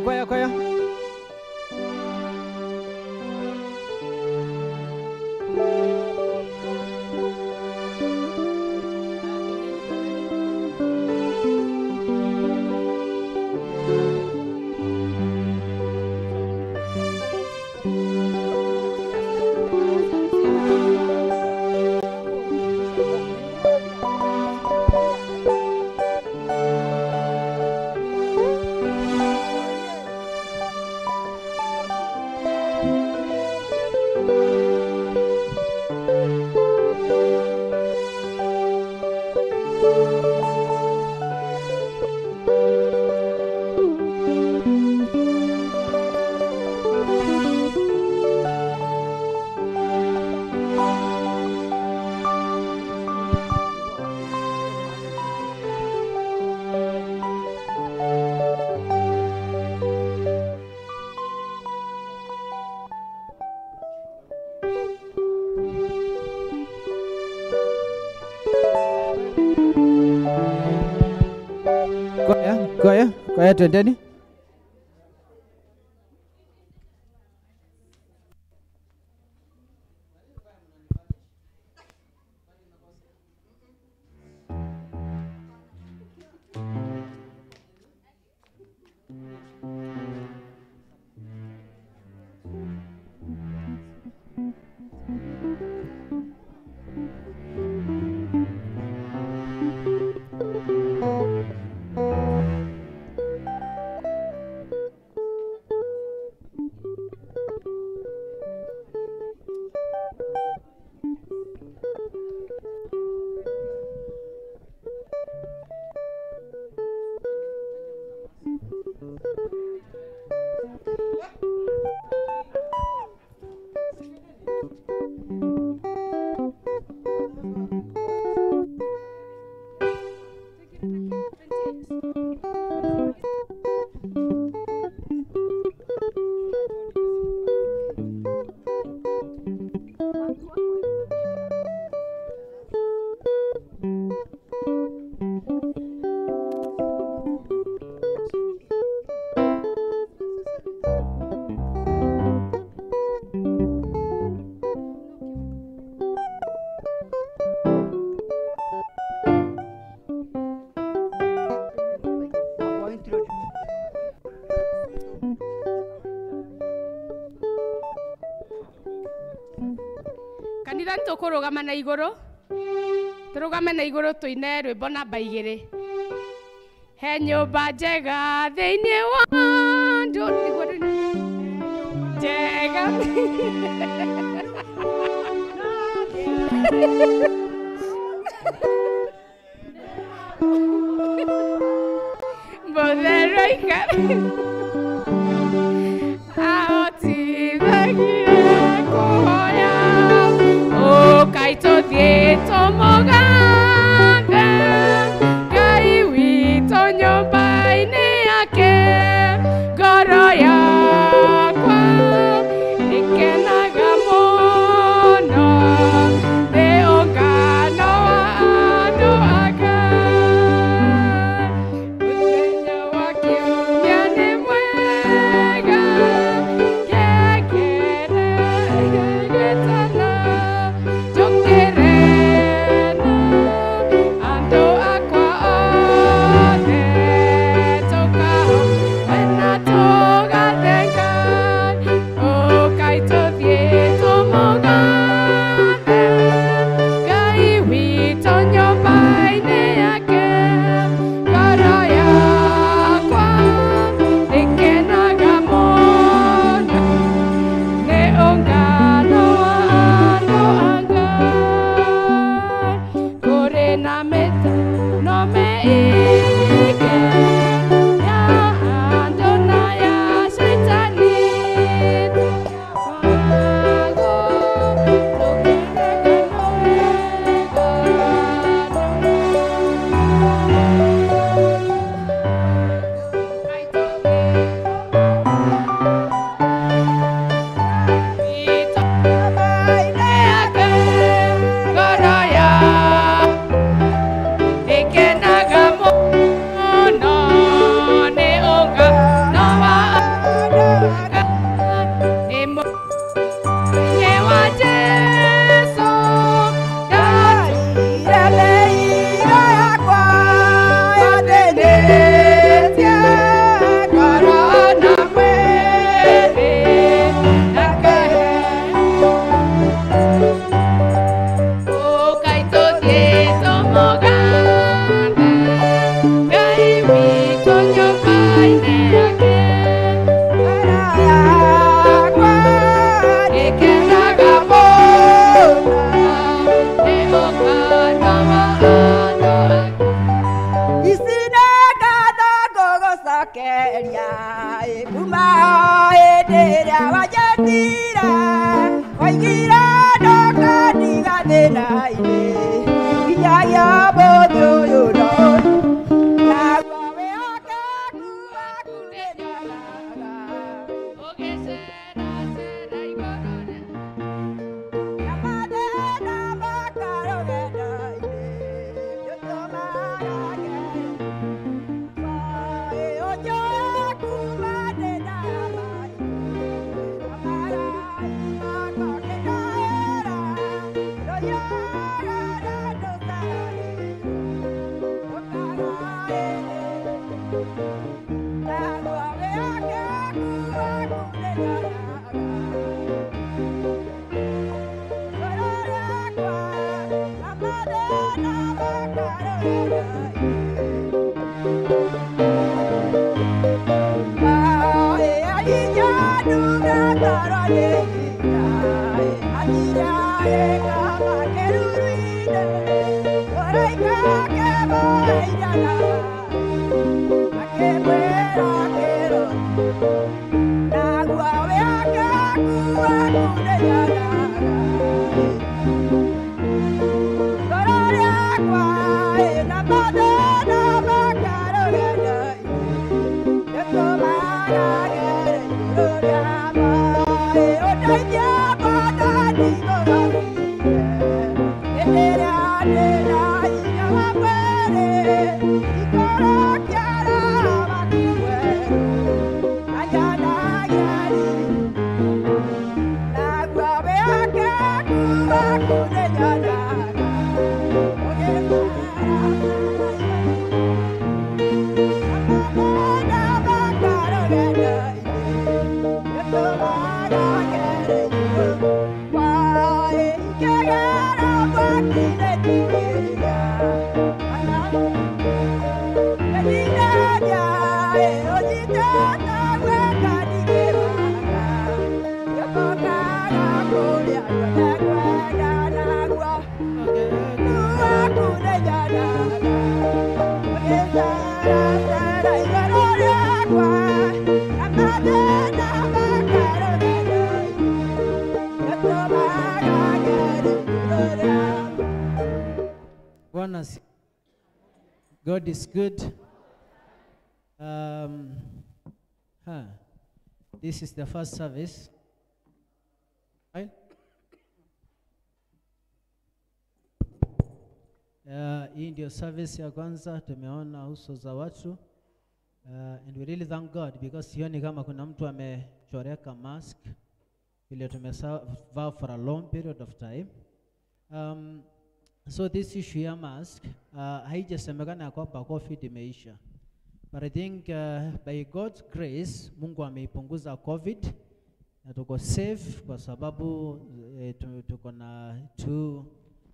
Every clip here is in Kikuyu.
Kwaya, kwaya. Kwaya, kwaya, kwaya, twendeni. Kanitha nĩtũkũrũgama na igũrũ, tũrũgame na igũrũ tũine rwĩmbo namba 2. He nyũmba njega thĩinĩ wa ndũ, nĩguo rũinĩ njega. Mũtheru aikara ahotithagie kũhoya ũkai tũthiĩ tũmũgathe Ngai witũ nyũmba-inĩ yake. Ngoro yakwa ĩkenaga mũno nĩ ũngano wa andũ ake. Mũthenya wa kiumia nĩ mwega, ngengere ĩgĩtana njũkĩre na God is good. This is the first service. Right? Hii ndio service ya kwanza tumeona uso za watu. And we really thank God because sioni kama kuna mtu amechoreka mask vile tumevaa for a long period of time. So this issue ya mask haijasemekana ya kwamba COVID imeisha. But I think by God's grace Mungu ameipunguza COVID na tuko safe kwa sababu tuko na 2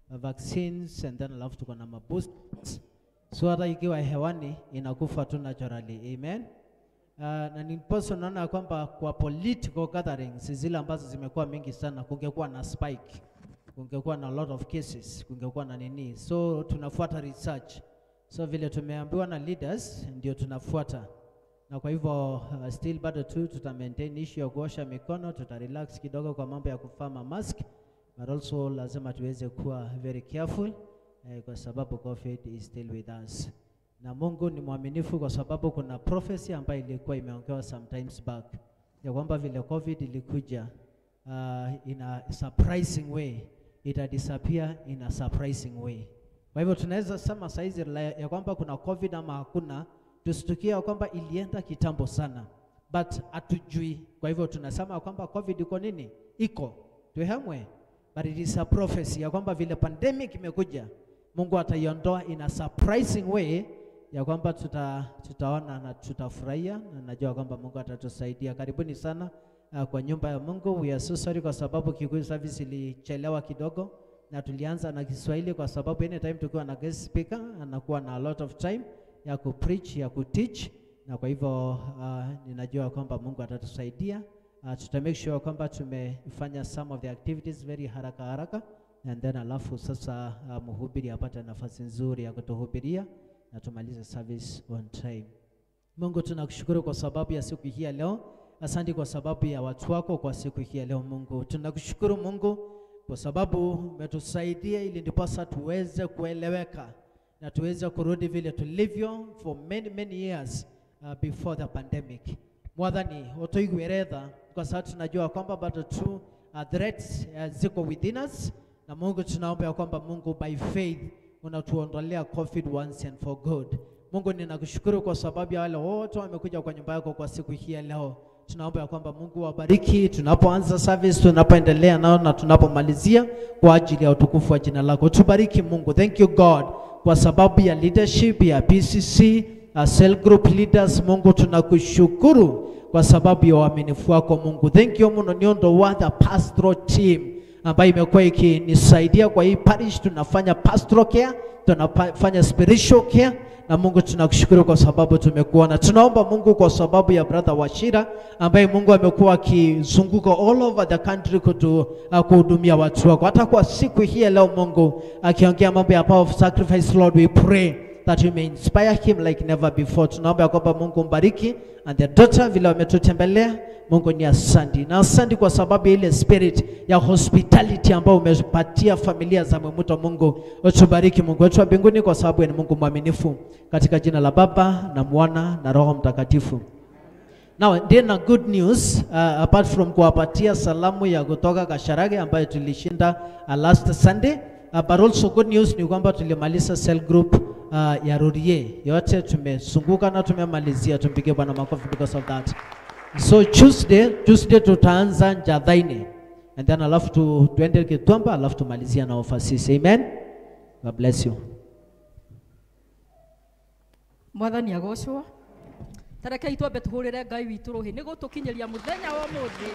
vaccines and then alafu tuko na maboosters. So hata ikiwa hewani inakufa tu naturally. Amen. Na niposo naona kwamba kwa political gatherings zile ambazo zimekuwa mingi sana kungekuwa na spike, kungekuwa na lot of cases, kungekuwa na nini. So tunafuata research. So vile tumeambiwa na leaders ndio tunafuata. Na kwa hivyo still bado tu tuta maintain issue ya kuosha mikono, tuta relax kidogo kwa mambo ya kuvaa mask, but also lazima tuweze kuwa very careful kwa sababu COVID is still with us. Na Mungu ni mwaminifu kwa sababu kuna prophecy ambayo ilikuwa imeongewa sometimes back ya kwamba vile COVID ilikuja in a surprising way, ita disappear in a surprising way. Kwa hivyo tunaweza sema saizi ya kwamba kuna COVID ama hakuna, tusitukie kwamba ilienda kitambo sana, but hatujui. Kwa hivyo tunasema kwamba COVID iko nini? Iko. Tuhemwe. But it is a prophecy ya kwamba vile pandemic imekuja, Mungu ataiondoa in a surprising way ya kwamba tutaona na tutafurahia, na najua kwamba Mungu atatusaidia. Karibuni sana kwa nyumba ya Mungu. We are so sorry kwa sababu Kikuyu service ilichelewa kidogo na tulianza na Kiswahili kwa sababu anytime tukiwa na guest speaker anakuwa na a lot of time ya ku preach, ya ku teach, na kwa hivyo ninajua kwamba Mungu atatusaidia. Tuta make sure kwamba tumefanya some of the activities very haraka haraka, and then alafu sasa mhubiri apate nafasi nzuri ya kutuhubiria na tumalize service on time. Mungu tunakushukuru kwa sababu ya siku hii ya leo. Asante kwa sababu ya watu wako kwa siku hii ya leo Mungu. Tunakushukuru Mungu kwa sababu umetusaidia ili ndiposa tuweze kueleweka na tuweze kurudi vile tulivyo for many many years before the pandemic. Mwathani utuigueretha kwa sababu tunajua kwamba bado tu threats ziko within us, na Mungu tunaomba kwamba Mungu by faith unatuondolea COVID once and for good. Mungu ninakushukuru kwa sababu ya wale wote wamekuja kwa nyumba yako kwa siku hii ya leo. Tunaomba kwamba Mungu wabariki tunapoanza service, tunapoendelea nao na tunapomalizia kwa ajili ya utukufu wa jina lako. Tubariki Mungu. Thank you God kwa sababu ya leadership ya PCC, cell group leaders. Mungu tunakushukuru kwa sababu ya uaminifu wako Mungu. Thank you muno niondo wa the pastoral team ambayo imekuwa ikinisaidia kwa hii parish. Tunafanya pastoral care tunafanya spiritual care. Na Mungu tunakushukuru kwa sababu tumekuona. Tunaomba Mungu kwa sababu ya brother Wachira ambaye Mungu amekuwa akizunguka all over the country kuhudumia watu wako. Hata kwa siku hii ya leo Mungu akiongea mambo ya power of sacrifice, Lord, we pray that you may inspire him like never before. Tunaomba ya kwamba Mungu mbariki and the daughter vile wametutembelea. Mungu ni asante. Na asante kwa sababu ile spirit ya hospitality ambayo umepatia familia za Mwimuto. Mungu utubariki Mungu wetu wa mbinguni kwa sababu ni Mungu mwaminifu. Katika jina la Baba na Mwana na Roho Mtakatifu. Now, then a good news, apart from kuwapatia salamu ya kutoka Kasharage ambayo tulishinda last Sunday, but also good news ni kwamba tulimaliza cell group ya Rurie. Yote tumezunguka na tumemalizia. Tumpige Bwana makofi because of that. So Tuesday tutaanza Njathaini and then alafu tuende Kitwamba, alafu tumalizia na ofasisi. Amen. God bless you. Mwathani agocwo. Tareke itwambe tuhurire Ngai witũ rũhĩ nĩ gũtũkinyĩria mũthenya wa ũmũthĩ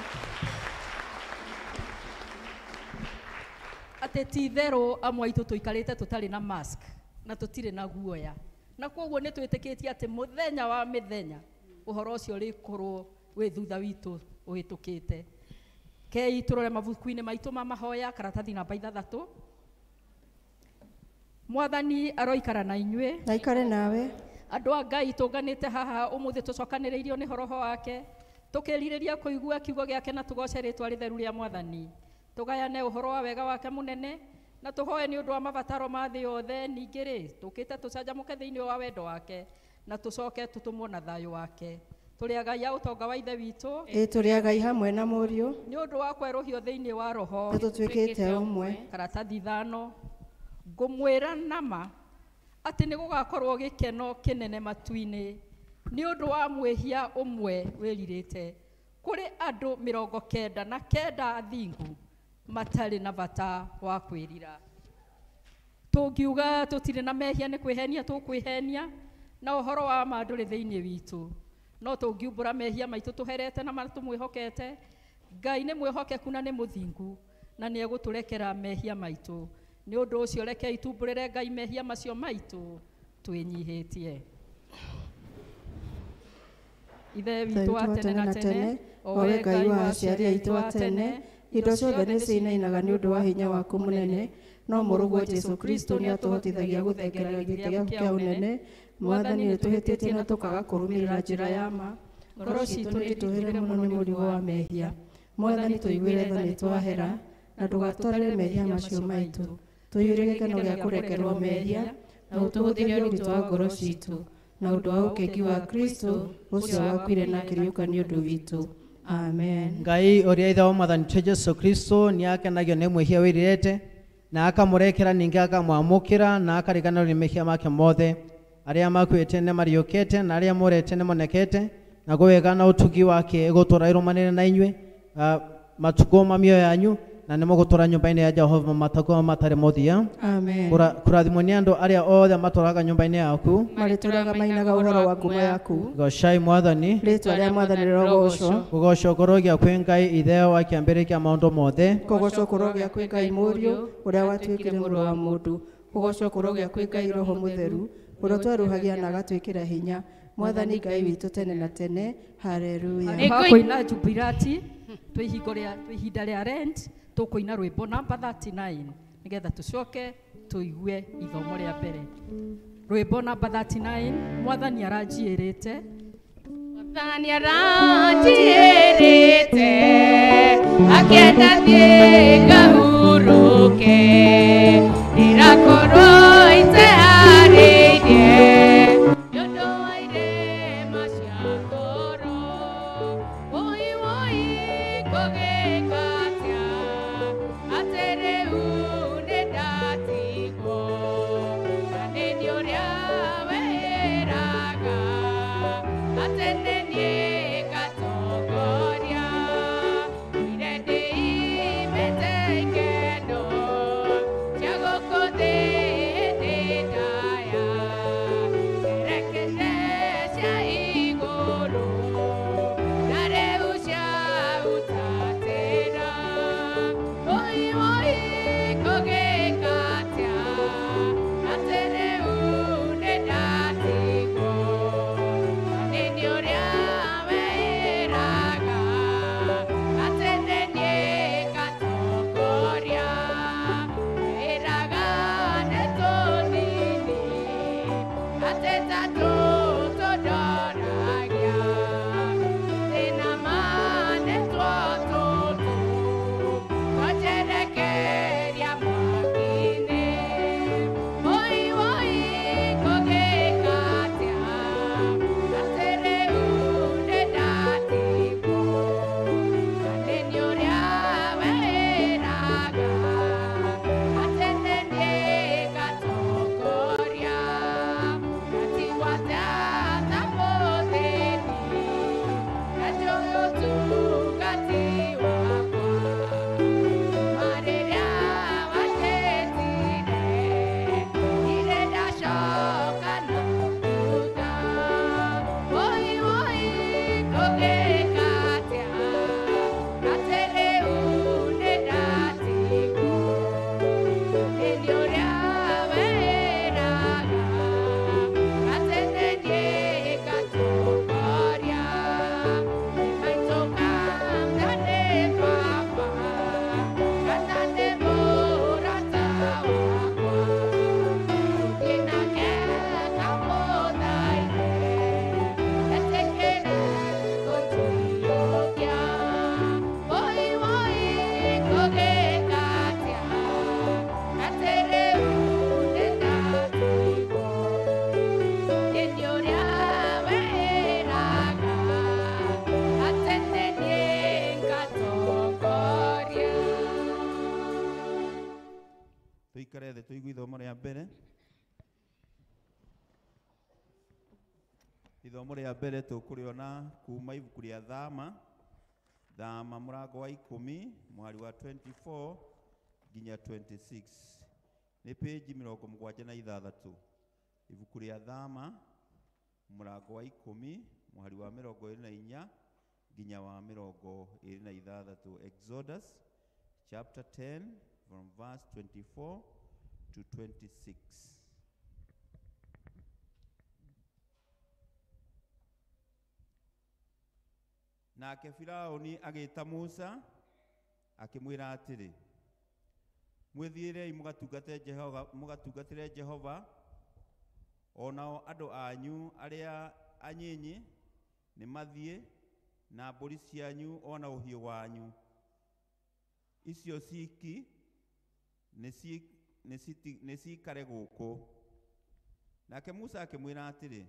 atĩ ti itherũ amwe aitũ tũikarĩte tũtarĩ na mask na tũtirĩ na guoya, na kwoguo nĩ twĩtĩkĩtie atĩ mũthenya wa mĩthenya ũhoro ũcio ũrĩkorwo wĩ thutha witũ ũhĩtũkĩte. Kei tũrore mabuku-inĩ maitũ ma mahoya karatathi namba 6. Mwathani aroikara na inyuĩ. Naikare nawe. Andũ a Ngai tũnganĩte haha ũmũthĩ tũcokanĩrĩirio nĩ roho wake, tũkĩrirĩria kũigua kiugo gĩake na tũgoce rĩtwa rĩtheru rĩa Mwathani, tũgayane ũhoro wa wega wake mũnene na tũhoe nĩ ũndũ wa mabataro ma thĩ yothe. Ningĩ rĩ tũkĩte tũcanjamũke thĩinĩ wa wendo wake na tũcoke tũtũmwo na thayũ wake. Tũrĩ agai a ũtonga wa Ithe witũ. Ĩ tũrĩ agai hamwe na Mũriũ nĩ ũndũ wa kwerũhio thĩinĩ wa roho na tũtuĩkĩte ũmwe. Karatathi 5. Ngũmwĩra nama atĩ nĩ gũgakorwo gĩkeno kĩnene matu-inĩ nĩ ũndũ wa mwĩhia ũmwe wĩrirĩte kũrĩ andũ 99 athingu matarĩ na bata wa kwĩrira. Tũngiuga tũtirĩ na mehia nĩ kwĩhenia tũkwĩhenia, na ũhoro wa ma ndũrĩ thĩinĩ witũ. No tũngiumbũra mehia maitũ tũherete na tũmwĩhokete, Ngai nĩ mwĩhokeku na nĩ mũthingu na nĩ egũtũrekera mehia maitũ. Nĩ ũndũ ũcio rekei tumbũrĩre Ngai mehia macio maitũ twĩnyihĩtie. Ithe witũ wa tene na tene, o we Ngai wa aciari aitũ a tene, indo ciothe nĩ ciinainaga nĩ ũndũ wa hinya waku mũnene, no mũrũguo Jesũ Kristo nĩ atũhotithagia gũthengerera gĩtĩ gĩaku kĩa ũnene. Mwathani nĩ tũhĩtĩtie na tũkaga kũrũmĩrĩra njĩra ya ma, ngoro citũ nĩ itũhĩre mũno nĩ mũrigo wa mehia. Mwathani tũiguĩre tha nĩ twahera, na ndũgatwarĩre mehia macio maitũ. Tũiyũrie gĩkeno gĩa kũrekerwo mehia, na ũtũhũthĩrie ũritũ wa ngoro citũ na ũndũ wa ũkengi wa Kristo ũcio wakuire na akĩriũka nĩ ũndũ witũ. Amen. Ngai ũrĩa Ithe wa Mwathani witũ Jesũ Kristo nĩ akenagio nĩ mwĩhia wĩrirĩte na akamũrekera ningĩ akamwamũkĩra na akariganĩrwo nĩ mehia make mothe. Arĩa makuĩte nĩ mariũkĩte na arĩa morete nĩ monekete, na gwega na ũtugi wake ĩgũtũũra ĩrũmanĩre na inyuĩ matukũ ma mĩoyo yanyu, na nĩ mũgũtũũra nyũmba-inĩ ya Jehova matukũ matarĩ mũthia. Amen. Kũrathimwo nĩ andũ arĩa othe matũũraga nyũmba-inĩ yaku, marĩtũũraga mainaga ũhoro wa ngumo yaku. Goocai Mwathani. Rĩtwa rĩa Mwathani rĩrogocwo. Kũgoocwo kũrogĩa kwĩ Ngai Ithe wa kĩambĩrĩria kĩa maũndũ mothe. Kũgoocwo kũrogĩa kwĩ Ngai Mũriũ ũrĩa watuĩkire mũrũ wa mũndũ. Kũgoocwo kũrogĩa kwĩ Ngai Roho Mũtheru ũrĩa twerũhagia na agatwĩkĩra hinya. Mwathani Ngai witũ tene na tene. Haleluya. Kũina Jubilati twĩ ihinda rĩa Lent, tũkũina rwĩmbo namba 39 nĩgetha tũcoke tũigue ithomo rĩa mbere. Rwĩmbo namba 39, Mwathani aranjiĩrĩte. Mwathani aranjiĩrĩte akĩenda thiĩ ngahurũke, ndĩrakorwo iteharĩirie nĩ ũndũ wa irema cia ngoro. Wũi wũi ngũgĩka atĩa atĩ rĩu nĩ ndatigwo, na nĩ niĩ ũrĩa wĩraga atĩ nĩ niĩ ngatongoria. Ire ndĩimĩte ikeno cia gũkũ thĩ hĩndĩ Tuikare thĩ tũigue ithomo rĩa mbere. Ithomo rĩa mbere tũkũrĩona kuma ibuku rĩa Thama, Thama mũrango wa 10 mũhari wa 24 nginya 26. Nĩ page 76. Ibuku rĩa Thama mũrango wa 10 mũhari wa 24 nginya wa 26. Exodus chapter 10 from verse 24 to 26. Nake Firauni agĩta Musa akĩmwĩra atĩrĩ, mwĩthiĩrei mũgatungatĩre Jehova, o nao andũ anyu arĩa anyinyi nĩ mathiĩ na mbũri cianyu o na ũhiũ wanyu, icio ciki nĩ cikare gũkũ. Nake Musa akĩmwĩra atĩrĩ,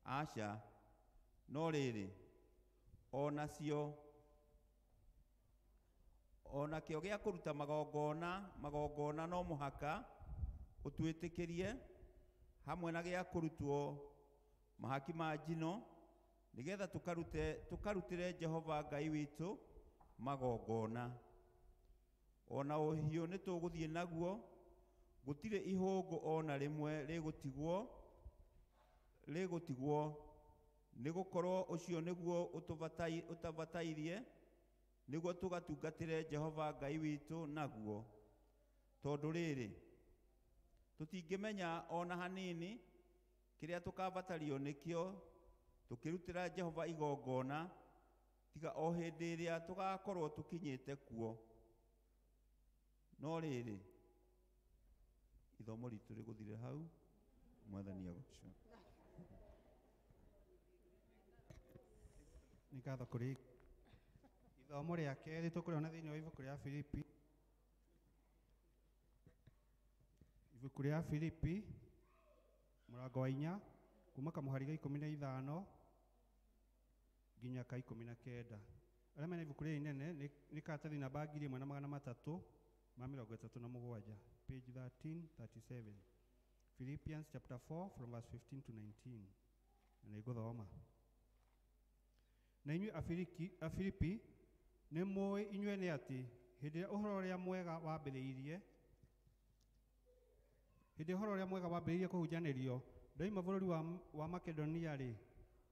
aca, no rĩrĩ, o nakĩo gĩa kũruta magongona no mũhaka ũtwĩtĩkĩrie, hamwe na gĩa kũrutwo mahaki ma njino, nĩgetha tũkarutĩre Jehova Ngai witũ magongona. O na ũhiũ nĩ tũgũthiĩ naguo, gũtirĩ ihũngũ o na rĩmwe rĩgũtigwo, nĩgũkorwo ũcio nĩguo ũtabatairie, nĩguo tũgatungatĩre Jehova Ngai witũ naguo. Tondũ rĩrĩ, tũtingĩmenya o na hanini kĩrĩa tũkabatario nĩkĩo tũkĩrutĩra Jehova igongona, tiga o hĩndĩ ĩrĩa tũgakorwo tũkinyĩte kuo. No rĩrĩ, ithomo ritũ rĩgũthire hau. Mwathani agocwo. Nĩ ngatho kũrĩ ithomo rĩa kerĩ tũkũrĩona thĩinĩ wa ibuku rĩa Filipi. Ibuku rĩa Filipi mũrango wa 4 kuma kamũhari ga 15 nginya ka 19. Arĩa mena ibuku rĩrĩ inene nĩ karatathi namba 1337, page 1337. Philippians chapter 4 from verse 15 to 19. Na nĩngũthoma. Na inyuĩ Afilipi nĩ mũĩ inyuĩ nĩ atĩ hĩndĩ ĩrĩa ũhoro ũrĩa mwega wambĩrĩirie kũhunjanĩrio ndoima bũrũri wa Makedonia-rĩ,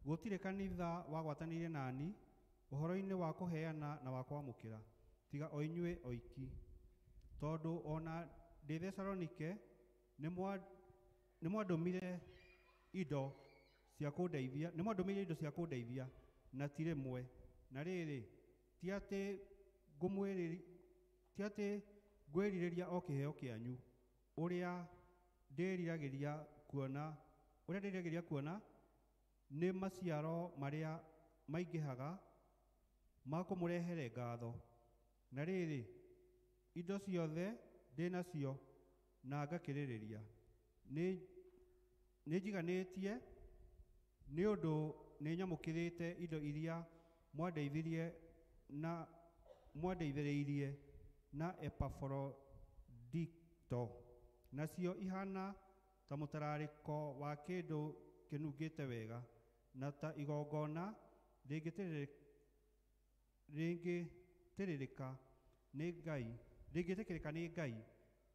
gũtirĩ kanitha wagwatanĩire nani ũhoro-inĩ wa kũheana na wa kwamũkĩra, tiga o inyuĩ oiki. Tondũ ona ndĩ Thesalonike nĩ mwandũmire indo cia kũndeithia na ti rĩmwe. Na rĩrĩ, ti atĩ ngwĩrirĩria o kĩheo kĩanyu, ũrĩa ndĩriragĩria kuona Ũrĩa ndĩriragĩria kuona nĩ maciaro marĩa maingĩhaga ma kũmũrehere ngatho. Na rĩrĩ, indo ciothe ndĩ nacio na ngakĩrĩrĩria. Nĩ njiganĩtie nĩ ũndũ nĩ nyamũkĩrĩte indo iria mwandeithirie na mwandeithĩrĩirie na Epafrodito, nacio ihana ta mũtararĩko wa kĩndũ kĩnungĩte wega, na ta igongona rĩngĩtĩrĩrĩka nĩ Ngai, rĩngĩtĩkĩrĩka nĩ Ngai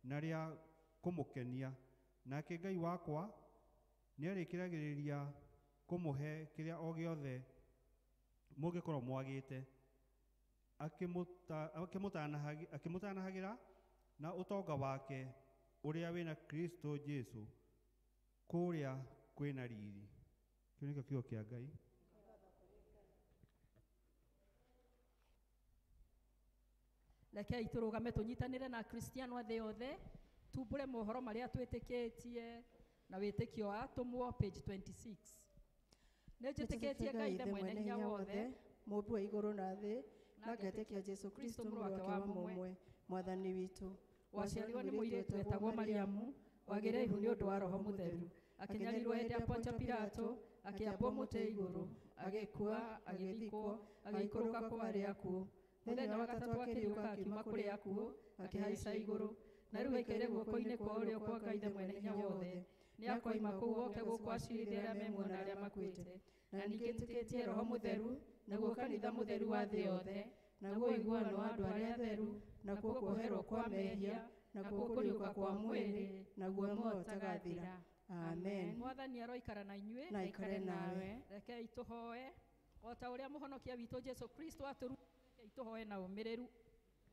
na rĩa kũmũkenia. Nake Ngai wakwa nĩarĩkĩragĩrĩria kũmũhe kĩrĩa o gĩothe mũngĩkorwo mwagĩte, akĩmũtanahagĩra na ũtonga wake ũrĩa wĩna Kristo Jesu kũrĩa kwĩna riri. Kĩu nĩkĩo kiugo kĩa Ngai. Rekei tũrũgame tũnyitanĩre na Akristiano a thĩ yothe, tumbũre mohoro marĩa twĩtĩkĩtie na wĩtĩkio wa atũmwo, page 26. Nĩ njĩtĩkĩtie Ngai Ithe mwene hinya wothe, mũmbi wa igũrũ na thĩ, na ngetĩkia Jesũ Kristo mũrũ wake wa mũmwe, Mwathani witũ, waciarirwo nĩ mũirĩtu wetagwo Mariamu, wagĩire ihu nĩ ũndũ wa Roho Mũtheru, akĩnyarirwo hĩndĩ ya Pontio Pilato, akĩambwo mũtĩ igũrũ, agĩkua, agĩthikwo, agĩikũrũka kwa arĩa akuũ. Mũthenya wa gatatũ akĩriũka akiuma kũrĩ akuũ, akĩhaica igũrũ, na rĩu aikaire guoko-inĩ kwa ũrĩo kwa Ngai Ithe mwene hinya wothe. Nĩ akoima kũu oke gũkũ aciirithie arĩa me muoyo na arĩa makuĩte. Na ningĩ njĩtĩkĩtie Roho Mũtheru, naguo kanitha mũtheru wa thĩ yothe, naguo ũiguano wa andũ arĩa atheru, nakuo kuoherwo kwa mehia, nakuo kũriũka kwa mwĩrĩ, naguo muoyo ũtagathira. Amen. Mwathani aroikara na inyuĩ. Na aikare nawe. Rekei tũhoe o ta ũrĩa mũhonokia witũ Jesũ Kristo atũrutire, rekei tũhoe na ũmĩrĩru.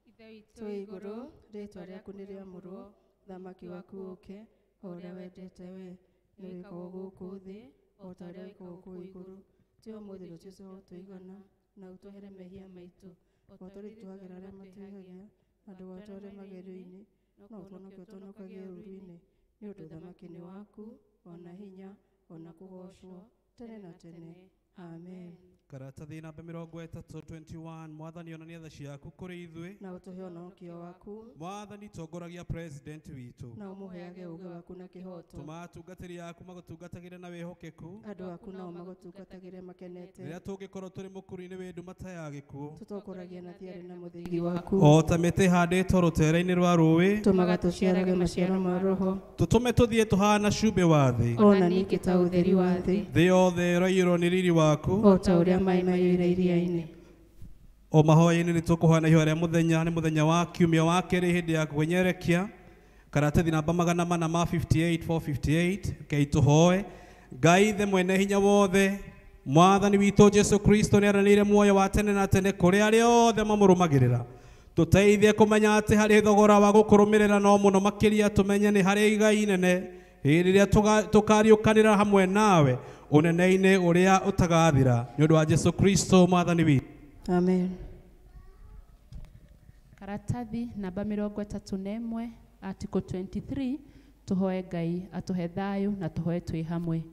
Ithe witũ Twĩ igũrũ, rĩĩtwa rĩaku nĩ rĩamũrwo, thamaki waku ũke, o ũrĩa wendete we, nĩ wĩkagwo gũkũ thĩ o ta ũrĩa wĩkagwo kũu igũrũ. Tũhe ũmũthĩ irio cia tũigana, na ũtũhere mehia maitũ, o ta ũrĩa tũhagĩra arĩa matwĩhagia, na ndũgatware magerio-inĩ, no ũtũhonokie ũtũhonokagie ũũru-inĩ. Nĩ ũndũ ũthamaki nĩ waku, ona hinya, ona kũgoocwo tene na tene. Amen. Karatathi namba 30 21. Mwathani, onania tha ciaku kũrĩ ithuĩ, na ũtũhe ũhonokio waku. Mwathani, tongoragia president witũ, na ũmũheage ũũgĩ waku na kĩhooto. Tũma atungatĩri aku magũtungatagĩre na wĩhokeku, andũ aku nao magũtungatagĩre makenete. Rĩrĩa tũngĩkorwo tũrĩ mũkuru-inĩ wĩ nduma ta ya gĩkuũ, tũtongoragie na thiarĩ na mũthĩgi waku, o ta mĩtĩ ĩhandĩtwo rũtere-inĩ rwa rũĩ, tũmaga tũciarage maciaro ma Roho, tũtũme tũthiĩ tũhana cumbĩ wa thĩ, ona ningĩ ta ũtheri wa thĩ, thĩ yothe ĩroiyũrwo nĩ riri waku, o ta ũrĩa maĩ maiyũire iria-inĩ. O mahoya-inĩ nĩ tũkũhoya ihoya rĩa mũthenya. Nĩ mũthenya wa kiumia wa kerĩ hĩndĩ ya kwĩnyerekia. Karatathi namba 458 458. Rekei tũhoe. Ngai Ithe mwene hinya wothe, Mwathani witũ Jesu Kristo nĩ aranĩire muoyo wa tene na tene kũrĩ arĩa othe mamũrũmagĩrĩra. Tũteithie kũmenya atĩ harĩ thogora wa gũkũrũmĩrĩra, no mũno makĩria tũmenye nĩ harĩ igai inene hĩndĩ ĩrĩa tũkariũkanĩra hamwe nawe ũnene-inĩ ũrĩa ũtagathira, nĩ ũndũ wa Jesu Kristo Mwathani witũ. Amen. Karatathi namba 31, article 23. Tũhoe Ngai atũhe thayũ na tũhoe twĩ hamwe.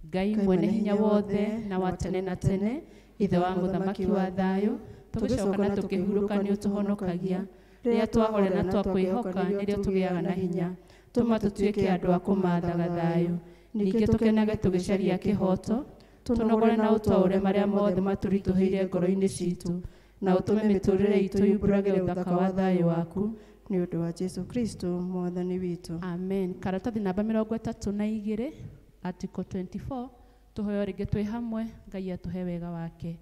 Ngai mwene hinya wothe na wa tene na tene, Ithe wa mũthamaki wa thayũ, tũgĩcoka na tũkĩhurũka nĩ ũtũhonokagia. Rĩrĩa twahorera na twakwĩhoka, nĩrĩo tũgĩaga na hinya. Tũma tũtuĩke andũ a kũmathaga thayũ, ningĩ tũkenage tũgĩcaria kĩhooto. Tũnogore na ũtwaũre marĩa mothe matũritũhĩire ngoro-inĩ citũ, na ũtũme mĩtũrĩre itũ yumbũrage ũthaka wa thayũ waku, nĩ ũndũ wa Jesu Kristo Mwathani witũ. Amen. Karatathi namba 32, article 24. Tũhoyo rĩngĩ twĩ hamwe. Ngai atũhe wega wake.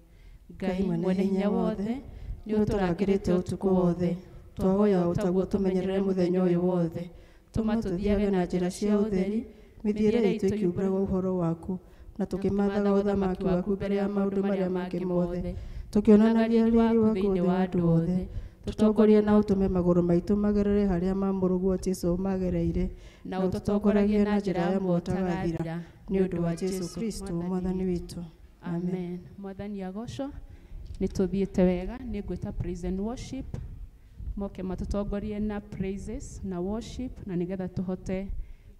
Ngai mwene hinya wothe, nĩ ũtũrangĩrĩte ũtukũ wothe. Twahoya ũtaguo tũmenyerere mũthenya ũyũ wothe. Tũma tũthiage na njĩra cia ũtheri, mĩthiĩre itũ ĩkiumbũraga ũhoro waku, na tũkĩmathaga ũthamaki waku mbere ya maũndũ marĩa mangĩ mothe, tũkĩonanagia riri waku thĩinĩ wa andũ othe. Tũtongorie na ũtũme magũrũ maitũ magerere harĩa ma mũrũguo Jesu magereire, na ũtũtongoragie na njĩra ya muoyo ũtagathira, nĩ ũndũ wa Jesu Kristo Mwathani witũ. Amen. Mwathani agocwo. Nĩ tũthiĩte wega. Nĩ ngwĩta praise and worship moke matũtongorie na praises na worship, na nĩgetha tũhote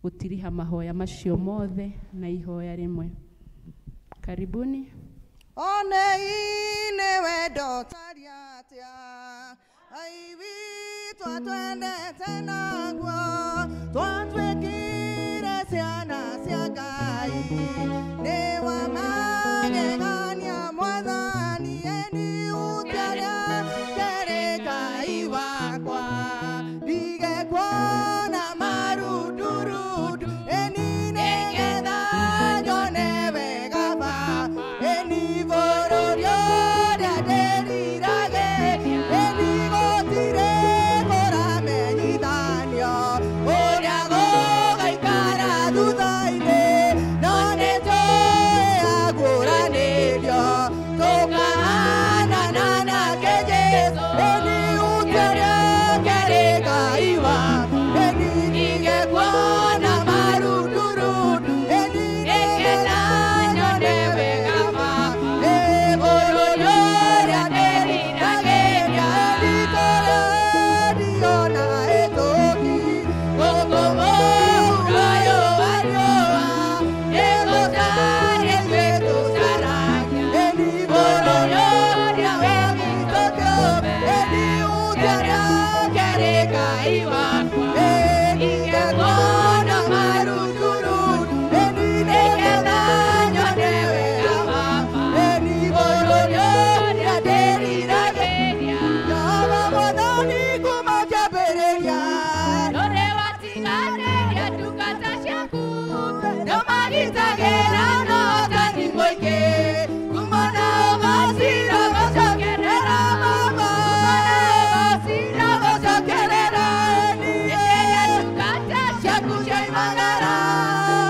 Gũtiriha mahoya macio mothe na ihoya rĩmwe. Karibuni. Onei nĩ wendo taria atĩa Aiwi twatwendete naguo twatuĩkire ciana cia Ngai nĩ wa magegania Mwathani eni ũtiaria kere Ngai wakwa ndige kuona marundurudu eni nĩgetha nyone wega ba eni bũrũri ũrĩa ndĩriragĩria eni gũtirĩ kũramenyithanio ũrĩa gũgaikara thutha-inĩ no nĩtũĩ aguũranĩrio tũkahanana nake Jesũ eni ũtiaria kere Ngai wakwa eni ndige kuona marundurudu eni nĩgetha nyone wega ba ĩ bũrũri ũrĩa ndĩriragĩria eni tũrĩona ĩtũki gũkũ mũhuro ũyũ wa riũa nĩgũtarĩ ithuĩ tũcaragia eni bũrũri ũrĩa witũ kĩũmbe eni ũtiaria kere Ngai wakwa eni kuona marundurudu eni nĩgetha nyone wega baba eni bũrũri ũrĩa ndĩriragĩria Jehova Mwathani kuma kĩambĩrĩria Ndũrĩ watiganĩria ndungata ciaku nĩũmagitagĩra na ũhotani mũingĩ kuma na ũgacira gũcokerera Baba ũgacira gũcokerera nĩrĩa ndungata ciaku cioimagara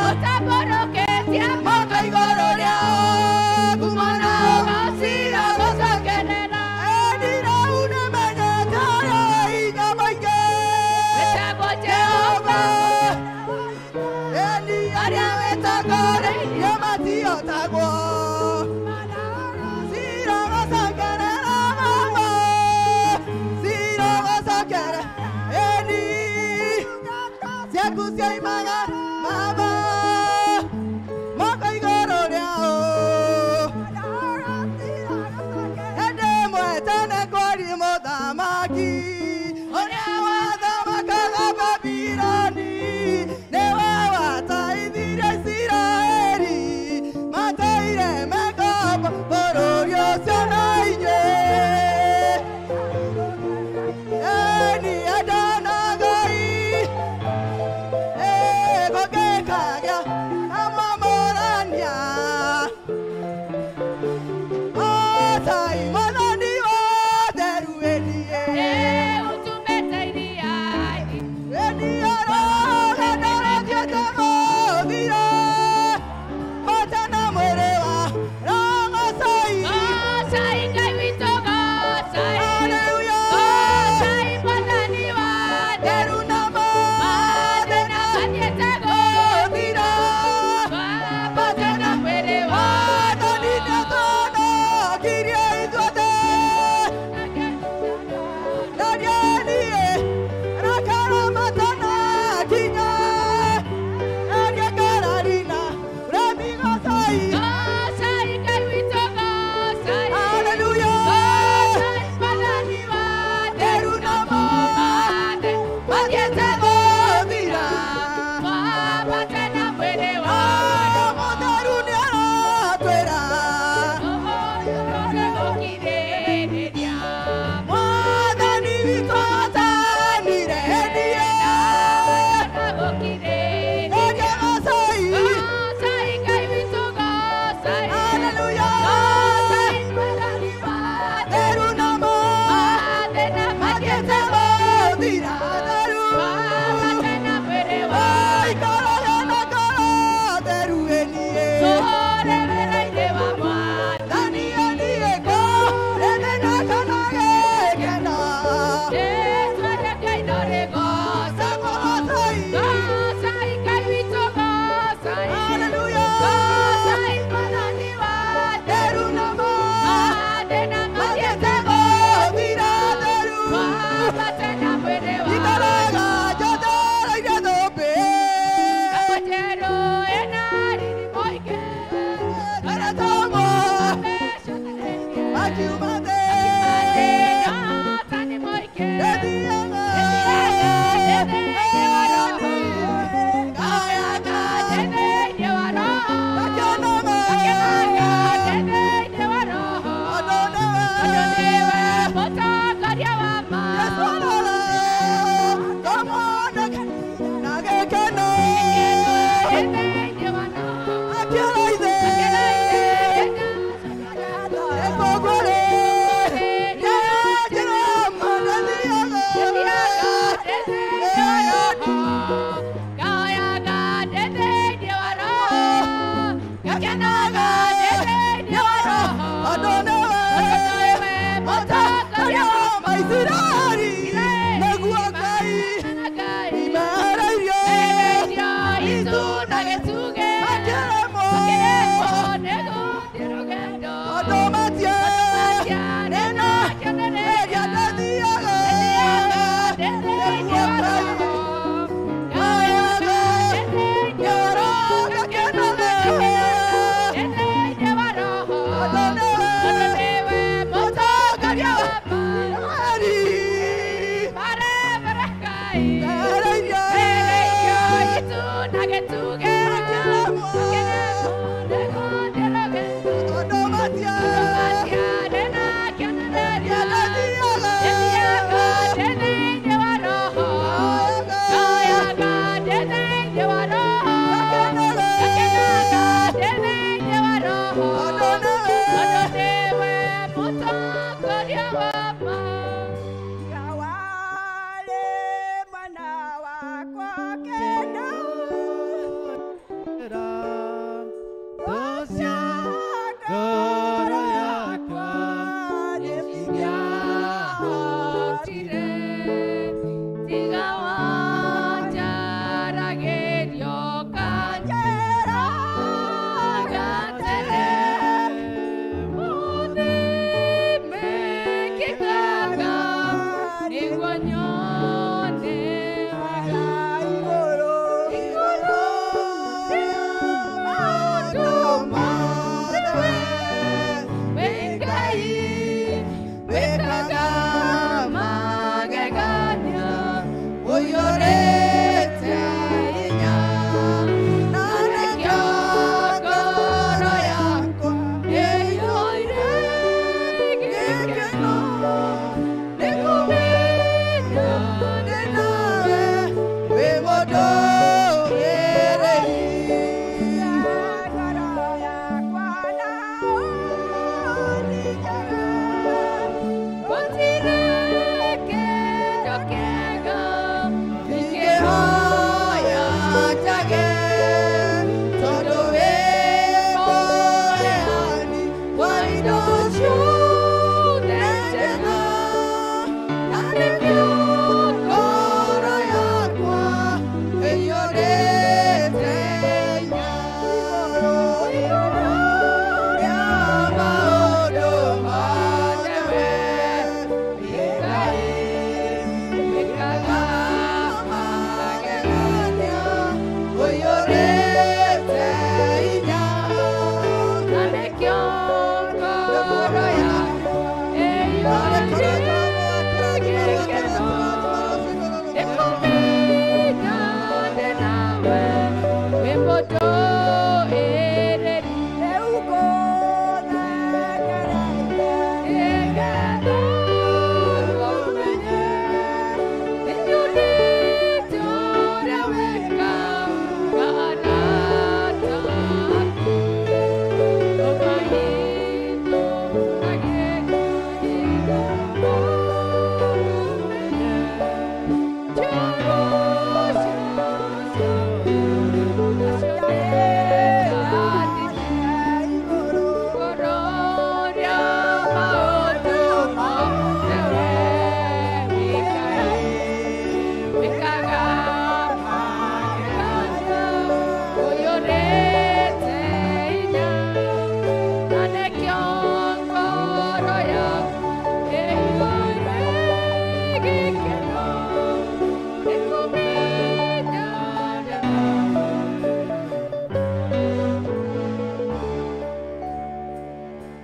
ũtambũrũkĩtie moko igũrũ rĩao kuma na ũgacira gũcokerera eni rĩu nĩmenyete ũrĩa wĩ hinya mũingĩ wĩtagwo Jehova eni arĩa wĩtagwo rĩ matihotagwo cira gũcokerera Baba cira gũcokera eni ciaku cioimaga Baba moko igũrũ rĩao ĩndĩ mwetene kwari mũthamaki ũrĩa wathamakaga Babiloni nĩwe wataithirie Isiraeli Ngakenaga ndĩ thĩinĩ wa Roho. Tondũ nĩwe mũtongoria wa Isiraeli, nĩguo Ngai imereirio Itu na gĩtugĩ makĩremwo makĩremwo nĩ gũthiĩ rũgendo. Tondũ matiarĩ na kĩonereria ndathiaga ndĩ thĩinĩ wa Roho. Ngayaga Ndĩ thĩinĩ wa Roho. ngakenaga Ndĩ thĩinĩ wa Roho. Tondũ nĩwe Tondũ nĩwe mũtongoria wa ma. Isiraeli Marebere Ngai. mereirio Mereirio itu na gĩtugĩ. Makĩremwo. Makĩremwo nĩ gũthiĩ rũgendo. Tondũ matiarĩ Matiarĩ na kĩonereria. ndathiaga Ndathiaga ndĩ thĩinĩ wa Roho. Ngayaga ndĩ thĩinĩ wa Roho. Ngakenaga ndĩ thĩinĩ wa Roho. Tondũ nĩwe Tondũ nĩwe mũtongoria wa ma. Ngawale mwana wakwa kenda Ngoro yakwa Nĩingĩahotire, tiga wanjaragĩrio kanjĩra gatene. Mũthĩ mekĩkaga nĩguo nyone wega. Igũrũ Igũrũ rĩa maũndũ mothe, wĩ Ngai wĩkaga magegania, ũiyũrĩte hinya, na nĩkĩo ngoro yakwa ĩiyũire gĩkeno. Nĩkũmenya ndĩ nawe, wĩ mũndũmĩrĩri. Gũtirĩ kĩndũ kĩega Ingĩhoya njage, tondũ wĩ mũheani wa indo ciothe njega, na nĩkĩo ngoro yakwa ĩiyũrĩte hinya. Igũrũ rĩa maũndũ mothe, wĩ Ngai wĩkaga magegania, ũiyũrĩte hinya. Na nĩkĩo ngoro yakwa ĩiyũire gĩkeno. Nĩkũmenya ndĩ nawe, wĩ mũndũĩrĩri. Nĩgetha ũmenye nĩnyonete ũrĩa wĩkaga arata aku.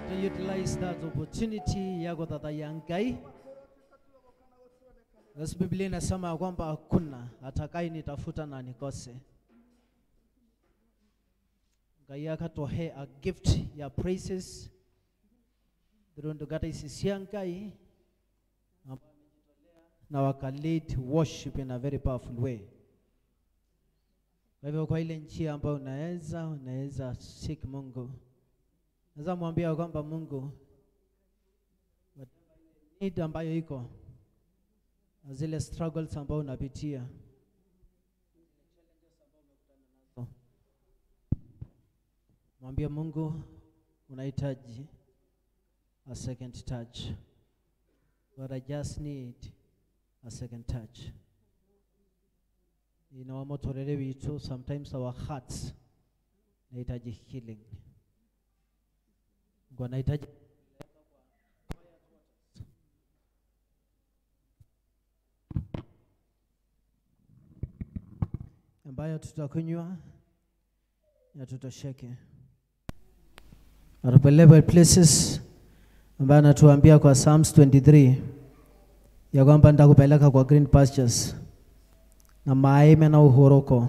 To utilize that opportunity ya kuthathaiya Ngai. Basi Biblia inasema ya kwamba hakuna atakaye nitafuta na nikose. Ngai akatuhe a gift ya praises through ndungata ici cia Ngai na waka lead worship in a very powerful way. Kwa hivyo kwa ile njia ambayo unaweza seek Mungu. Naweza mwambia kwamba Mungu, need ambayo iko na zile struggles ambayo unapitia, mwambie Mwambie Mungu unahitaji a second touch. But I just need a second touch. In our motorere witu, sometimes our hearts nahitaji healing. Mungu anahitaji ambayo tutakunywa na tutosheke. Atupeleke places ambayo anatuambia kwa Psalms 23 ya kwamba nitakupeleka kwa green pastures na maime na uhoroko.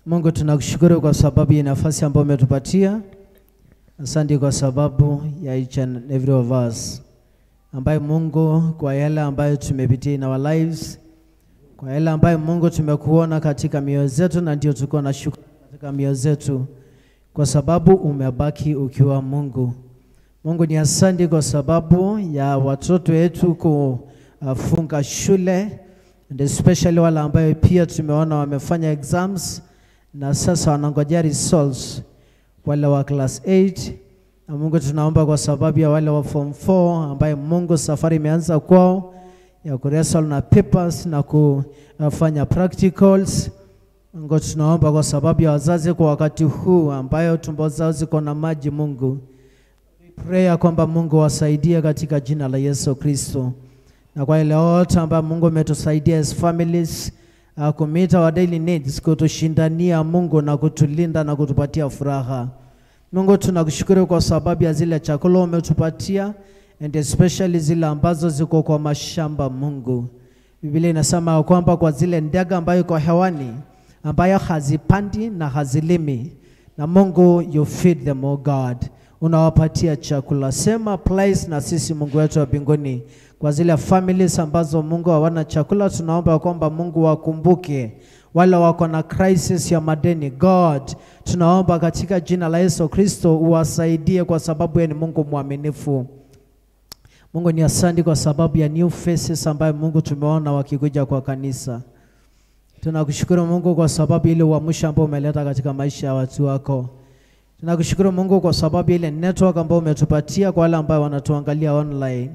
Mungu tunakushukuru kwa sababu ya nafasi ambayo umetupatia. Asante kwa sababu ya each and every of us, ambaye Mungu kwa yale ambayo tumepitia in our lives, kwa yale ambayo Mungu tumekuona katika mioyo zetu, na ndio tuko na shukrani katika mioyo zetu kwa sababu umebaki ukiwa Mungu. Mungu ni asante kwa sababu ya watoto wetu kufunga shule, and especially wale ambayo pia tumeona wamefanya exams na sasa wanangojea results, wale wa class 8. Na Mungu tunaomba kwa sababu ya wale wa form 4 ambaye Mungu safari imeanza kwao ya kuresol na papers na kufanya practicals. Mungu tunaomba kwa sababu ya wazazi kwa wakati huu ambayo tumbo zao ziko na maji. Mungu, we pray kwamba Mungu wasaidie katika jina la Yesu Kristo. Na kwa ile yote ambayo Mungu umetusaidia as families kumeet our daily needs, kutushindania Mungu na kutulinda na kutupatia furaha. Mungu tunakushukuru kwa sababu ya zile chakula umetupatia, and especially zile ambazo ziko kwa mashamba. Mungu, Biblia inasema kwamba kwa zile ndege ambayo iko hewani ambayo hazipandi na hazilimi, na Mungu you feed them, oh God, unawapatia chakula. Sema place na sisi Mungu wetu wa mbinguni, kwa zile families ambazo Mungu hawana chakula, tunaomba kwamba Mungu wakumbuke wale wako na crisis ya madeni. God, tunaomba katika jina la Yesu Kristo uwasaidie kwa sababu yeye ni Mungu mwaminifu. Mungu ni asante kwa sababu ya new faces ambayo Mungu tumeona wakikuja kwa kanisa. Tunakushukuru Mungu kwa sababu ile uamsho ambao umeleta katika maisha ya watu wako. Tunakushukuru Mungu kwa sababu ile network ambayo umetupatia kwa wale ambao wanatuangalia online,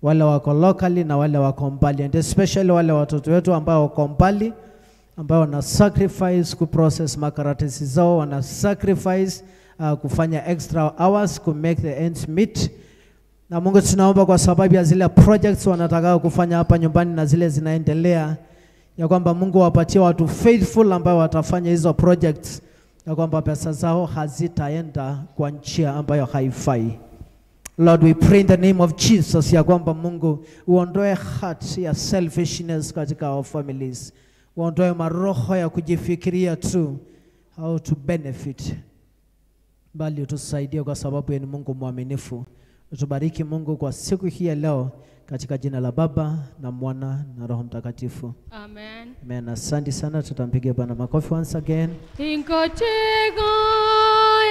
wale wako locally na wale wako mbali, and especially wale watoto wetu ambao wako mbali, ambao wana sacrifice ku process makaratasi zao, wana sacrifice kufanya extra hours ku make the ends meet. Na Mungu tunaomba kwa sababu ya zile projects wanataka kufanya hapa nyumbani na zile zinaendelea, ya kwamba Mungu wapatie watu faithful ambao watafanya hizo projects, ya kwamba pesa zao hazitaenda kwa njia ambayo haifai. Lord, we pray in the name of Jesus ya kwamba Mungu uondoe heart ya selfishness katika our families. Uondoe maroho ya kujifikiria tu how to benefit, bali utusaidie kwa sababu ni Mungu mwaminifu. Utubariki Mungu kwa siku hii ya leo katika jina la Baba na Mwana na Roho Mtakatifu. Amen. Amen. Asante sana, tutampigia Bwana makofi once again. Ingojega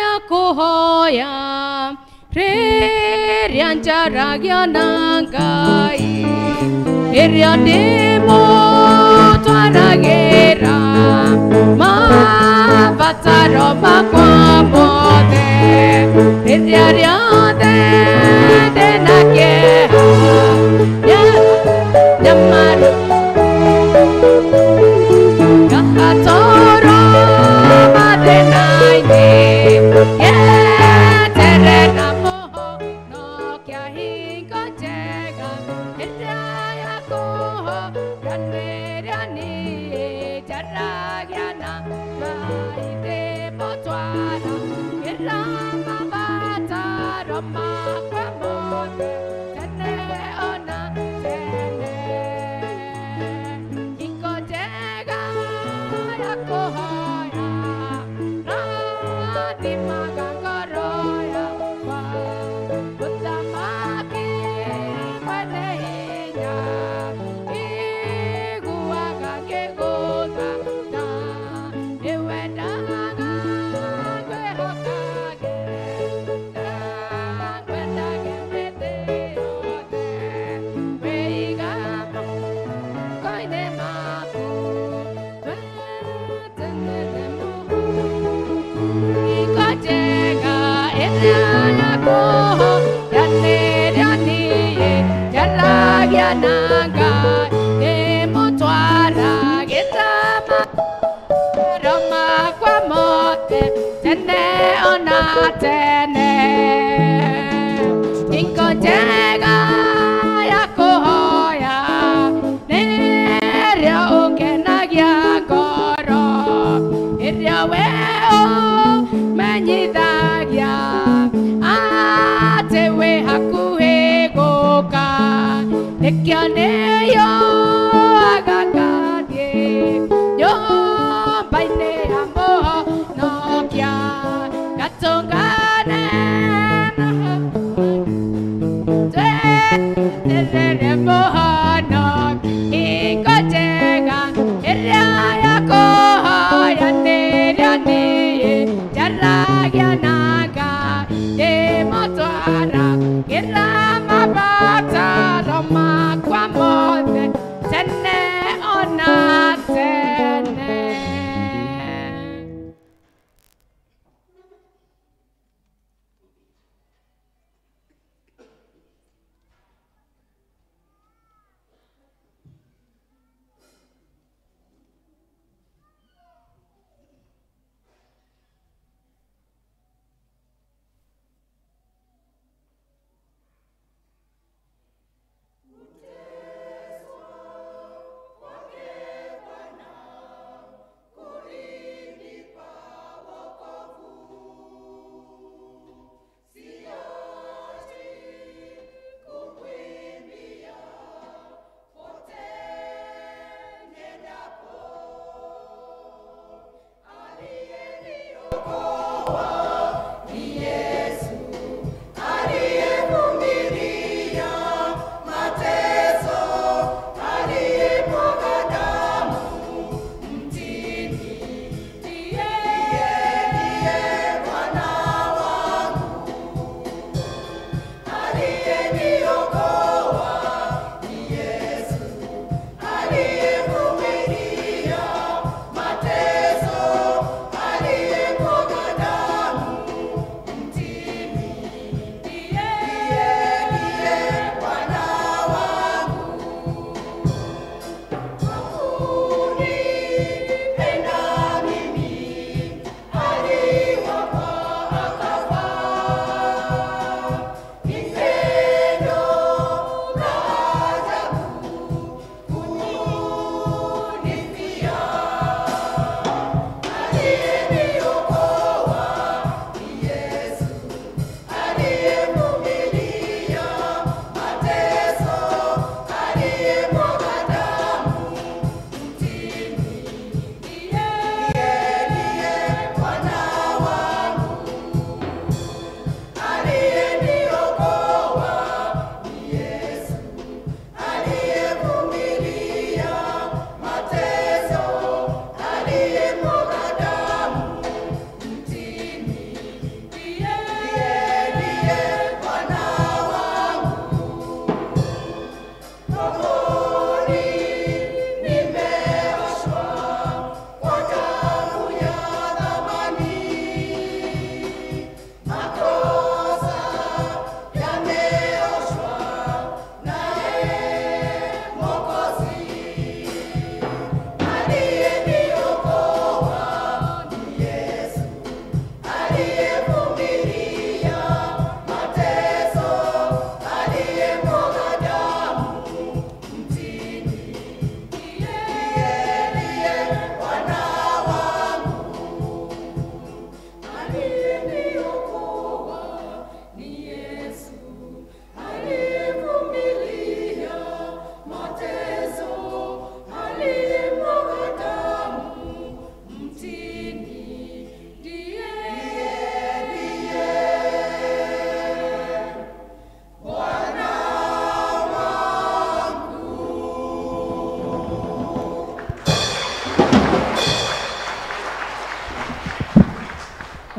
ya kuhoya rĩrĩa njaragia na Ngai, ĩrĩa ndĩmũtwaragĩra mabataro makwa mothe, rĩrĩa rĩothe ndĩna kĩeha nyamaru ngahatũrwo mathĩna-inĩ yeterera mũhonokia hingo njega ĩrĩa ya kũhoranĩria niĩ njaragia na Ngai ndĩmũtwaragĩra mabataro makwa mothe tene ona tene. Hingo njega ya kũhoya rathimaga ngoro yakwa, mũthamaki mwene hinya iguaga ngĩgũthaitha, nĩwendaga ngwĩhokage na ngwendage mĩthĩ yothe, wĩiga moko-inĩ maku weterere mũhu. Hingo na Ngai ndĩmũtwara gĩtama makwa mothe tene ona tene. Hingo njega ya kũhoya nĩrĩo ũngenagia ngoro, ĩrĩa we ũmenyithagia atĩ wĩ hakuhĩ gũka. Nĩkĩo nĩyũaga ngathiĩ nyũmba-inĩ ya Mũhonokia, ngatũngane na tweterere Mũhonokia. Hingo njega ĩrĩa ya kũhoya nĩrĩo niĩ njaragia na Ngai, ndĩmũtwara ngĩra mabataro makwa mothe tene ona tene.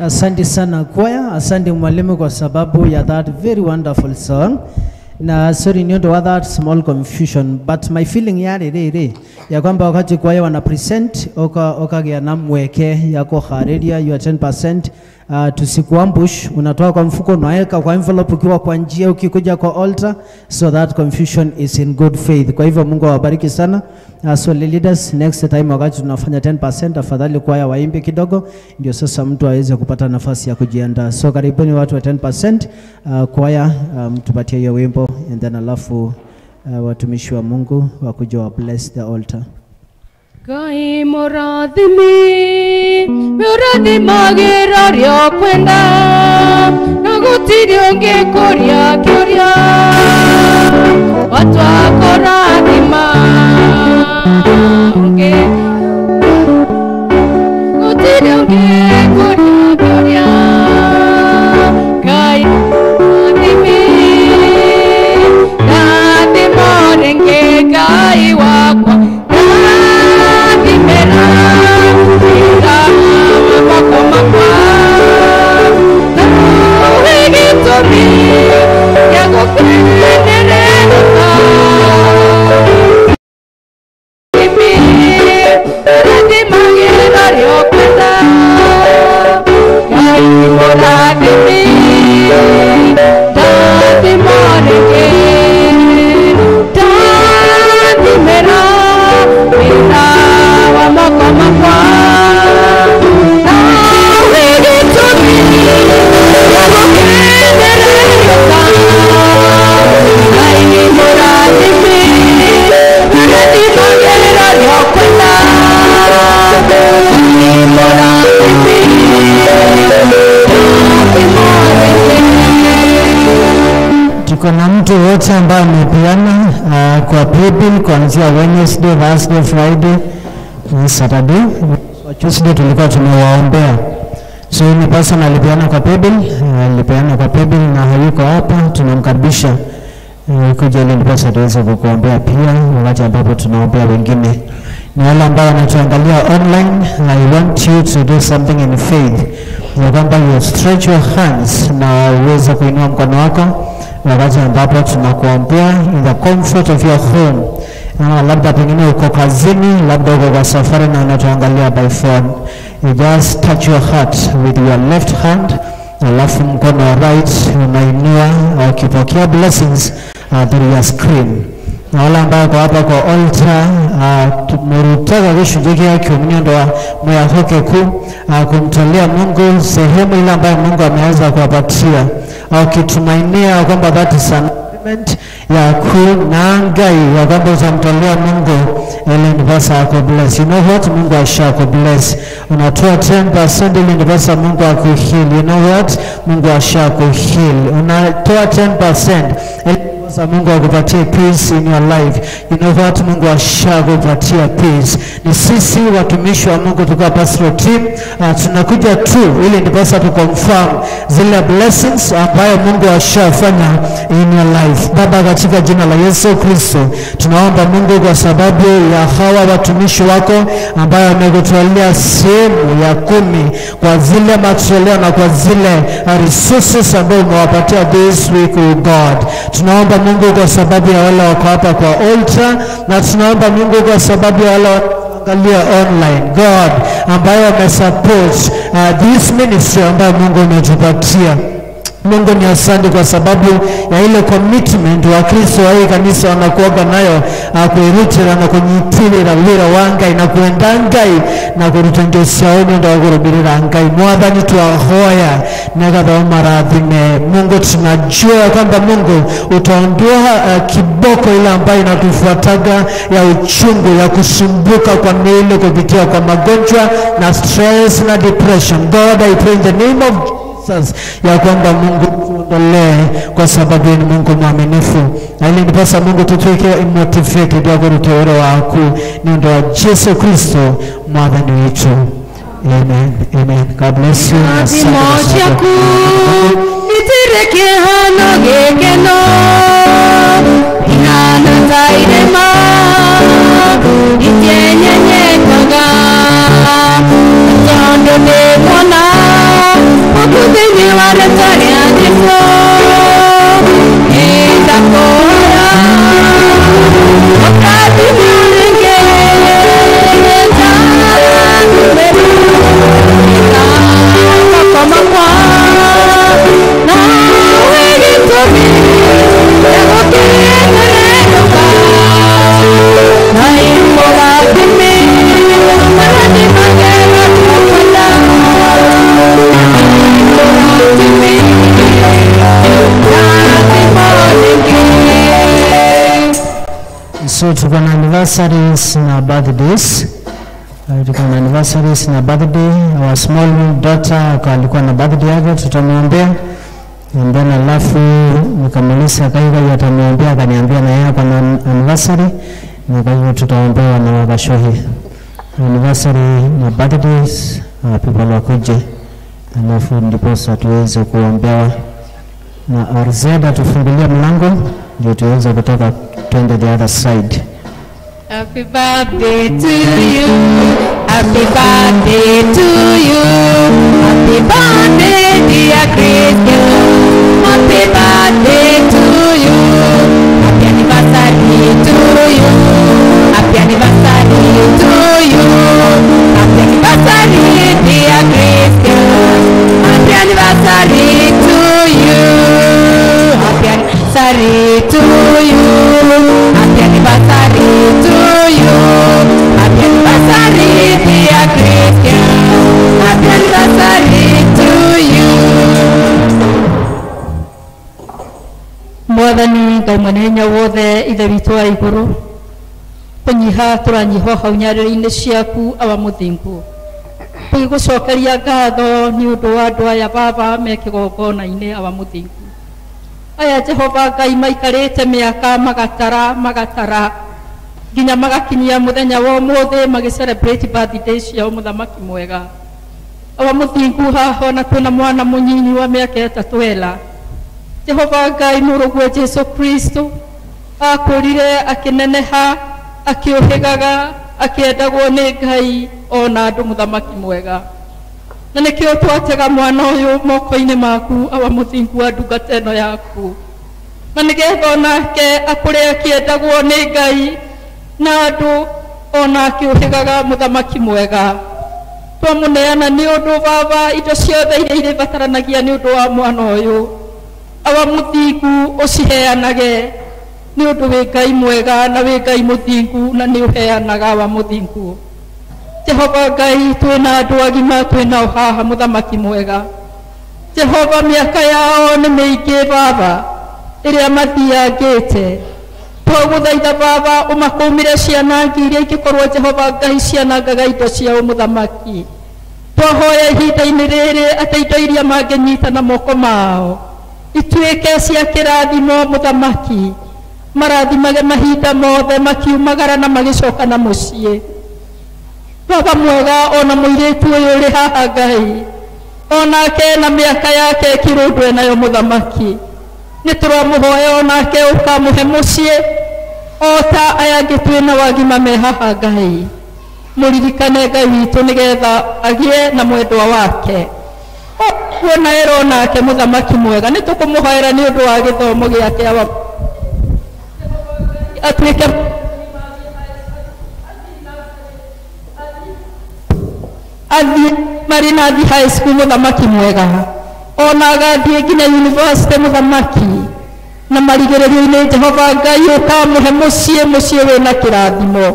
Asante sana kwaya, asante mwalimu kwa sababu ya that very wonderful song. Na sorry ni wa that small confusion, but my feeling yari riri ya kwamba wakati kwaya wana present okagea na mweke ya kuhariria your 10% Tusikuambush, unatoa kwa mfuko unaweka kwa envelope ukiwa kwa njia ukikuja kwa altar, so that confusion is in good faith. Kwa hivyo Mungu awabariki sana. So leaders, next time wakati tunafanya 10%, afadhali kwaya waimbe kidogo ndio sasa mtu aweze kupata nafasi ya kujiandaa. So karibuni watu wa 10%, kwaya tupatie hiyo wimbo and then alafu watumishi wa Mungu wakuja wa bless the altar. Ngai mũrathimi mũrathimagĩra ũrĩa ũkwenda na gũtirĩ ũngĩ kũria kĩũria watwakũrathima ũngĩ gũtirĩ ũngĩ kũria kĩũria Ngai mũrathimi rathima rĩngĩ Ngai wakwa Tuko na mtu wote ambaye amepeana kwa paybill kuanzia Wednesday, Thursday, Friday, Saturday. Tuesday tulikuwa tumewaombea. So ni person alipeana kwa paybill, alipeana kwa paybill na hayuko hapa, tunamkaribisha kuja ili ndiposa tuweze kukuombea pia wakati ambapo tunaombea wengine. Ni wale ambao wanatuangalia online, I want you to do something in faith. Ya kwamba you stretch your hands na uweze kuinua mkono wako wakati ambapo tunakuombea in the comfort of your home. Labda pengine uko kazini, labda uko kwa safari na unatuangalia by phone. You just touch your heart with your left hand, alafu mkono wa right unainua ukipokea blessings through your screen. Na wale ambao kwa hapa kwa altar, murutaka gĩcunjĩ kĩa nĩ ũndũ wa mwĩhokeku kumtolea Mungu sehemu ile ambayo Mungu ameweza kuwapatia, ukitumainia kwamba that is an agreement ya na Ngai ya kwamba utamtolea Mungu ili ndiposa akubless. You know what? Mungu ashakubless. Unatoa 10% ili ndiposa Mungu akuheal. You know what? Mungu ashakuheal. Unatoa 10% ili ndiposa Mungu akupatie peace in your life. You know what? Mungu ashakupatia peace. Ni sisi watumishi wa Mungu tukiwa pastoral team, tunakuja tu ili ndiposa tuconfirm zile blessings ambayo Mungu ashafanya in your life. Baba, katika jina la Yesu Kristo, tunaomba Mungu kwa sababu ya hawa watumishi wako ambayo wamekutolea sehemu ya 10 kwa zile matoleo na kwa zile resources ambayo umewapatia this week, oh God. Tunaomba Mungu kwa sababu ya wale wako hapa kwa altar, na tunaomba Mungu kwa sababu ya wale angalia online, God, ambayo wamesupport this ministry ambayo Mungu umetupatia. Mungu ni asante kwa sababu ya ile commitment wa Kristo wa hii kanisa wanakuaga nayo kuirutira na kunyitirira wira wa Ngai na kwenda Ngai na kuruta njo ciao nĩ ũndũ wa kũrũmĩrĩra Ngai. Mwathani twahoya nĩgetha ũmarathime. Mungu, tunajua kwamba Mungu utaondoa kiboko ile ambayo inatufuataga ya uchungu ya kusumbuka kwa miili kupitia kwa magonjwa na stress na depression. God, I pray in the name of Jesus ya kwamba Mungu tuondolee, kwa sababu ni Mungu mwaminifu. Na ili ndiposa Mungu tutuike motivated ya kuruta wira waku ni ũndũ wa Yesu Kristo mwathani witũ. Amen. Amen. God bless you. Asante kwa sababu Itirĩ kĩhano gĩkeno ihana ta irĩma itienyenyekaga tondũ ndĩkuona gũkũ thĩinĩ wa rĩtwa rĩa Jesũ nĩndakũhoya ũkathime rĩngĩ nĩndakũmĩra makwa. anniversaries na birthdays. Tuko na anniversaries na birthday. Our small daughter alikuwa na birthday yake, tutamwombea. And then alafu nikamuuliza Kaiga atamwombea, akaniambia na yeye ako na anniversary, na kwa hivyo tutaombewa na Wakashohi. Anniversary na birthdays, people wakuje, alafu ndiposa tuweze kuombewa. Na RZ atufungulie mlango ndio tuweze kutoka twende the other side. Happy birthday to you. Happy birthday to you. Happy birthday dear Christian. Happy birthday to you. Happy anniversary to you. Happy anniversary to you. Happy anniversary dear Christian. Happy anniversary to you. Happy anniversary to you. Happy anniversary to you. Happy anniversary dear Christian. Happy anniversary to you. Mwathani Ngai mwene hinya wothe ithe witũ wa igũrũ, kũnyiha tũranyiha hau nyarĩrĩ-inĩ ciaku awa mũthingu, tũgĩgũcokeria ngatho nĩ ũndũ wa andũ aya baba me kĩgongona-inĩ awa mũthingu. Aya Jehova Ngai maikarĩte mĩaka magatara magatara nginya magakinyia mũthenya wa ũmũthĩ magĩ celebrate birthday ciao mũthamaki mwega. Awa mũthingu, haha ona twĩna mwana mũnyinyi wa mĩaka 3 ela. Jehova Ngai mũrũguo Jesu Kristo akũrire akĩneneha akĩũhĩgaga akĩendagwo nĩ Ngai ona andũ mũthamaki mwega. Na nĩkĩo twatega mwana ũyũ moko-inĩ maku awa mũthingu wa ndungata ĩno yaku, na nĩgetha onake akũre akĩendagwo nĩ Ngai na andũ ona akĩũhĩgaga mũthamaki mwega. Twamũneana nĩ ũndũ baba indo ciothe iria irĩbataranagia nĩ ũndũ wa mwana ũyũ awa mũthingu ũciheanage nĩ ũndũ wĩ Ngai mwega na wĩ Ngai mũthingu na nĩ ũheanaga awa mũthingu. Jehova Ngai twĩna andũ agima twĩnao haha mũthamaki mwega. Jehova mĩaka yao nĩ mĩingĩ baba ĩrĩa mathiangĩte. Twagũthaitha baba ũmakũmĩre ciana iria ingĩkorwo Jehova Ngai cianangaga indo ciao mũthamaki. Twahoya ihinda-inĩ rĩrĩ atĩ indo iria mangĩnyita na moko mao ituĩke cia kĩrathimo mũthamaki, marathimage mahinda mothe makiumagara na magĩcoka na mũciĩ. Baba mwega ona mũirĩtu ũyũ ũrĩ haha Ngai onake na mĩaka yake kĩrũndũ enayo mũthamaki, nĩ tũramũhoya onake ũkamũhe mũciĩ o ta aya angĩ twĩna wagima me haha Ngai. Mũririkane Ngai witũ nĩgetha agĩe na mwendwa wake kuona ero nake mũthamaki mwega. Nĩ tũkũmũhoera nĩ ũndũ wa gĩthomo gĩake awa atuĩke athiĩ marĩ na athiĩ high school mũthamaki mwega, ona agathiĩ nginya university mũthamaki, na marigĩrĩrio-inĩ Jehova Ngai ũkamũhe mũciĩ mũciĩ wĩna kĩrathimo,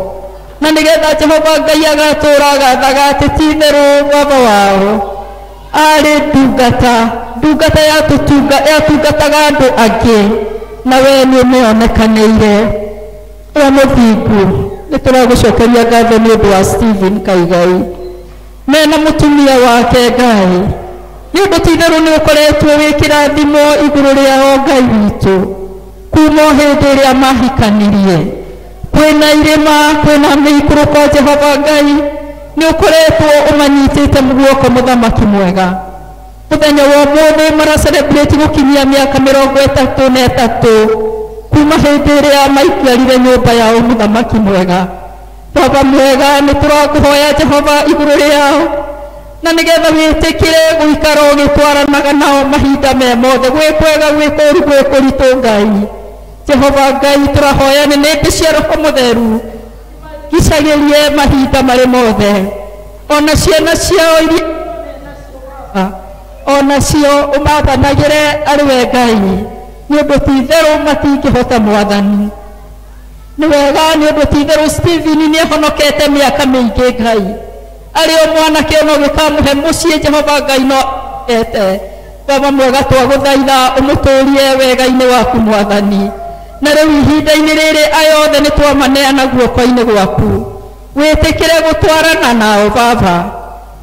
na nĩgetha Jehova Ngai agatũra agathaga atĩ ti itherũ baba wao arĩ ndungata, ndungata yatungataga andũ angĩ, na we nĩ ũmĩonekanĩire. Wa mũthingu, nĩ tũragũcokeria ngatho nĩ ũndũ wa Stephen Kaigai mena mũtumia wake Ngai, nĩ ũndũ ti itherũ nĩ ũkoretwo wĩ kĩrathimo igũrũ rĩao Ngai witũ kuma o hĩndĩ ĩrĩa mahikanirie. Kwĩna irĩma, kwĩna mĩikũrũko Jehova Ngai nĩ ũkoretwo ũmanyitĩte guoko mũthamaki mwega. Mũthenya wa ũmũthĩ mara celebrate gũkinyia mĩaka 33 kuma hĩndĩ ĩrĩa maikarire nyũmba yao mũthamaki mwega. Baba mwega nĩ tũrakũhoya Jehova igũrũ rĩao na nĩgetha wĩtĩkĩre gũikara ũgĩtwaranaga nao mahinda me mothe, gwĩ kwega gwĩ kũũru gwĩ kũritũ Ngai. Jehova Ngai tũrahoya nĩ nĩndĩ cia Roho Mũtheru gicagĩrie mahinda marĩ mothe, ona ciana ciao iria ona cio ũmathanagĩre arĩ we Ngai, nĩ ũndũ ti itherũ matingĩhota mwathani. Nĩ wega nĩ ũndũ ti itherũ Stephen nĩ ahonokete mĩaka mĩingĩ Ngai, arĩ o mwanake ona ũgĩkamũhe mũciĩ Jehova Ngai no ete. Baba mwega twagũthaitha ũmũtũrie wega-inĩ waku mwathani, Na rĩu ihinda-inĩ rĩrĩ aya othe nĩ twamaneana guoko-inĩ gwaku. Wĩtĩkĩre gũtwarana nao Baba,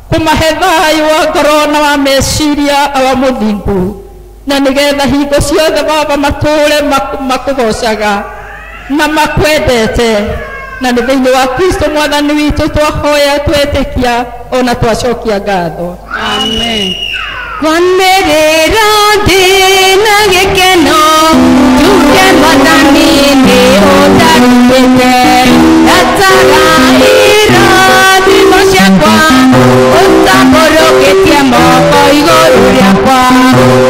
kũmahe thayũ wa ngoro na wa meciria wa mũthingu, na nĩgetha hingo ciothe Baba matũũre makũgocaga na makwendete. Na nĩ thĩinĩ wa Kristo Mwathani witũ twahoya, twetĩkia ona twacokia ngatho. Amen. Kwanĩrĩra ndĩna gĩkeno, njuge Mwathani nĩ ũndarutĩte. Ndataga irathimo ciakwa, ũtambũrũkĩtie moko igũrũ rĩakwa.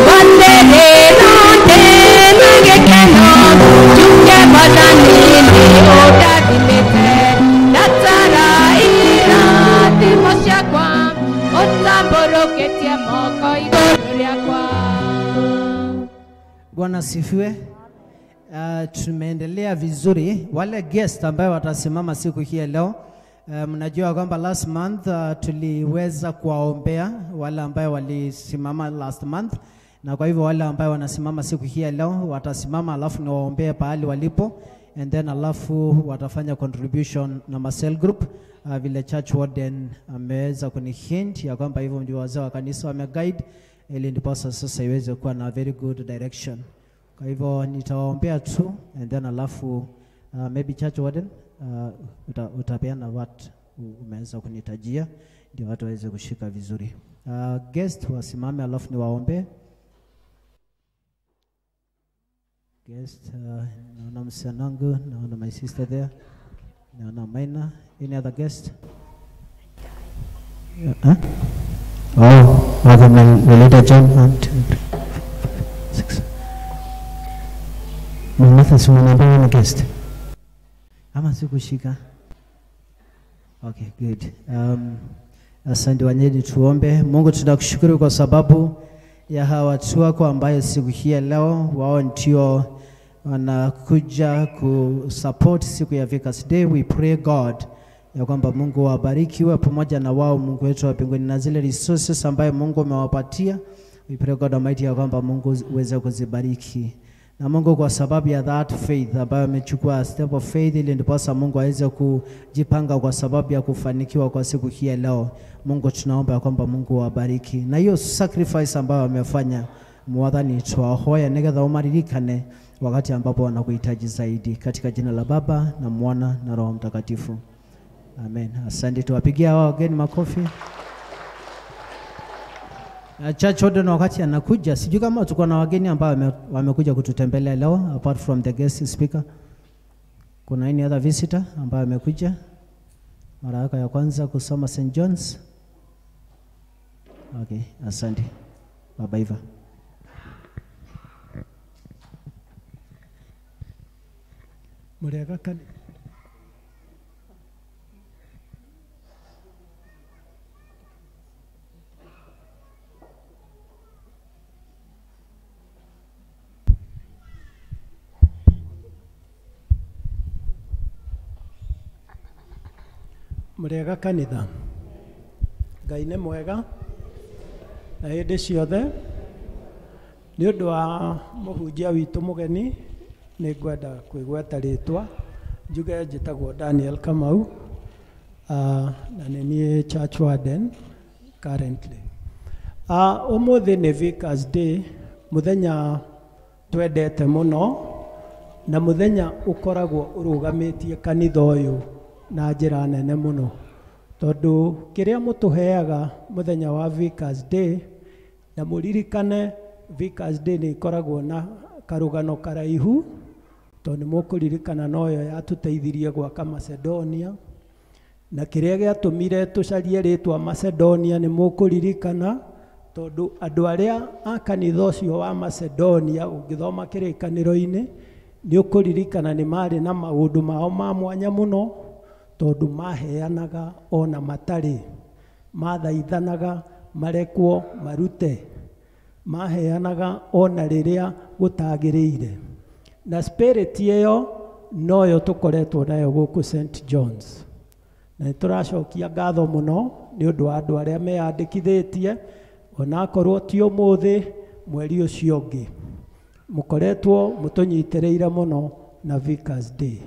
Kwanĩrĩra ndĩna gĩkeno, njuge Mwathani nĩ ũndathimĩte. Ndataga irathimo ciakwa, ũtambũrũkĩtie moko igũrũ rĩakwa. Bwana asifiwe. Tumeendelea vizuri. Wale guest ambayo watasimama siku hii ya leo, mnajua kwamba last month tuliweza kuwaombea wale ambayo walisimama last month, na kwa hivyo wale ambayo wanasimama siku hii ya leo watasimama, alafu niwaombee pahali walipo, and then alafu watafanya contribution na Marcel Group. Vile church warden ameweza kunihint ya kwamba hivyo ndio wazee wa kanisa wameguide, ili ndiposa sasa iweze kuwa na very good direction. Kwa hivyo nitawaombea tu, and then alafu maybe church warden utapeana what umeweza kunitajia ndio watu waweze kushika vizuri. Guest wasimame alafu niwaombe. Guest, naona msianangu, naona my sister there, naona Maina. Any other guest? Huh? Oh, okay, my leader John. 1, 2, 3, 4, 5, 6. Mama, umeniambia ni guest. Ama sikushika. Okay, good. Asante wanyeji, tuombe. Mungu, tunakushukuru kwa sababu ya hawa watu wako ambayo siku hii ya leo wao ndio wanakuja kusupport siku ya Vicars Day. We pray God ya kwamba Mungu wabariki pamoja na wao, Mungu wetu wa mbinguni, na zile resources ambayo Mungu amewapatia. We pray God Almighty ya kwamba Mungu uweze kuzibariki. Na Mungu, kwa sababu ya that faith ambayo amechukua step of faith, ili ndiposa Mungu aweze kujipanga kwa sababu ya kufanikiwa kwa siku hii ya leo. Mungu, tunaomba ya kwamba Mungu wabariki. Na hiyo sacrifice ambayo amefanya, Mwathani twahoya nigetha umaririkane wakati ambapo wanakuhitaji zaidi, katika jina la Baba na Mwana na Roho Mtakatifu. Amen. Asante, tuwapigie hawa wageni makofi. Church warden wakati anakuja, sijui kama tuko na wageni ambao wamekuja kututembelea leo apart from the guest speaker. Kuna any other visitor ambaye amekuja mara yako ya kwanza kusoma St. John's? Okay, asante. Baba Iva. Muriaga kani. Muriaga kanitha. Ngai nĩ mwega na hĩndĩ ciothe. Nĩ ũndũ wa mũhunjia witũ mũgeni, nĩ ngwenda kwĩgweta rĩtwa njuge njĩtagwo Daniel Kamau, na nĩ niĩ church warden currently. Ũmũthĩ nĩ Vicars Day, mũthenya twendete mũno na mũthenya ũkoragwo ũrũgamĩtie kanitha ũyũ na njĩra nene mũno, tondũ kĩrĩa mũtũheaga mũthenya wa Vicars Day, na mũririkane Vicars Day nĩ ĩkoragwo na karũgano karaihu, tondũ nĩ mũkũririkana noyo yatũteithirie gwaka Macedonia, na kĩrĩa gĩatũmire tũcarie rĩtwa Macedonia nĩ mũkũririkana, tondũ andũ arĩa a kanitha ũcio wa Macedonia ũngĩthoma kĩrĩkanĩro-inĩ nĩ ũkũririkana nĩ marĩ na maũndũ mao ma mwanya mũno, tondũ maheanaga ona matarĩ, mathaithanaga marekwo marute, maheanaga ona rĩrĩa gũtagĩrĩire. Na spirit ĩyo noyo tũkoretwo nayo gũkũ St. John's. Na nĩ tũracokia ngatho mũno nĩ ũndũ wa andũ arĩa meyandĩkithĩtie, onakorwo ti ũmũthĩ, mweri ũcio ũngĩ. Mũkoretwo mũtũnyitĩrĩire mũno na Vicars Day.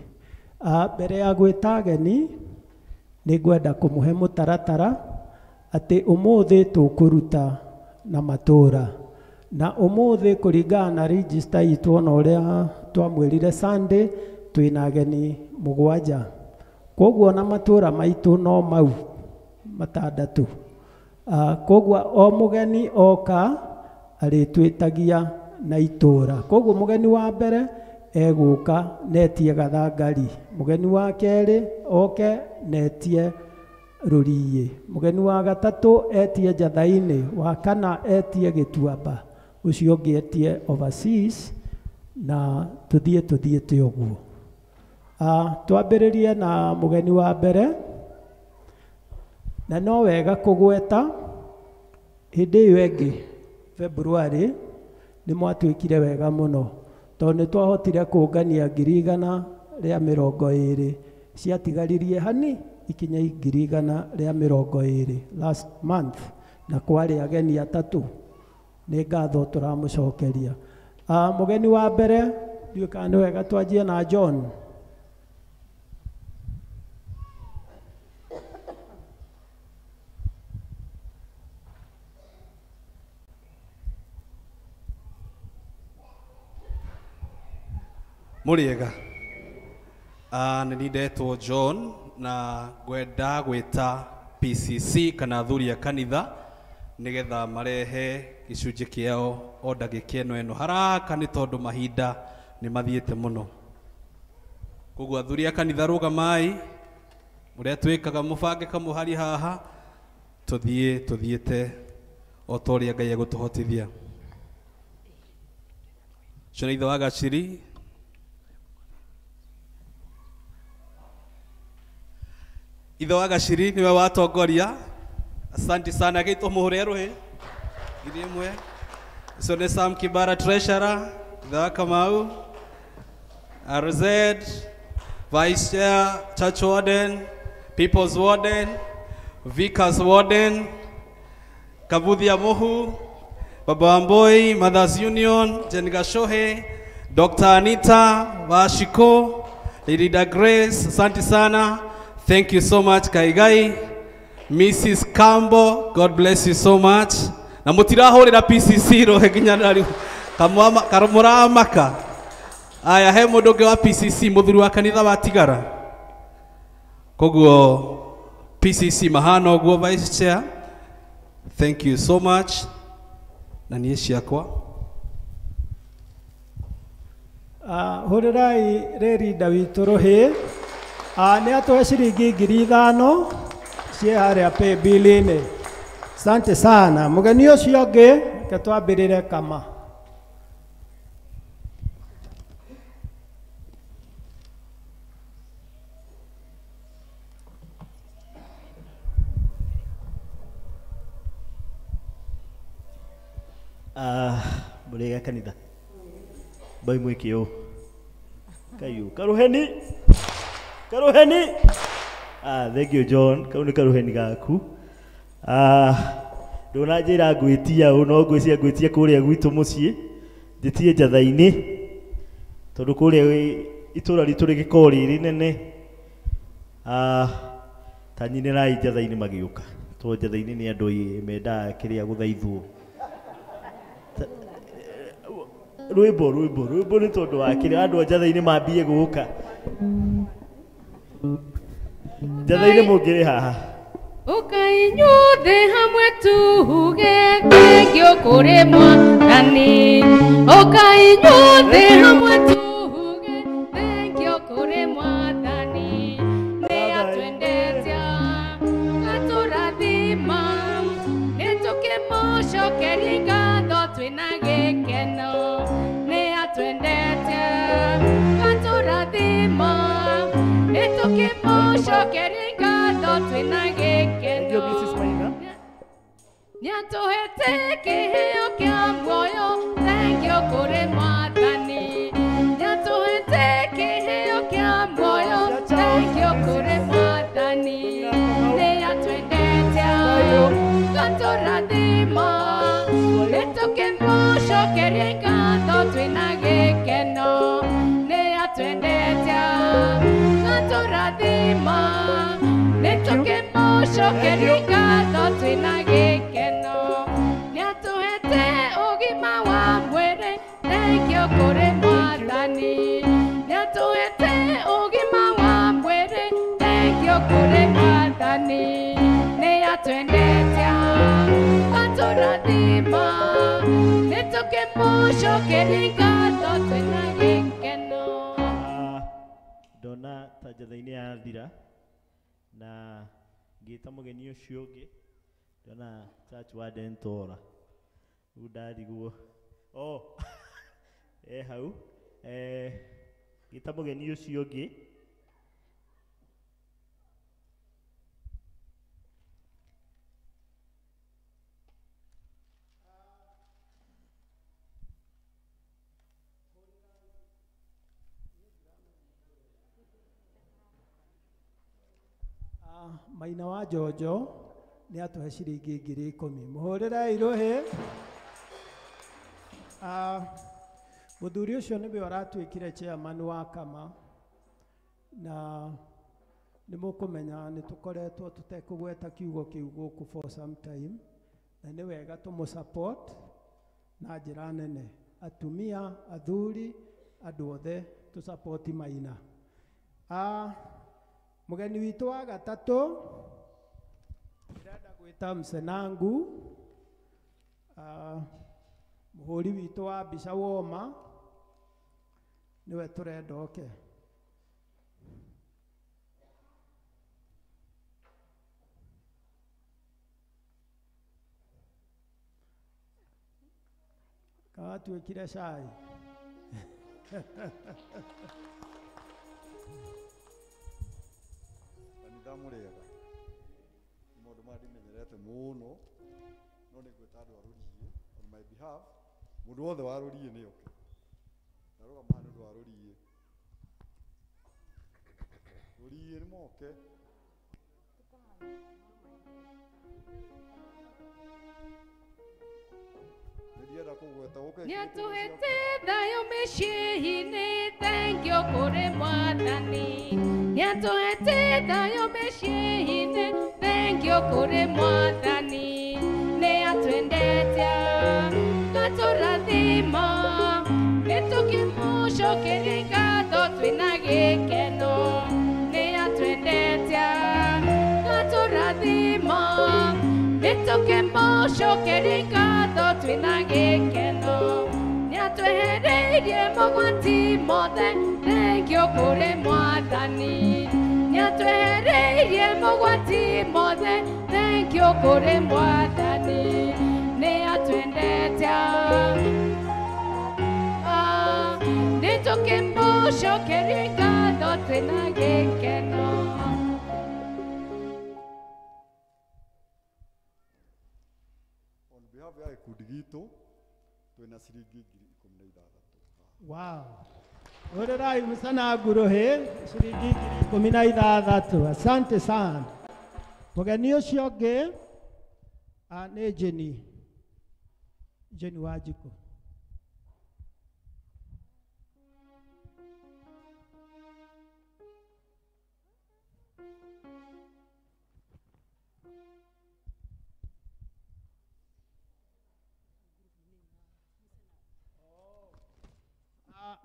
Mbere ya gwĩta ageni nĩ ngwenda kũmũhe mũtaratara atĩ ũmũthĩ tũkũruta na matũra na ũmũthĩ kũringana na register itũ ona ũrĩa twamwĩrire Sunday twĩna ageni 7. Koguo na matũra maitũ no mau 6. Koguo o mũgeni oka arĩtwĩtagia na itũra. Koguo mũgeni wa mbere egũka netie Gathangari, mũgeni wa kerĩ oke netie Rũriĩ, mũgeni wa gatatũ etie Njatha-inĩ, wa kana etie Gĩtuamba, ũcio ũngĩ etie overseas, na tũthiĩ tũthiĩte ũguo. Twambĩrĩrie na mũgeni wa mbere, na no wega kũgweta hĩndĩ ĩyo ĩngĩ February nĩ mwatuĩkire wega mũno tondũ nĩ twahotire kũngania 120,000 ciatigaririe hani ikinya 120,000 last month, na kwarĩ ageni 3. Nĩ ngatho tũramũcokeria. Mũgeni wa mbere ndiũĩ kana nĩ wega twanjie na John. Mũrĩega. Nĩ niĩ ndetwo John na ngwenda gwĩta PCC kana athuri a kanitha nĩgetha marehe gĩcunjĩ kĩao o ndagĩka ĩno ĩno haraka nĩ tondũ mahinda nĩ mathiĩte mũno. Koguo athuri a kanitha rũgamai ũrĩa twĩkaga mũbange kamũhari haha tũthiĩ tũthiĩte o ta ũrĩa Ngai egũtũhotithia. Ũcio nĩ ithe wa Gaciri. Ithe wa Gaciri niwe watongoria. Asante sana gĩtwo mũhũre rũhĩ 1,000. Ũcio nĩ Sam Kibara treasurer, ithe wa Kamau, RZ, Vice Chair, Church Warden, People's Warden, Vicars Warden, Kabuthia Mohu, Baba Wamboi, Mothers Union, Jen Gashohe, Dr. Anita Washiko, Lady Da Grace, asante sana. Thank you so much, Kaigai. Mrs. Kambo, God bless you so much. Na mutirahũrĩra PCC rohe nginya na rĩu. Kamũramaka. Aya, he mũndũ ũngĩ wa PCC, mũthuri wa kanitha wa Tigara. Koguo PCC mahana ũguo, Vice Chair. Thank you so much. Na niĩ ciakwa. Hũrĩrai rĩrinda witũ rũhĩ. Nĩ atũhe ciringi 5,000 ciĩ harĩa paybill-inĩ. Asante sana. Mũgeni ũcio ũngĩ, reke twambĩrĩre Kama. Mũrĩega kanitha. Bai mwĩke ũũ. Kaiũ. Karuheni. Karuheni. Thank you John. Kau nĩ karuheni gaku. Ndũnanjĩra ngwĩtia ũũ no ngwĩcia ngwĩtia kũrĩa gwitũ mũciĩ. Njĩtie Njatha-inĩ. Tondũ kũrĩa itũra ritũ rĩgĩkorwo rĩ rĩnene. Ta nyinĩrai Njatha-inĩ magĩũka. Tondũ Njatha-inĩ nĩ andũ mendaga kĩrĩa gũthaithwo. Rwĩmbo rwĩmbo rwĩmbo nĩ tondũ wa kĩrĩa andũ a Njatha-inĩ mambie gũka. Njatha-inĩ mũngĩrĩ haha. Ũkai inyuothe hamwe tuge thengio kũrĩ Mwathani. Ũkai inyuothe hamwe tuge thengio kũrĩ Mwathani. Nĩ atwendete atũrathima, nĩ tũkĩmũcokeria ngatho twĩna gĩkeno. Nĩ atwendete atũrathima, nĩ tũkĩmũcokeria ngatho twĩna gĩkeno. Nĩ atũhete kĩheo kĩa muoyo, thengio kũrĩ Mwathani. Nĩ atũhete kĩheo kĩa muoyo, thengio kũrĩ Mwathani. Nĩ atwendete atũrathima, nĩ tũkĩmũcokeria Tũkĩmũcokeria ngatho twĩna gĩkeno nĩ atwendete atũrathima nĩ tũkĩmũcokeria ngatho twĩna gĩkeno nĩ atũhete ũgima wa mwĩrĩ thengio kũrĩ Mwathani nĩ atũhete ũgima wa mwĩrĩ thengio kũrĩ Mwathani nĩ atwendete atũrathima nĩ tũkĩmũcokeria ngatho twĩna gĩkeno. Ndona ta njatha-inĩ yathira na ngĩta mũgeni ũcio ũngĩ ndona church warden tora rĩu ndarigwo oh hau ngĩta mũgeni ũcio ũngĩ. Maina wa Jojo nĩ atũhe ciringi 10,000 mũhũrĩre irũhĩ. Mũthuri ũcio nĩwe ũratuĩkire chairman wa Kama na nĩ mũkũmenya nĩ tũkoretwo tũtekũgweta kiugo kĩu gũkũ for some time na nĩ wega tũmũ support na njĩra nene, atumia, athuri, andũ othe tũ support Maina. Mũgeni witũ wa gatatũ ndĩrenda gwĩta Msenangu, mũhũri witũ wa mbica woma nĩwe tũrenda oke. Kawatuĩkire cai. Kanitha mũrĩega nĩ maũndũ maya ndimenyerete mũno no nĩ ngwĩta andũ a Rũriĩ on my behalf mũndũ wothe wa Rũriĩ nĩ oke ndarũgama haha nĩ ũndũ wa Rũriĩ. Rũriĩ nĩ moke. Nĩ kũgweta ũke. Nĩ atũhete thayũ mĩciĩ-inĩ thengio kũrĩ Mwathani nĩ atũhete thayũ mĩciĩ-inĩ thengio kũrĩ Mwathani nĩ atwendete atũrathima nĩ tũkĩmũcokeria ngatho twĩna gĩkeno nĩ atwendete atũrathima nĩ tũkĩmũcokeria ngatho twĩna gĩkeno nĩ atwehereirie mogwati mothe thengio kũrĩ Mwathani nĩ atwehereirie mogwati mothe thengio kũrĩ Mwathani nĩ atwendete nĩ tũkĩmũcokeria ngatho twĩna gĩkeno. On behalf ya gĩkundi gitũ twĩna ciringi 16,000. Wow. Hũrĩrai Msenangu rũhĩ ciringi 16,000. Asante sana. Mũgeni ũcio ũngĩ nĩ Jenny, Jenny Wanjikũ.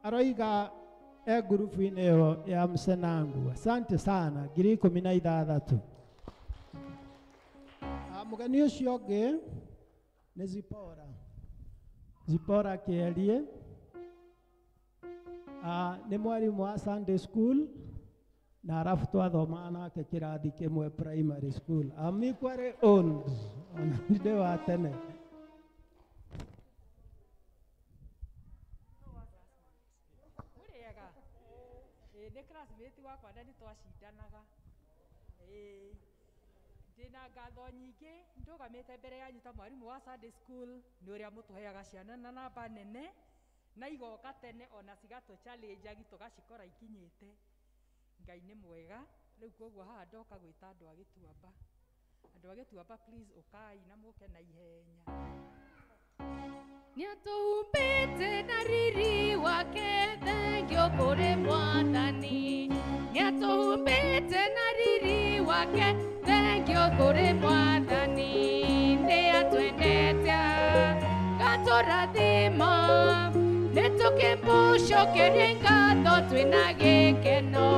Aroiga e ngurubu-inĩ ĩyo ya Msenangu. Asante sana 16,000. Mũgeni ũcio ũngĩ nĩ Zipora, Zipora Kĩerie. Nĩ mwarimũ wa Sunday school na arabu twathomaga nake kĩrathi kĩmwe primary school. I'm equally old, ona ndĩ wa tene. Nĩ classmate wakwa na nĩ twacindanaga. Ndĩna ngatho nyingĩ ndũgamĩte mbere yanyu ta mwarimũ wa Sunday school nĩ ũrĩa mũtũheaga ciana na namba nene na igoka tene ona cigatũ challenge agi tũgacikora ikinyĩte. Ngai nĩ mwega rĩu koguo haha ndoka gwĩta andũ a Gĩtuamba. Andũ a Gĩtuamba please ũkai na mũke na ihenya. Nĩatũhumbĩte na riri wake, thengio kũrĩ Mwathani. Nĩatũhumbĩte na riri wake, thengio kũrĩ Mwathani. Nĩatwendete gatũrathima, nĩtũkĩmũcokerie ngatho twĩna gĩkeno.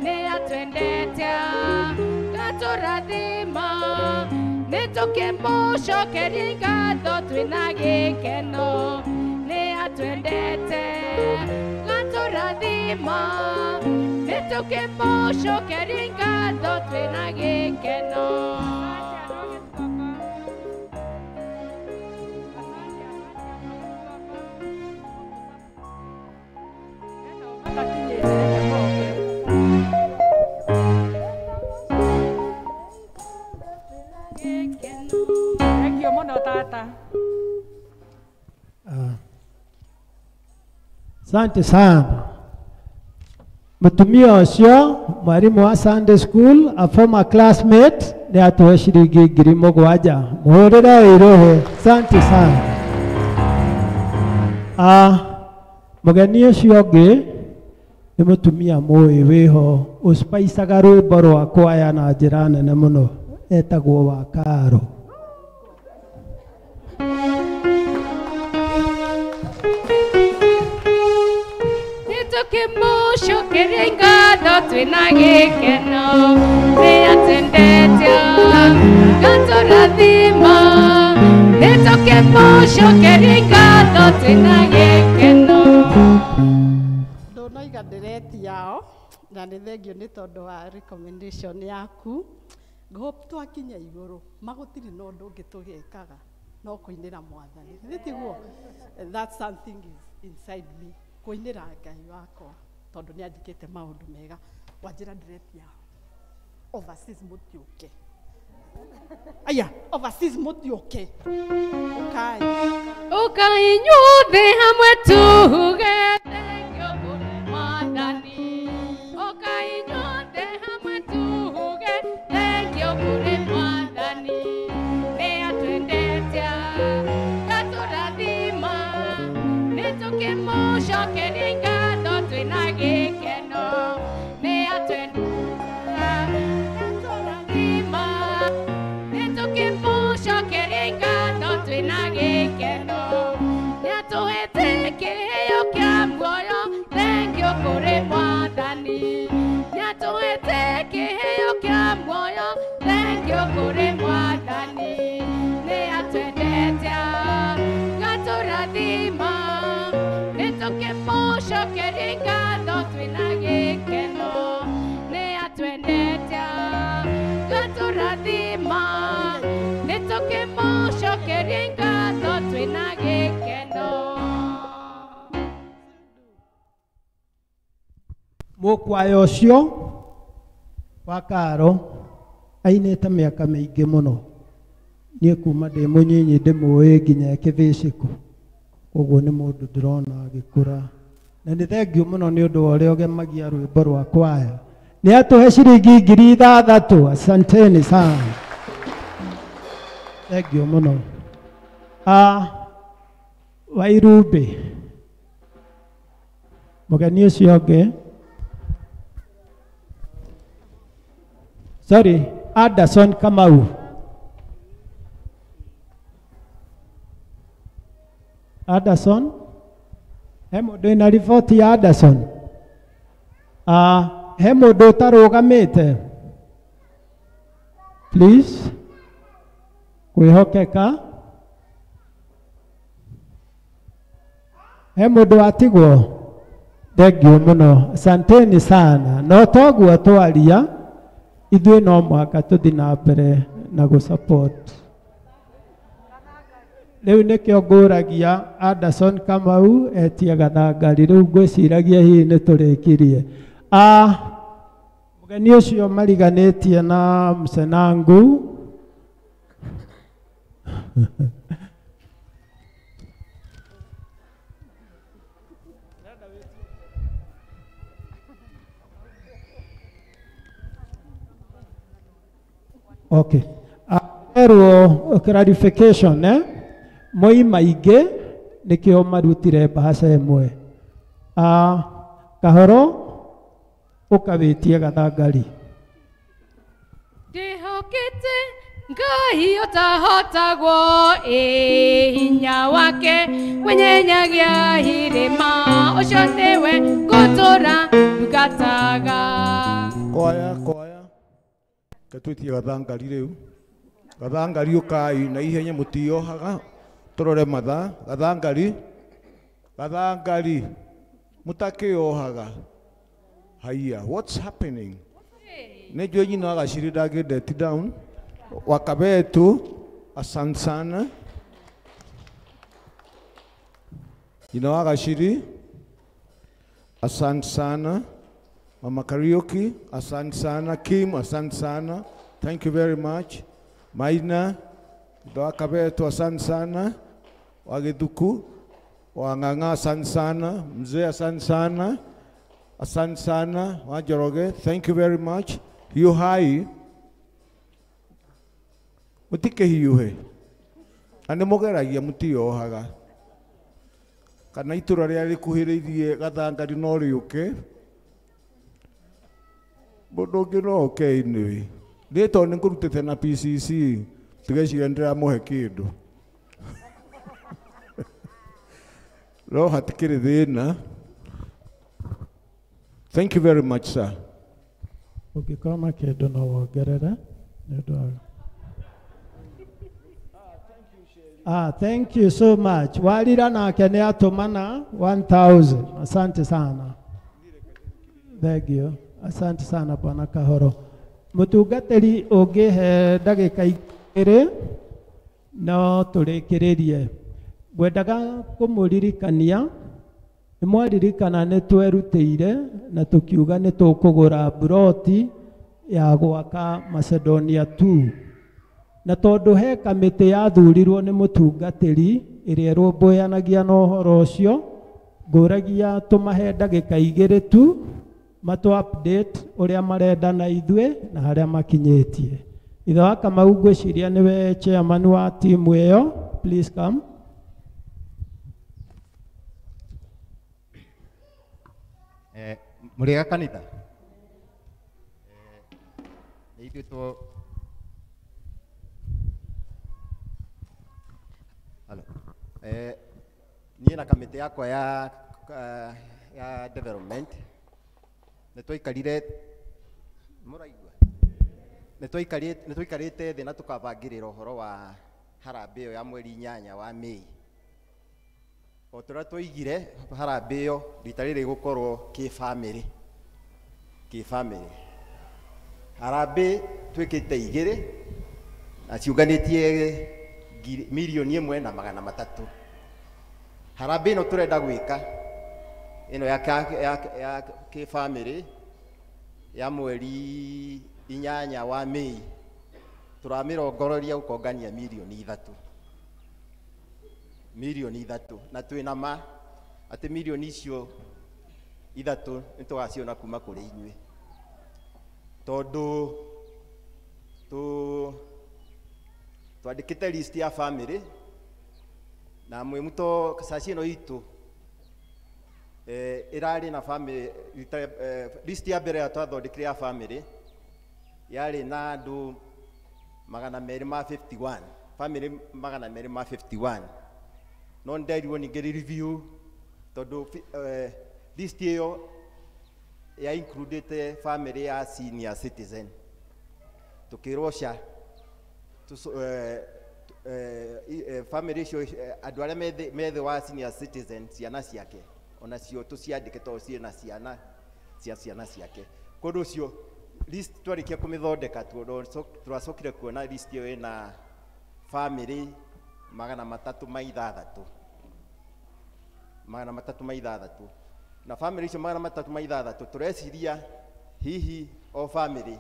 Nĩatwendete gatũrathima, nĩtũkĩmũcokerie ngatho twĩna gĩkeno. Nĩatwendete gatũrathima, nĩtũkĩmũcokerie ngatho twĩna gĩkeno. Thengio mũno tata. Asante sana. Mũtumia ũcio mwalimu wa Sunday school, a former classmate, nĩ atũhe ciringi 7,000. Mũhũrĩre irũhĩ. Asante sana. Mũgeni ũcio ũngĩ nĩ mũtumia mũĩ wĩho ũspaicaga rwĩmbo rwa kwaya na njĩra nene mũno, etagwo Wakaro. Nĩtũkĩmũcokerie ngatho twĩna gĩkeno. Nĩatwendete gatũrathima, nĩtũkĩmũcokerie ngatho twĩna gĩkeno. Ndonoiga ndĩretia yao na nĩ thengio nĩ tondũ wa recommendation yaku. Hope twakinya igũrũ magũtirĩ na ũndũ ũngĩ tũgĩkaga no kũinĩra Mwathani. Githĩ tiguo? That something is inside me, kũinĩra Ngai wakwa tondũ nĩ anjĩkĩte maũndũ mega. Wanjĩra ndĩretia overseas mũtiũke. Aya, overseas mũtiũke. Ũkai. Ũkai inyuothe hamwe tuge thengio kũrĩ Mwathani. Ũkai inyuothe hamwe tuge thengio kũrĩ Mwathani. Nĩatwendete gatũrathima, nĩtũkĩmũcokerie ngatho twĩna gĩkeno. Nĩatwendete gatũrathima, nĩtũkĩmũcokerie ngatho twĩna gĩkeno. Nĩatũhete kĩheo kĩa muoyo, thengio kũrĩ Mwathani. Nĩatũhete kĩheo kĩa muoyo, thengio kũrĩ Mwathani. Nĩatwendete gatũrathima, nĩtũkĩmũcokerie ngatho twĩna gĩkeno. Nĩatwendete gatũrathima, nĩtũkĩmũcokerie ngatho twĩna gĩkeno. Mũkwaya ũcio wa Karo ainĩte mĩaka mĩingĩ mũno. Niĩ kuma ndĩ mũnyinyi ndĩmũĩ nginya kĩbĩcĩkũ, koguo nĩ mũndũ ndĩrona agĩkũra. Na nĩ thengio mũno nĩ ũndũ wa ũrĩa ũgemagia rwĩmbo rwa kwaya. Nĩ atũhe ciringi 6,000. Asanteni sana. Thengio mũno. Wairumbi, mũgeni ũcio ũngĩ, sorry, Anderson Kamau. Anderson, he mũndũ wĩna riboti ya Anderson? He mũndũ ũtarũgamĩte? Please, kwĩhokeka. He mũndũ watigwo? Thengio mũno, asanteni sana. No toguo twaria, ithuĩ no mũhaka tũthiĩ na mbere na gũ-support. Rĩu nĩkĩo ngũragia Anderson Kamau etie gathangari. Rĩu ngwĩciragia hihi nĩ tũrĩkirie. Mũgeni ũcio mariganĩtie na Msenangu. Okay. Erwo clarification, eh? Moima ingĩ nĩkĩo marutire mbahaca ĩmwe. Kahoro ũkawĩtie gathangari. Ndĩhokete Ngai ũtahotagwo ĩ hinya wake wenyenyagia irĩma ũcio nĩwe ngũtũũra ndungataga. Kwaya kwaya ketwĩtie gathangari rĩu. Gathangari ũkai na ihenya mũtiohaga tũrore mathaa. Gathangari gathangari mũtakĩohaga. Haiya, what's happening? Nĩ njũĩ nyina wa Gaciri ndangĩndeti down. Wakabetu, asante sana. Nyina wa Gaciri, asante sana. Mama Kariuki, asante sana. Kim, asante sana. Thank you very much. Maina, Wakabetu, asante sana. Wagithuku, Wang'ang'a, asante sana. Mzee, asante sana. Asante sana. Wanjoroge, thank you very much. Hiuhai, mũtikĩhiũhe na nĩ mũgeragia mũtiohaga kana itũra rĩrĩa rĩkuhĩrĩirie gathangari no rĩũke mũndũ ũngĩ no oke anyway. Niĩ tondũ nĩ ngũrutĩte na PCC tigeciria nĩndĩramũhe kĩndũ no hatikĩrĩ thĩna. Thank you very much, sir. Ũngĩkorwo na kĩndũ no wongerere nĩ ũndũ wa. Thank you so much. Walira nake nĩ atũmana 1000. Asante sana. Thank you. Asante sana Bwana Kahoro. Mũtungatĩri ũngĩhe ndagĩka igĩrĩ no tũrĩkĩrĩrie. Ngwendaga kũmũririkania nĩ mwaririkana nĩ twerutĩire na tũkiuga nĩ tũkũgũra buroti ya gwaka Macedonia 2. Na tondũ he kamĩtĩ yathurirwo nĩ mũtungatĩri ĩrĩa ĩrũmbũyanagia na ũhoro ũcio, ngũragia tũmahe ndagĩka igĩrĩ tu matũ update ũrĩa marenda na ithuĩ na harĩa makinyĩtie. Ithe wa Kamau ngwĩciria nĩwe chairman wa timu ĩyo, please come. Mũrĩega kanitha? Nĩ ithuĩ two. Hello. Niĩ na kamĩtĩ yakwa ya development nĩ twaikarire mũraigua nĩ twaikarĩte thĩ na tũkabangĩrĩra ũhoro wa harambĩ ĩyo ya mweri 8 wa Mĩĩ. O ta ũrĩa twoigire harambĩ ĩyo rita rĩrĩ ĩgũkorwo kĩbamĩrĩ kĩbamĩrĩ. Harambĩ twĩkĩte igĩrĩ na ciũnganĩtie milioni 1,300. Harambĩ ĩno tũrenda gwĩka ĩno ya kĩbamĩrĩ ya mweri 8 wa Mĩĩ tũramĩrongoreria gũkongania milioni 3. Milioni 3 na twĩna ma atĩ milioni icio 3 nĩ tũgaciona kuma kũrĩ inyuĩ tondũ twandĩkĩte list ya family na mwĩ mũto caci ĩno itũ ĩrarĩ na family list ya mbere ya twathondekire ya family yarĩ na andũ 251 family 251 no nderirwo ningĩ review tondũ list ĩyo ya included family ya senior citizen tũkĩrwo ca family icio andũ arĩa me thĩ wa senior citizen ciana ciake onacio tũciandĩke tondũ ciĩ na ciana cia ciana ciake. Kũndũ ũcio list twarĩkia kũmĩthondeka tũracokire kuona list ĩyo ĩna family 306 306 na family icio 306 tũreciria hihi o family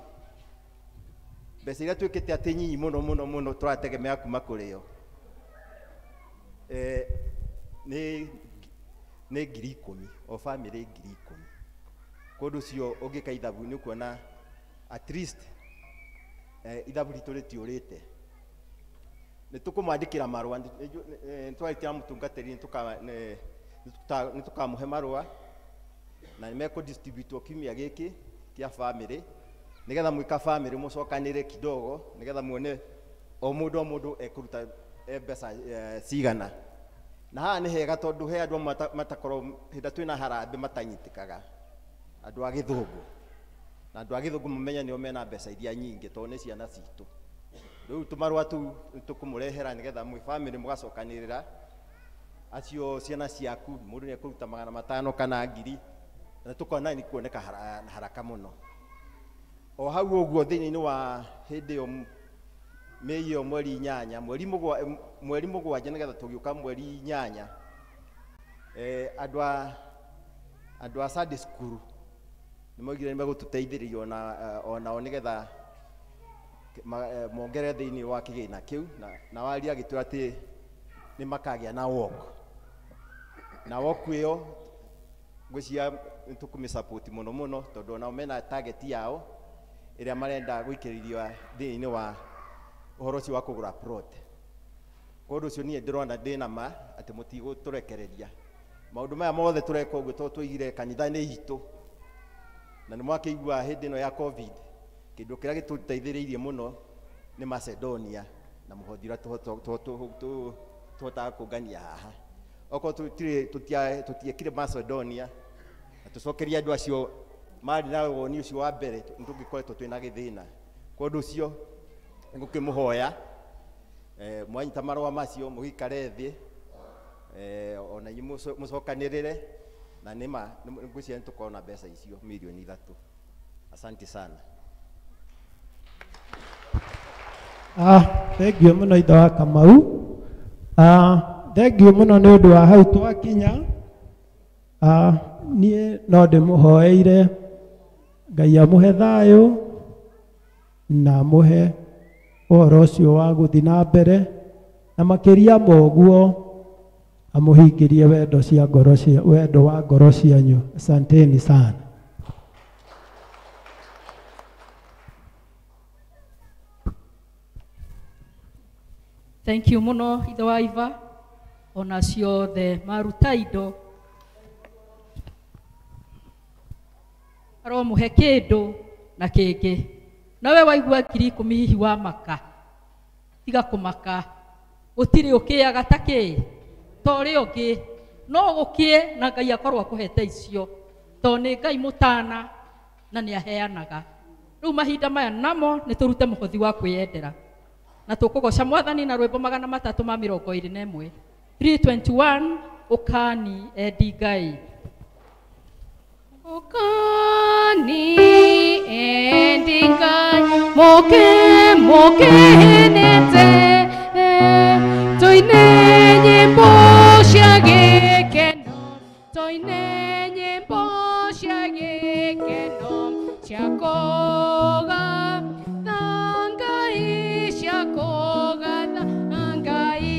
mbeca iria twĩkĩte atĩ nyinyi mũno mũno mũno tũrategemea kuma kũrĩ yo nĩ 10,000 o family 10,000. Kũndũ ũcio ũngĩka ithabu nĩ ũkuona at least ithabu ritũ rĩtiũrĩte. Nĩ tũkũmwandĩkĩra marũa, nĩtwarĩtĩra mũtungatĩri, nĩ tũkamũhe marũa na nĩ mekũdistributwo kiumia gĩkĩ kĩa family, nĩgetha mwĩka family mũcokanĩre kidogo, nĩgetha muone o mũndũ ekũruta mbeca cigana. Na haha nĩ hega tondũ he andũ amwe matakorwo hĩndĩ twĩna harambĩ matanyitĩkaga, andũ a gĩthũngũ, na andũ a gĩthũngũ mamenye nĩo mena mbeca iria nyingĩ tondũ nĩ ciana citũ. Rĩu tũmarũa tũu tũkũmũrehera nĩgetha mwĩ family mũgacokanĩrĩra acio ciana ciaku, mũndũ nĩ ekũruta 500 kana 1000, na tũkona nĩ kuoneka haraka mũno. O hau ũguo thĩinĩ wa hĩndĩ ĩyo mĩei ĩyo mweri 8, mweri 7 nĩgetha tũgĩũka mweri 8, andũ a Sunday school nĩ maugire nĩ megũtũteithĩrĩria onao nĩgetha mongerere thĩinĩ wa kĩgĩna kĩu, na waria agĩtwĩra atĩ nĩ makagĩa na walk, na walk ĩyo ngwĩciria nĩ tũkũmĩsupport mũno mũno tondũ onao mena target yao ĩrĩa marenda gũikĩrĩrio thĩinĩ wa ũhoro ũcio wa kũgũra plot. Kwa ũndũ ũcio niĩ ndĩrona ndĩna ma atĩ mũtigũtũrekereria maũndũ maya mothe tũreka ũguo tondũ twaigire kanitha nĩ itũ, na nĩ mwakĩigua hĩndĩ ĩno ya COVID kĩndũ kĩrĩa gĩtũteithĩrĩirie mũno nĩ Macedonia na mũhothi ũrĩa tũhotaga kũngania haha. Okorwo tũtiekire Macedonia na tũcokerie andũ acio marĩ na woni ũcio wa mbere, nĩ tũngĩkoretwo twĩna gĩthĩna. Kwa ũndũ ũcio ngũkĩmũhoya mwanyita marũa macio mũgĩikare thĩ, ona inyuĩ mũcokanĩrĩre, na nĩma ngwĩciria nĩ tũkorwo na mbeca icio milioni 3. Asante sana. Thank you mũno ithe wa Kamau. Thank you mũno nĩ ũndũ wa hau twakinya. Niĩ no ndĩmũhoeire Ngai amũhe thayũ na amũhe ũhoro ũcio wa gũthiĩ na mbere, na makĩria ma ũguo amũhingĩrie wendo cia ngoro cia wendo wa ngoro cianyu. Asanteni sana. Thank you mũno ithe wa Iva, ona ciothe maruta indo aromũhe kĩndũ na kĩngĩ. Nawe waigua 10,000 hihi wa maka, tiga kũmaka, gũtirĩ ũkĩaga ta kĩ ta ũrĩa ũngĩ, no gũkĩe na Ngai akorwo akũhete icio, tondũ nĩ Ngai mũtana na nĩ aheanaga. Rĩu mahinda maya namo nĩ tũrute mũhothi wa kwĩyendera, na tũkũgoca Mwathani na rwĩmbo 321 321 ũkani endi Ngai. Ũkani endi Ngai moke mokenete, tũine nyĩmbo cia gĩkeno, tũine nyĩmbo cia gĩkeno cia kũgatha Ngai, cia kũgatha Ngai,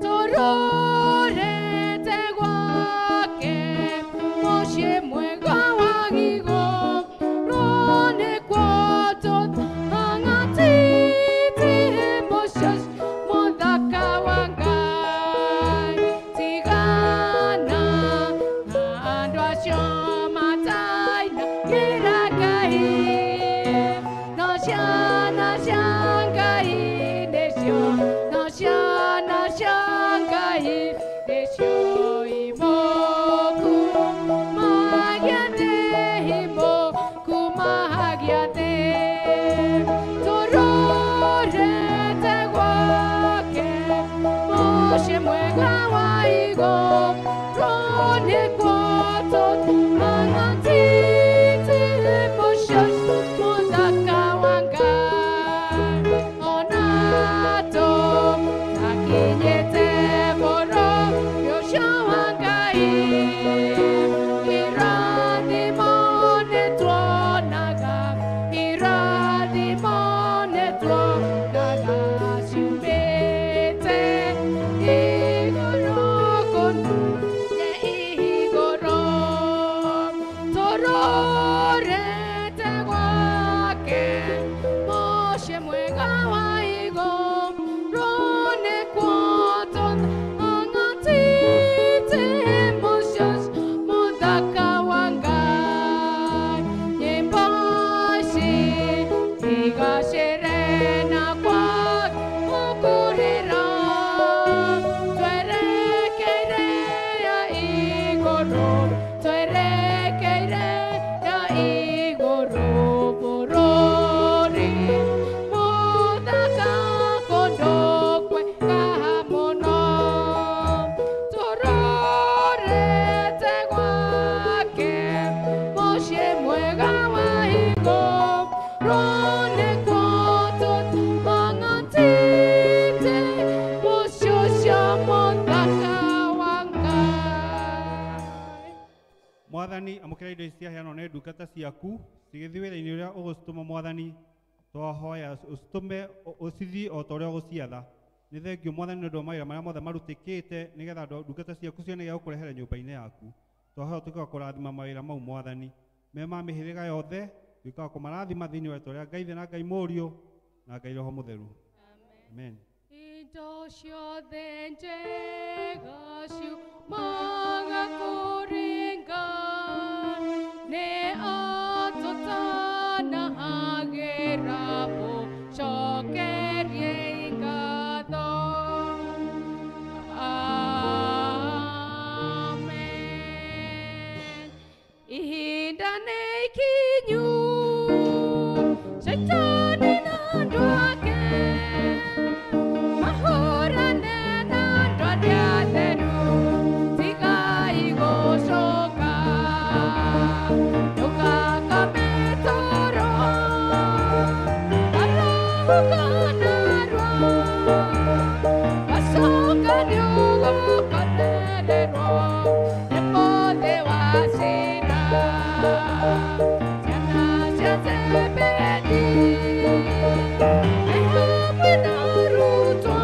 tũrorete gwake mũciĩ mwega wa igũrũ, nĩkuo tũtang'atĩte mũciĩ mũthaka wa Ngai. Tigana na andũ acio matainagĩra Ngai, no ciana cia Ngai nĩcio, no ciana cia Ngai nĩcio imoku magiate, imoku magiate, tũrorete gwake mũciĩ mwega wa igũrũ, nĩkuo tũtang'atĩte mũciĩ mũthaka wa Ngai. Ona tũtakinyĩte bũrũri ũcio wa Ngai, irathimo nĩtuonaga, irathimo nĩtuonaga ciumĩte igũrũ kũndũ Mwathani amũkĩra indo ici ciaheanwo nĩ ndungata ciaku cigĩthiĩ wĩra-inĩ ũrĩa ũgũcitũma Mwathani twahoya ũcitũme ũcithiĩ o ta ũrĩa ũgũciatha. Nĩ thengio Mwathani nĩ ũndũ wa mawĩra marĩa mothe marutĩkĩte nĩgetha ndungata ciaku cione gĩa gũkũrehere nyũmba-inĩ yaku. Twahoya ũtuĩke wa kũrathima mawĩra mau Mwathani me ma mĩhĩrĩga yothe, tuĩke wa kũmarathima thĩinĩ wa rĩĩtwa rĩa Ngai Ithe na Ngai Mũriũ na Ngai Roho Mũtheru. Amen. Indo ciothe njega ciumaga kũrĩ Ngai, nĩ atũtanahagĩra mũcokerie ngatho. Amen. Ihinda nĩ ikinyu, Shaitani na andũ ake mahũrane na andũ arĩa atheru, tigai gũcoka, ndũgakome toro, arahũka narua, wacoka nĩũgũkorererwo nĩ mũthĩ wa ciira. Ciana cia Zebedi me hamwe na arutwo,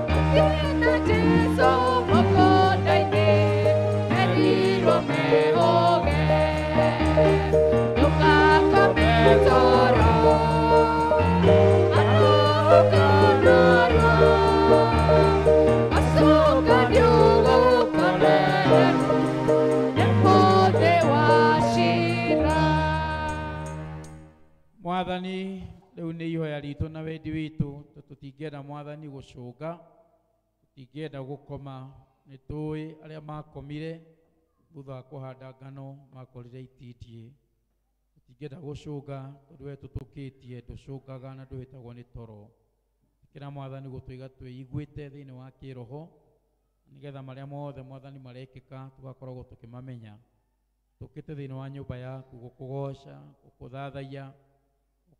mathiĩ na Jesũ mũgũnda-inĩ, merirwo mehũge, ndũgakome toro, arahũka narua, wacoka nĩũgũkorererwo nĩ mũthĩ wa ciira. Mwathani rĩu nĩ ihoya ritũ na wendi witũ tũtingĩenda Mwathani gũcũnga, tũtingĩenda gũkoma. Nĩ tũĩ arĩa makomire thutha wa kũhanda ngano makorire itindiĩ. Tũtingĩenda gũcũnga tondũ we tũtũkĩtie ndũcũngaga na ndũhĩtagwo nĩ toro. Ĩkĩra Mwathani gũtũiga twĩiguĩte thĩinĩ wa kĩroho nĩgetha marĩa mothe Mwathani marekĩka tũgakoragwo tũkĩmamenya. Tũkĩte thĩinĩ wa nyũmba yaku gũkũgoca, gũkũthathaiya,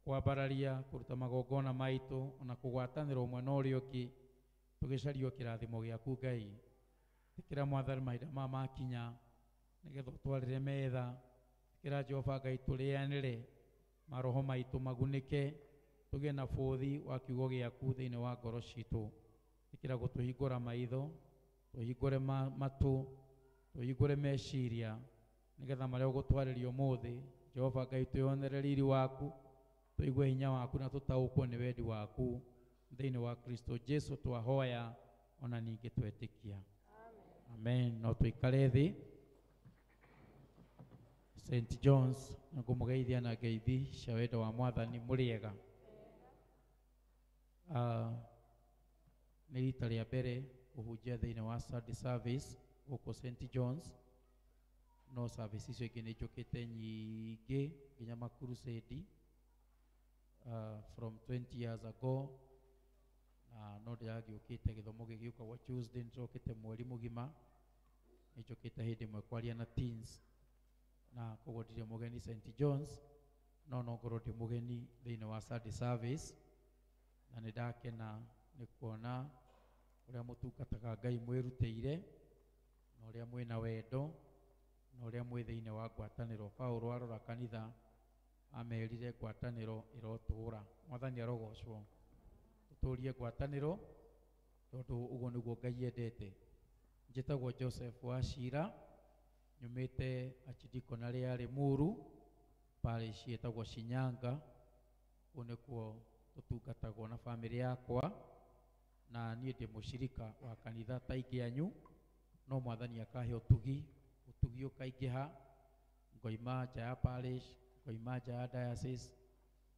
kwambararia, kũruta magongona maitũ ona kũgwatanĩra ũmwe na ũrĩa ũngĩ tũgĩcario kĩrathimo gĩaku Ngai. Ĩkĩra Mwathani mahinda maya makinya nĩgetha ũtwarĩre metha. Ĩkĩra Jehova Ngai tũrĩanĩre, maroho maitũ magunĩke, tũgĩe na bũthi wa kiugo gĩaku thĩinĩ wa ngoro citũ. Ĩkĩra gũtũhingũra maitho, tũhingũre matũ, tũhingũre meciria nĩgetha marĩa ũgũtwarĩria ũmũthĩ Jehova Ngai twĩonere riri waku, tũigue hinya waku na tũtaũkwo nĩ wendi waku thĩinĩ wa Kristo Jesu twahoya ona ningĩ twetĩkia. Amen. No tũikare thĩ. St John's nĩngũmũgeithia na ngeithi cia wendo wa Mwathani. Mũrĩega? Nĩ rita rĩa mbere kũhunjia thĩinĩ wa Sunday service gũkũ St John's, no service icio ingĩ nĩ njũkĩte nyingĩ nginya makurusedi from 20 years ago, na no ndĩragĩũkĩte gĩthomo gĩgĩũkagwo Tuesday, nĩtũrokĩte mweri mũgima, nĩnjũkĩte hĩndĩ ĩmwe kwaria na teens, na koguo ndirĩ mũgeni St John's, no ngorwo ndĩ mũgeni thĩinĩ wa Sunday service, na nĩ ndakena nĩ kuona ũrĩa mũtungataga Ngai mwĩrutĩire, na ũrĩa mwĩna wendo, na ũrĩa mwĩ thĩinĩ wa ngwatanĩro. Paũlũ arora kanitha amerire ngwatanĩro ĩrotũũra. Mwathani arogocwo. Tũtũrie ngwatanĩro tondũ ũguo nĩguo Ngai endete. Njĩtagwo Joseph Wachira, nyumĩte Archidiaconary ya Limuru, parish ĩtagwo Shinyanga. Kũu nĩkuo tũtungatagwo na bamĩrĩ yakwa, na niĩ ndĩ mũcirika wa kanitha ta ingĩ anyu, no Mwathani akahe ũtugi, ũtugi ũkaingĩha, ngoima nja ya parish, ngoima nja ya diocese,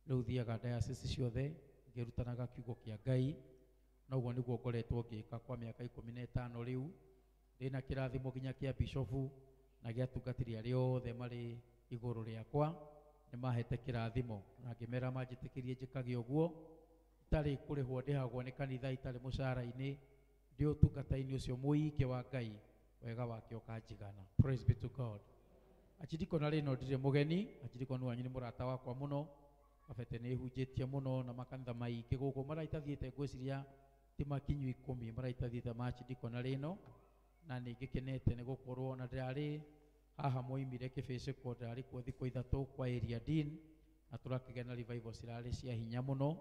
rĩu thiaga diocese ciothe ngĩrutanaga kiugo kĩa Ngai, na ũguo nĩguo ngoretwo ngĩka kwa mĩaka 15 rĩu. Ndĩna kĩrathimo nginya kĩa bishofu na gĩa atungatĩri arĩa othe marĩ igũrũ rĩakwa, nĩ mahete kĩrathimo na ngĩmera manjĩtĩkĩrie njĩkage ũguo, itarĩ kũrĩhwo ndĩhagwo nĩ kanitha, itarĩ mũcara-inĩ, ndĩ ũtungata-inĩ ũcio mũingĩ wa Ngai, wega wake ũkanjigana. Praise be to God. Archidiaconary ĩno ndirĩ mũgeni, Archidiacon wanyu nĩ mũrata wakwa mũno, kabete nĩ hunjĩtie mũno na makanitha maingĩ gũkũ maraitathiĩte, ngwĩciria ti makinyu 10 maraitathiĩte ma Archidiaconary ĩno, na nĩ ngĩkenete nĩ gũkorwo na ndĩrarĩ Haha mwoimire kĩbĩcĩko ndarĩ kuo thikũ 3 kwa area dean, na tũrakĩgĩa revival cirarĩ cia hinya mũno,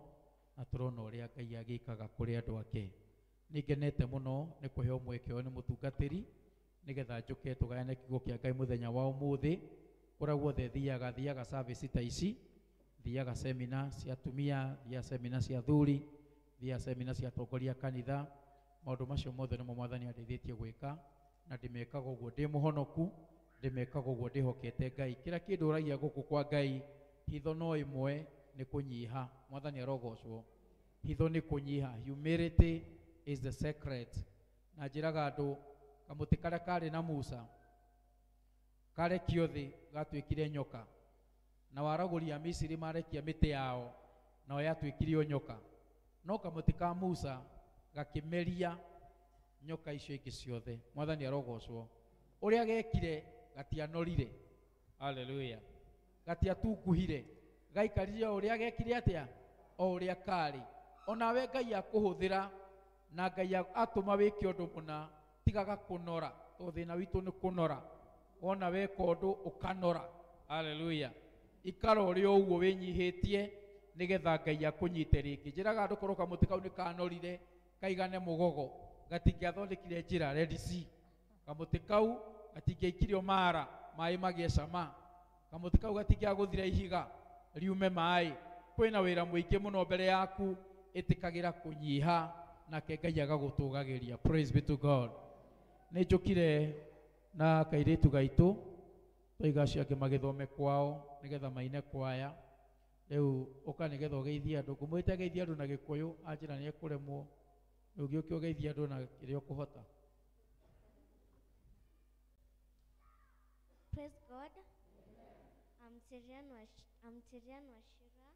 na tũrona ũrĩa Ngai agĩkaga kũrĩ andũ ake. Nĩngenete mũno nĩ kũheo mweke ũyũ nĩ mũtungatĩri nĩgetha njũke tũgayane kiugo kĩa Ngai mũthenya wa ũmũthĩ. Kũrĩa guothe thiaga, thiaga service ta ici, thiaga seminar cia atumia, thiaga seminar cia athuri, thiaga seminar cia atongoria kanitha. Maũndũ macio mothe nĩmo Mwathani andeithĩtie gwĩka, na ndĩmekaga ũguo ndĩ mũhonoku, ndĩmekaga ũguo ndĩhokete Ngai. Kĩrĩa kĩndũragia gũkũ kwa Ngai, hitho no ĩmwe, nĩ kũnyiha. Mwathani arogocwo. Hitho nĩ kũnyiha. Humility is the secret. Na njĩraga andũ, kamũtĩ karĩa karĩ na Musa karekio thĩ gatuĩkire nyoka, na waragũri a Misiri marekia mĩtĩ yao nao yatuĩkire o nyoka, no kamũtĩ ka Musa gakĩmeria nyoka icio ingĩ ciothe. Mwathani arogocwo. Ũrĩa gekire gatianorire, haleluya, gatiatunguhire, gaikarire o ũrĩa gekire atĩa, o ũrĩa karĩ. Onawe Ngai akũhũthĩra na Ngai atũma wĩke ũndũ mũna, tigaga kũnora, tondũ thĩna witũ nĩ kũnora. Wona weka ũndũ ũkanora, haleluya, ikara ũrĩ o ũguo wĩnyihĩtie nĩgetha Ngai akũnyite rĩngĩ. Njĩraga andũ korwo kamũtĩ kau nĩ kanorire kaigane mũgogo, gatingĩathondekire njĩra Red Sea. Kamũtĩ kau gatingĩaikirio Mara maĩ magĩe cama. Kamũtĩ kau gatingĩagũthire ihiga riume maĩ. Kwĩna wĩra mũingĩ mũno mbere yaku, ĩtĩkagĩra kũnyiha nake Ngai agagũtũgagĩria. Praise be to God. Nĩ njũkire na kairĩtu gaitũ twaiga acio angĩ magĩthome kwao nĩgetha maine kwaya. Rĩu ũka nĩgetha ũgeithie andũ, ngũmwĩte geithie andũ na Gĩkũyũ, anjĩra nĩ ekũremwo. Rĩu gĩũke ũgeithie andũ na kĩrĩa ũkũhota. Praise God. I'm Tirian Wachira.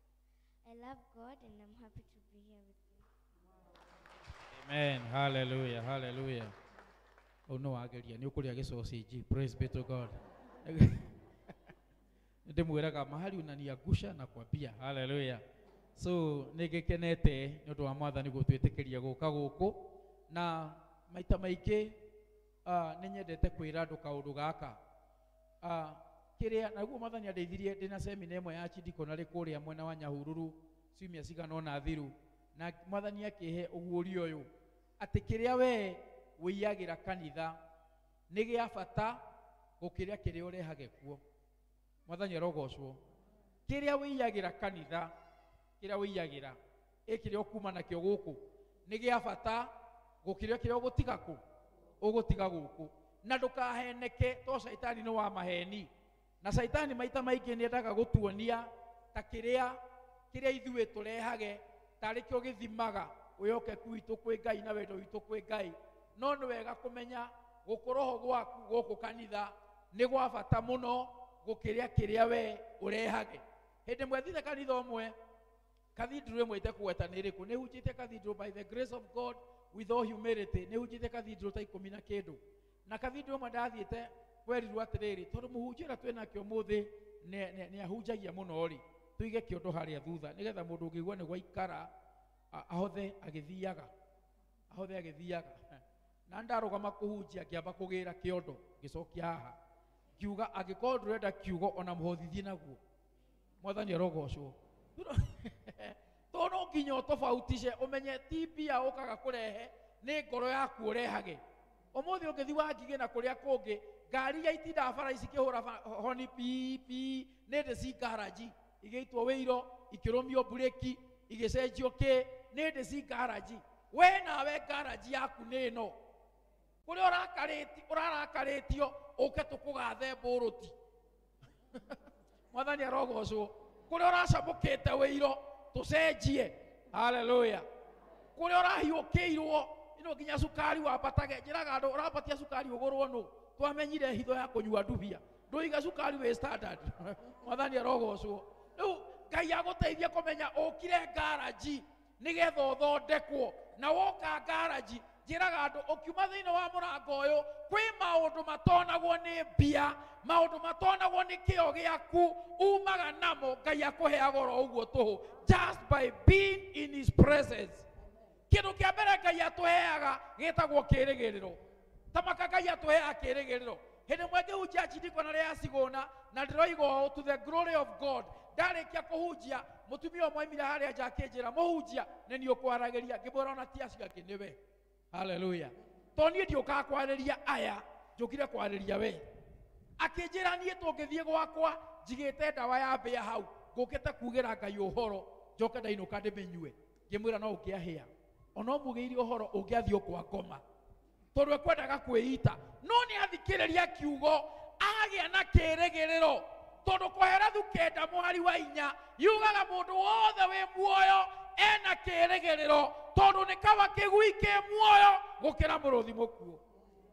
I love God and I'm happy to be here with you. Amen. Hallelujah. Hallelujah. Oh no, ageria nĩ ũkũrĩa gĩcocĩnji. Praise be to God. Ndĩmwĩraga mahali unaniangusha na kwambia. Hallelujah. So nĩngĩkenete nĩ ũndũ wa Mwathani gũtwĩtĩkĩria gũka gũkũ, na maita maingĩ nĩ nyendete kwĩra andũ kaũndũ gaka. Kĩrĩa naguo Mwathani andeithirie ndĩna semina ĩmwe ya Chindiko narĩ kũrĩa mwena wa Nyahururu ciumia cigana ũna thiru, na Mwathani akĩhe ũguũrio ũyũ atĩ kĩrĩa we wĩiyagĩra kanitha nĩ gĩa bata gũkĩra kĩrĩa ũrehage kuo. Mwathani arogocwo. Kĩrĩa wĩiyagĩra kanitha, kĩrĩa wĩiyagĩra, ĩ kĩrĩa ũkuma nakĩo gũkũ nĩ gĩa bata gũkĩra kĩrĩa ũgũtiga kũ, ũgũtiga gũkũ. Na ndũkaheneke, to caitani nĩ wa maheni, na caitani maita maingĩ nĩ endaga gũtuonia ta kĩrĩa ithuĩ tũrehage tarĩ kĩo gĩthimaga wĩhokeku witũ kwĩ Ngai na wendo witũ kwĩ Ngai. No nĩ wega kũmenya gũkorwo gwaku gũkũ kanitha nĩ gwa bata mũno gũkĩrĩa kĩrĩa we ũrehage. Hĩndĩ ĩmwe thite kanitha ũmwe, cathedral ĩmwe itekũgweta nĩ ĩrĩkũ, nĩ hunjĩtie cathedral by the grace of God with all humility, nĩ hunjĩtie cathedral ta 10 na kĩndũ. Na cathedral ĩmwe ndathiĩte kwerirwo atĩrĩrĩ, tondũ mũhunjia ũrĩa twĩnake ũmũthĩ nĩ ahunjagia mũno rĩ, tũige kĩondo harĩa thutha nĩgetha mũndũ ũngĩigua nĩ gwaikara ahothe agĩthiaga, ahothe agĩthiaga. Na ndarũgama kũhunjia ngĩamba kũgĩra kĩondo ngĩcokia haha, ngiuga angĩkorwo ndũrenda kiugo ona mũhothithie naguo. Mwathani arogocwo. Tondũ no nginya ũtofautice ũmenye ti mbia ũkaga kũrehe, nĩ ngoro yaku ũrehage. Ũmũthĩ ũngĩthiĩ wa Ngigĩ na kũrĩa kũngĩ, ngari iria itindaga bara ici ikĩhũra honi pi pi, nĩ ndĩ ci ngaraji igĩitwo wĩiro, ikĩrũmio mburĩki, igĩcenjio kĩ, nĩ ndĩ ci ngaraji. We nawe ngaraji yaku nĩ ĩno, kũrĩa ũrarakarĩtio ũke tũkũgathe mbũrũti. Mwathani arogocwo. Kũrĩa ũracamũkĩte wĩiro tũcenjie. Haleluya. Kũrĩa ũrahiũkĩirwo ino nginya cukari wambatage, njĩraga andũ ũrambatia cukari ũgũrwo nũ, twamenyire hitho ya kũnyua ndubia, ndũiga cukari wĩ standard. Mwathani arogocwo. Rĩu Ngai agũteithie kũmenya ũkire ngaraji nĩgetha ũthondekwo, na woka ngaraji njĩraga andũ ũkiuma thĩinĩ wa mũrango ũyũ kwĩ maũndũ matonagwo nĩ mbia, maũndũ matonagwo nĩ kĩo gĩaku, umaga namo Ngai akũheaga oro ũguo tũhũ, just by being in his presence. Kĩndũ kĩa mbere Ngai atũheaga gĩtagwo kĩĩrĩgĩrĩro. Tamaka Ngai atũheaga kĩĩrĩgĩrĩro. Hĩndĩ ĩmwe ngĩhunjia chindikona rĩa Cigũna na ndĩroiga ũũ, to the glory of God. Ndarĩkia kũhunjia, mũtumia ũmwe oimire harĩa nja akĩnjĩra, mũhunjia nĩ niĩ ũkwaragĩria. Ngĩmwĩra ona ti acio angĩ nĩwe. Haleluya. To niĩ ndiũkaga kwarĩria aya, njũkire kwarĩria we. Akĩnjĩra niĩ tũngĩthiĩ gwakwa njigĩte ndawa ya mbĩa hau, ngũkĩte kugĩra Ngai ũhoro, njoke ndainũka ndĩmĩnyue. Ngĩmwĩra no ũngĩahĩa, ona ũmugĩire ũhoro ũngĩathiĩ kwa ngoma, tondũ ekwendaga kwĩita. No nĩ athikĩrĩria kiugo agĩa na kĩrĩgĩrĩro, tondũ Kohelethu 9 mũhari wa 4 yugaga mũndũ wothe wĩ muoyo ena kĩrĩgĩrĩro, tondũ nĩ kaba kĩgui kĩ muoyo gũkĩra mũrũthi mũkuũ.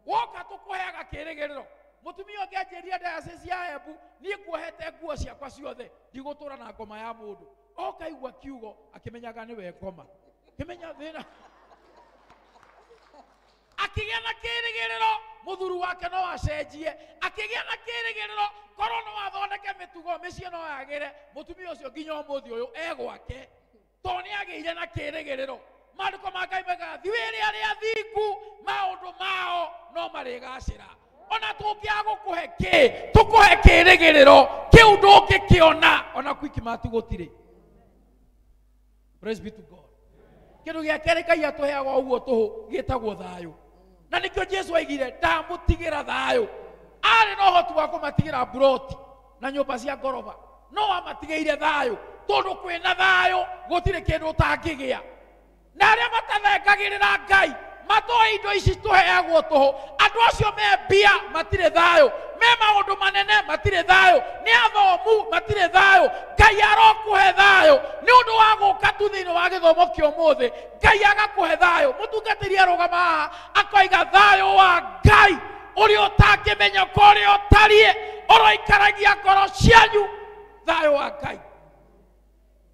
Woka tũkũheaga kĩrĩgĩrĩro. Mũtumia ũngĩ anjĩrire diocese ya Embu, niĩ nguohete nguo ciakwa ciothe, ndigũtũra na ngoma ya mũndũ. Oka igua kiugo akĩmenyaga nĩwe ngoma, kĩmenya thĩna, akĩgĩa na kĩrĩgĩrĩro mũthuri wake no acenjie, akĩgĩa na kĩrĩgĩrĩro korwo no athondeke mĩtugo mĩciĩ no yagĩre. Mũtumia ũcio nginya ũmũthĩ ũyũ e gwake, tondũ nĩ agĩire na kĩrĩgĩrĩro. Maandĩko ma Ngai maugaga thiwĩrĩ arĩa athingu maũndũ mao no marĩgacĩra. Ona tũngĩaga gũkũhe kĩ, tũkũhe kĩrĩgĩrĩro kĩu ndũngĩkĩona ona Quickmart gũtirĩ. Praise be to God. Kĩndũ gĩa kerĩ Ngai atũheaga ũguo tũhũ gĩtagwo thayũ, na nĩkĩo Jesu aigire ndamũtigĩra thayũ. Arĩ na ũhoti wa kũmatigĩra mburoti na nyũmba cia ngoroba, no amatigĩire thayũ, tondũ kwĩna thayũ gũtirĩ kĩndũ ũtangĩgĩa. Na arĩa matathengagĩrĩra Ngai matoĩ indo ici tũheagwo tũhũ, andũ acio me mbia matirĩ thayũ, me maũndũ manene matirĩ thayũ, nĩ athomu matirĩ thayũ. Ngai arokũhe thayũ nĩ ũndũ wa gũka tu thĩinĩ wa gĩthomo kĩa ũmũthĩ. Ngai agakũhe thayũ. Mũtungatĩri arũgama haha akoiga thayũ wa Ngai ũrĩa ũtangĩmenya ũrĩa ũtariĩ ũroikaragia ngoro cianyu, thayũ wa Ngai.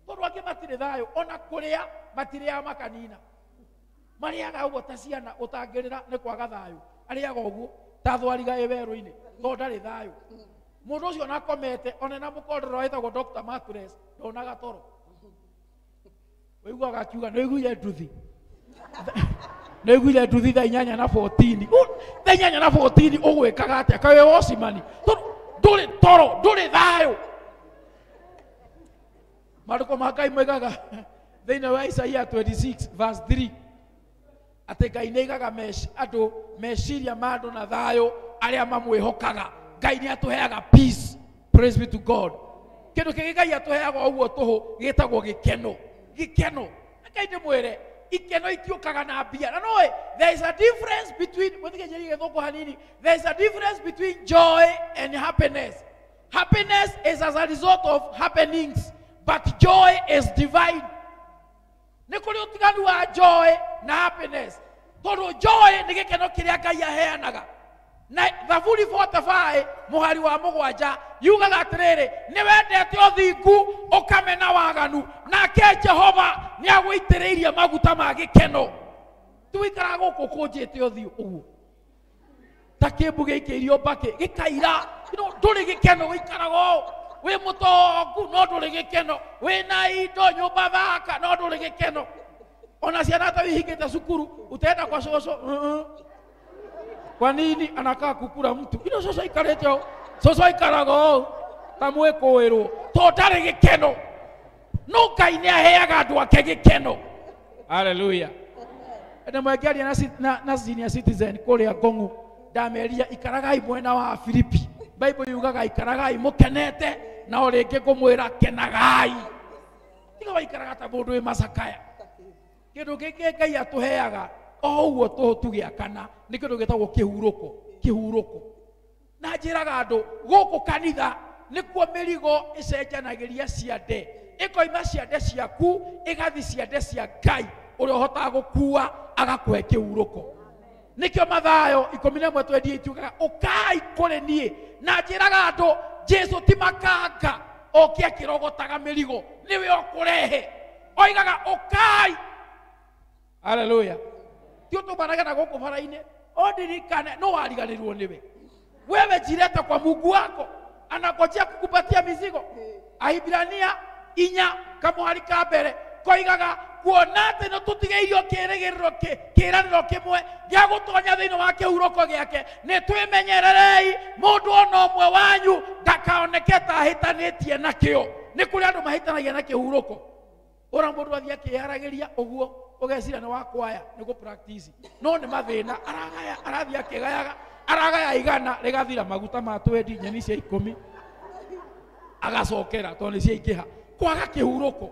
Tondũ angĩ matirĩ thayũ, ona kũrĩa matirĩaga makanina, marĩaga ũguo ta ciana ũtangĩrĩra nĩ kwaga thayũ, arĩaga ũguo ta thwariga ĩ werũ-inĩ tondũ ndarĩ thayũ. Mũndũ ũcio ona akomete, ona na mũkondoro wĩtagwo Dr. Mattress ndonaga toro, ũiguaga akiuga nĩũiguire nduthi, nĩũiguire nduthi thaa 8 na 14, thaa 8 na 14 ũgwĩkaga atĩa? Kaĩ wĩ wocimani? Ndũrĩ toro, ndũrĩ thayũ. Maandĩko ma Ngai moigaga thĩinĩ wa Isaia 26 verse 3 atĩ Ngai nĩ aigaga andũ meciria ma andũ na thayũ arĩa mamwĩhokaga. Ngai nĩ atũheaga peace. Praise be to God. Kĩndũ kĩngĩ Ngai atũheaga ũguo tũhũ gĩtagwo gĩkeno. Gĩkeno. Ngai ndĩmwĩre ikeno itiũkaga na mbia. Na noĩ there is a difference between, mũthikĩrĩrie gĩthũngũ hanini, there is a difference between joy and happiness. Happiness is as a result of happenings, but joy is divine. Nĩ kũrĩ ũtiganu wa joy na happiness, tondũ joy nĩ gĩkeno kĩrĩa Ngai aheanaga. Na Thaburi 45 mũhari wa 7 yugaga atĩrĩrĩ, nĩ wendete ũthingu ũkamena waganu, nake Jehova nĩ agũitĩrĩirie maguta ma gĩkeno. Tuikaraga gũkũ ũkũnjĩte ũthiũ ũguo ta kĩmbu gĩikĩirio mbakĩ gĩkaira, ndũrĩ gĩkeno, gũikaraga ũũ wĩ mũtongu no ndũrĩ gĩkeno, wĩna indo nyũmba thaka no ndũrĩ gĩkeno. Ona ciana ta wihingĩte cukuru utaenda kwa cũcũ, kwa nini anakaa kukura mtu ino cũcũ aikarĩte ũũ, cũcũ aikaraga ũũ ta mwĩkũĩrwo tondũ ndarĩ gĩkeno. No Ngai nĩ aheaga andũ ake gĩkeno. Haleluya. Na mwengĩaria na senior citizen kũrĩa Ngong'u, ndameria ikaragai mwena wa Filipi. Bible yugaga ikaragai mũkenete, na o rĩngĩ ngũmwĩra kenagai. Tiga waikaraga ta mũndũ wĩ macakaya. Kĩndũ kĩngĩ Ngai atũheaga o ũguo tũhũ tũgĩakana nĩ kĩndũ gĩtagwo kĩhurũko. Kĩhurũko. Na njĩraga andũ gũkũ kanitha nĩkuo mĩrigo ĩcenjanagĩria ciande, ĩkoima ciande ciaku ĩgathi ciande cia Ngai ũrĩa ũhotaga gũkua agakũhe kĩhurũko. Nĩkĩo Mathayo 11:28 yugaga ũkai kũrĩ niĩ. Na njĩraga andũ Jesu ti makanga oke akĩrogotaga mĩrigo, nĩwe ũkũrehe. Oigaga ũkai. Haleluya. Ti ũtũmanaga na gũkũ bara-inĩ, ũndirikane, no wariganĩrwo nĩwe. Wewe jirete kwa Mungu wako, anangojea kukupatia mizigo. Ahibrania 4 kamũhari ka mbere koigaga Kuona atĩ nĩ tũtigĩirio kĩĩrĩgĩrĩro kĩĩranĩro kĩmwe gĩa gũtonya thĩinĩ wa kĩhurũko gĩake, nĩ twĩmenyererei mũndũ ona ũmwe wanyu ndakaoneke ta ahĩtanĩtie nakĩo. Nĩ kũrĩ andũ mahĩtanagia na kĩhurũko. Ũra mũndũ athiĩ akĩharagĩria ũguo ũgeciria nĩ wa kwaya nĩ gũ practice, no nĩ mathĩna aragaya, arathiĩ akĩgayaga, aragaya igana rĩgathira maguta ma twendi nyeni cia 10 agacokera tondũ nĩ ciaingĩha. Kwaga kĩhurũko,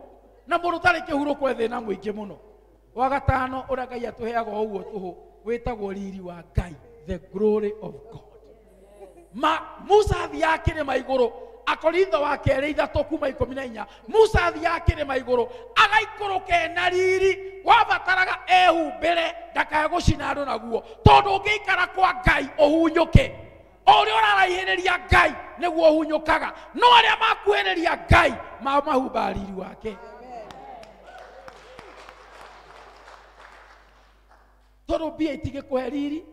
na mũndũ ũtarĩ kĩhurũko e thĩna mũingĩ mũno. Wa gatano ũrĩa Ngai atũheaga o ũguo tũhũ wĩtagwo riri wa Ngai, the glory of God. Ma Musa athiaga kĩrĩma igũrũ, Akorintho wa kerĩ 3 kuma 14, Musa athiaga kĩrĩma igũrũ agaikũrũka ena riri, wabataraga ehumbĩre ndakae gũcina andũ naguo, tondũ ũngĩikara kwa Ngai ũhunyũke. O ũrĩa ũraraihĩrĩria Ngai nĩguo ũhunyũkaga, no arĩa makuhĩrĩria Ngai mamahumbaga riri wake. Tondũ mbia itingĩkũhe riri,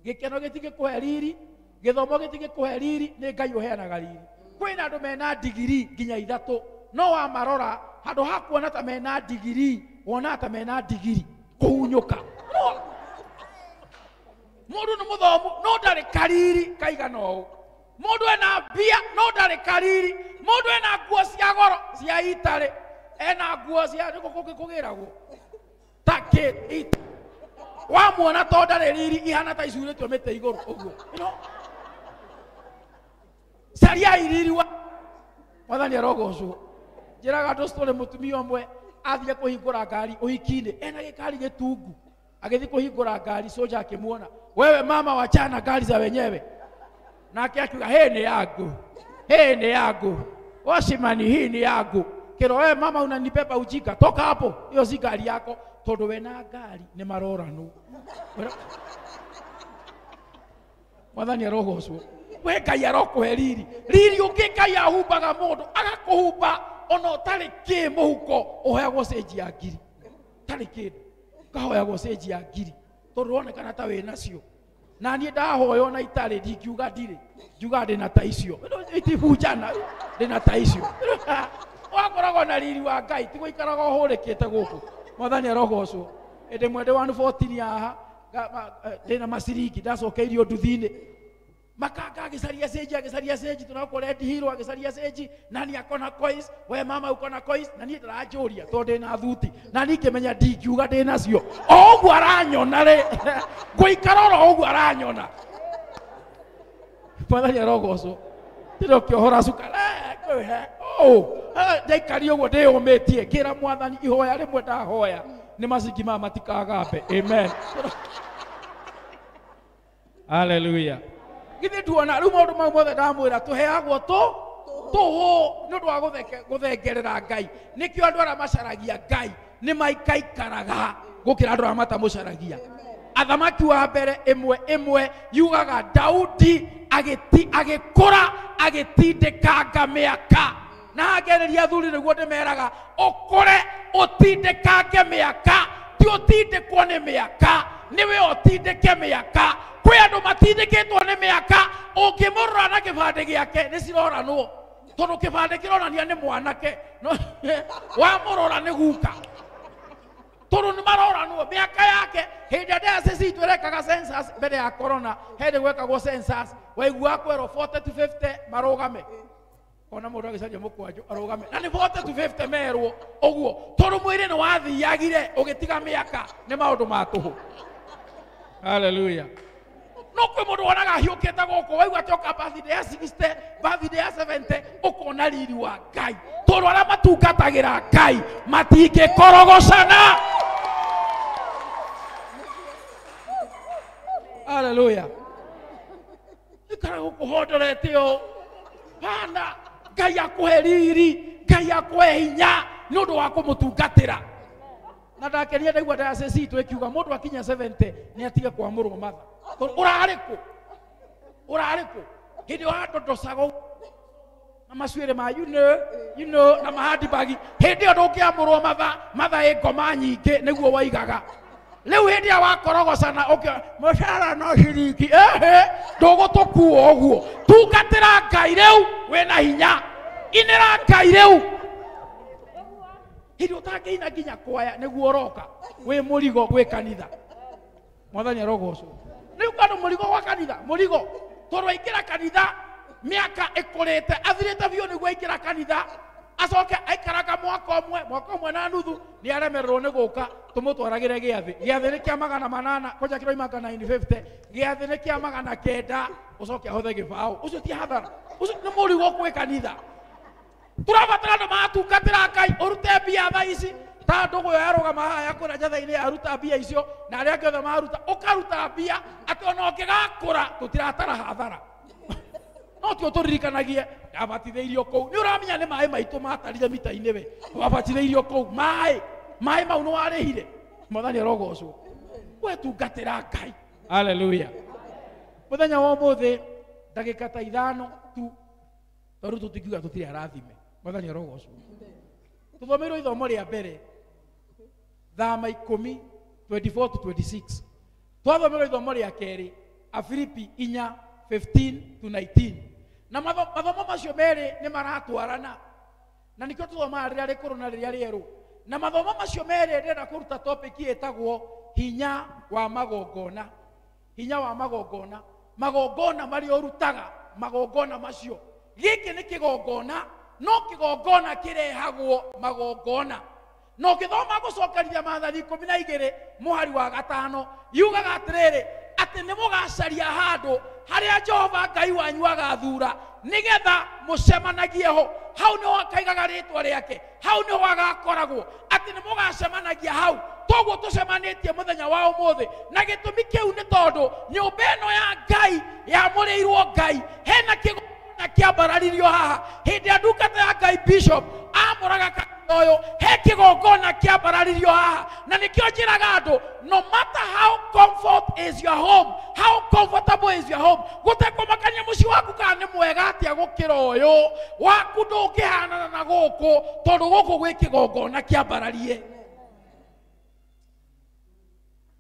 gĩkeno gĩtingĩkũhe riri, gĩthomo gĩtingĩkũhe riri, nĩ Ngai ũheanaga riri. Kwĩna andũ mena ndigiri nginya 3, no wamarora handũ ha kuona ta mena ndigiri wona ta mena ndigiri kũhunyũka. Mũndũ nĩ mũthomu no ndarĩ kariri kaigana ũũ, mũndũ ena mbia no ndarĩ kariri, mũndũ ena nguo cia goro cia itarĩ, ena nguo cia nĩkũ kũngĩ kũgĩragwo ta kĩ wamuona to ndarĩ riri, ihana ta icurĩtio mĩtĩ igũrũ ũguo. Cariai riri wa Mwathani arogocwo. Njĩraga andũ story, mũtumia ũmwe athiĩ kũhingũra ngari ũhiki-inĩ, ena gĩkari gĩtungu, agĩthiĩ kũhingũra ngari, soja akĩmuona, wewe mama wachana ngari za wenyewe. Nake akiuga hii ni yangu, hii ni yangu, washimani hii ni yangu. Kĩro wewe mama unanipepa ujinga, toka hapo, hiyo si ngari yako. Tondũ wena ngari nĩ maroranwo. Mwathani arogocwo. We Ngai arokũhe riri, riri ũngĩ Ngai ahumbaga mũndũ agakũhumba ona ũtarĩ kĩ mũhuko, ũheagwo cenji ya ngiri, tarĩ kĩndũ ũkahoyagwo cenji ya ngiri tondũ ũronekana ta wĩ nacio. Na niĩ ndahoywo na itarĩ, ndingiuga ndirĩ, ngiuga ndĩna ta icio, itibunjana, ndĩna ta icio. Wakoragwo na riri wa Ngai, ti gũikaraga ũhũrĩkĩte gũkũ. Mwathani arogocwo. Hĩndĩ ĩmwe ndĩ 114 haha ndĩna maciringi ndacokeirio nduthi-inĩ, makanga agĩcaria cenji, agĩcaria cenji, tunakora ndihirwo agĩcaria cenji, nani akona coins, we mama uko na coins, na niĩ ndĩranjũria tondũ ndĩna thuti, na niĩ ngĩmenya ndingiuga ndĩnacio, o ũguo aranyona rĩ, ngũikara oro ũguo aranyona. Mwathani arogocwo. Ndĩrokĩohora cukari, ndaikaria ũguo ndĩyũmĩtie, ngĩra Mwathani ihoya rĩmwe ndahoya nĩ macingi maya matikagambe. Amen. Hallelujah. Githĩ nduona rĩu maũndũ mau mothe ndamwĩra tũheagwo tũhũ nĩ ũndũ wa gũthengerera Ngai. Nĩkĩo andũ arĩa macaragia Ngai nĩ maikaikaraga gũkĩra andũ arĩa matamũcaragia. Athamaki wa mbere 1:1 yugaga Daudi agĩkũra agĩtindĩkanga mĩaka. Na hagereria athuri nĩguo ndĩmeraga ũkũre ũtindĩkange mĩaka, ti ũtindĩkwo nĩ mĩaka, nĩwe ũtindĩke mĩaka. Kwĩ andũ matindĩkĩtwo nĩ mĩaka, ũngĩmũrora na kĩbandĩ gĩake nĩ ciroranwo, tondũ kĩbandĩ kĩronania nĩ mwanake, wamũrora nĩ guka, tondũ nĩ maroranwo mĩaka yake. Hĩndĩ ĩrĩa diocese itũ ĩrekaga census mbere ya corona, hĩndĩ gwekagwo census waiguaga kwerwo 40 to 50 marũgame, ona mũndũ agĩcaria mũkwanjũ arũgame, na nĩ 40 to 50 merwo ũguo, tondũ mwĩrĩ nĩ wathiagire ũgĩtiga mĩaka. Nĩ maũndũ ma tũhũ. Hallelujah. No kwĩ mũndũ wonaga ahiũkĩte gũkũ, waigua atĩ oka birthday ya 60, birthday ya 70, ũkona riri wa Ngai, tondũ arĩa matungatagĩra Ngai matingĩkorogocana. Hallelujah. Ikara gũkũ hondorete ũũ, hana Ngai akũhe riri, Ngai akũhe hinya nĩ ũndũ wa kũmũtungatĩra. Na ndakenire ndaigua diocese itũ ĩkiuga mũndũ akinya 70 nĩ atige kwamũrwo matha. Ũrarĩ kũ? Ũrarĩ kũ? Hĩndĩ ĩyo wandondocaga na macuĩrĩ ma you know, na mahandibagi, hĩndĩ ĩyo ndũngĩamũrwo matha, matha ĩ ngoma nyingĩ nĩguo waigaga. Rĩu hĩndĩ ĩrĩa wakorogocana ũkĩ mũcara no ciringi, ehe, ndũgũtũkua ũguo. Tungatĩra Ngai rĩu wĩna hinya, inĩra Ngai rĩu. Hĩndĩ ũtangĩina nginya kwaya nĩguo ũroka wĩ mũrigo gwĩ kanitha. Mwathani arogocwo. Rĩu kandũ mũrigo gwa kanitha, mũrigo tondũ aingĩra kanitha mĩaka ĩkũrĩte athirĩte biũ nĩguo aingĩra kanitha acoke aikaranga mwaka ũmwe na nuthu nĩ aremererwo nĩ gũka tũmũtwaragĩre gĩathĩ. Gĩathĩ nĩ kĩa 800 kwanja kĩroima 950, gĩathĩ nĩ kĩa 900 ũcoke ahothe gĩbaũ. Ũcio ti hathara, ũcio nĩ mũrigo gwĩ kanitha. Tũrabatara andũ matungatĩra Ngai ũrute mbia thaa ici ta ndũgũ ĩyo yarũgama haha ya kũrĩa njatha-inĩ yaruta mbia icio na arĩa angĩ othe maruta ũkaruta mbia atĩ ona ũngĩgakũra tũtiratara hathara. No tio tũririkanagie ndabatithĩirio kũu. Nĩ ũramenya nĩ maĩ maitũ matarire mita-inĩ we wabatithĩirio kũu maĩ mau nĩ warĩhire. Mwathani arogocwo. We tungatĩra Ngai. Haleluya. Mũthenya wa ũmũthĩ ndagĩka ta 5 tu tondũ tũtingiuga tũtirĩ arathime. Mwathani arogocwo. Tũthomeirwo ithomo rĩa mbere Thama 10 24 to 26. Twathomeirwo ithomo rĩa kerĩ Afilipi 4 15 to 19. Na mathomo macio merĩ nĩ maratwarana na nikĩo tũthomaga rĩrĩa rĩkũrũ na rĩrĩa rĩerũ. Na mathomo macio merĩ ndĩrenda kũruta topic ĩtagwo hinya wa magongona. Hinya wa magongona, magongona marĩa ũrutaga, magongona macio. Gĩkĩ nĩ kĩgongona, no kĩgongona kĩrehagwo magongona. No ũngĩthoma gũcokerithia maathani 12 mũhari wa 5 yugaga atĩrĩrĩ atĩ nĩ mũgacaria handũ harĩa Jehova Ngai wanyu agathura nĩgetha mũcemanagie ho. Hau nĩho akaigaga rĩtwa rĩake, hau nĩho agakoragwo, atĩ nĩ mũgacemanagia hau. Toguo tũcemanĩtie mũthenya wa ũmũthĩ na gĩtũmi kĩu nĩ tondũ nyũmba ĩno ya Ngai yamũrĩirwo Ngai hena kĩgongona kĩambararirio haha. Hĩndĩ ya ndungata ya Ngai Bishop amũraga kanitha ũyũ he kĩgongona kĩambararirio haha. Na nĩkĩo njĩraga andũ, no matter how comfort is your home, how comfortable is your home, gũtekũmakania mũciĩ waku kana nĩ mwega atĩa gũkĩra ũyũ waku ndũngĩhanana na gũkũ tondũ gũkũ gwĩ kĩgongona kĩambararie.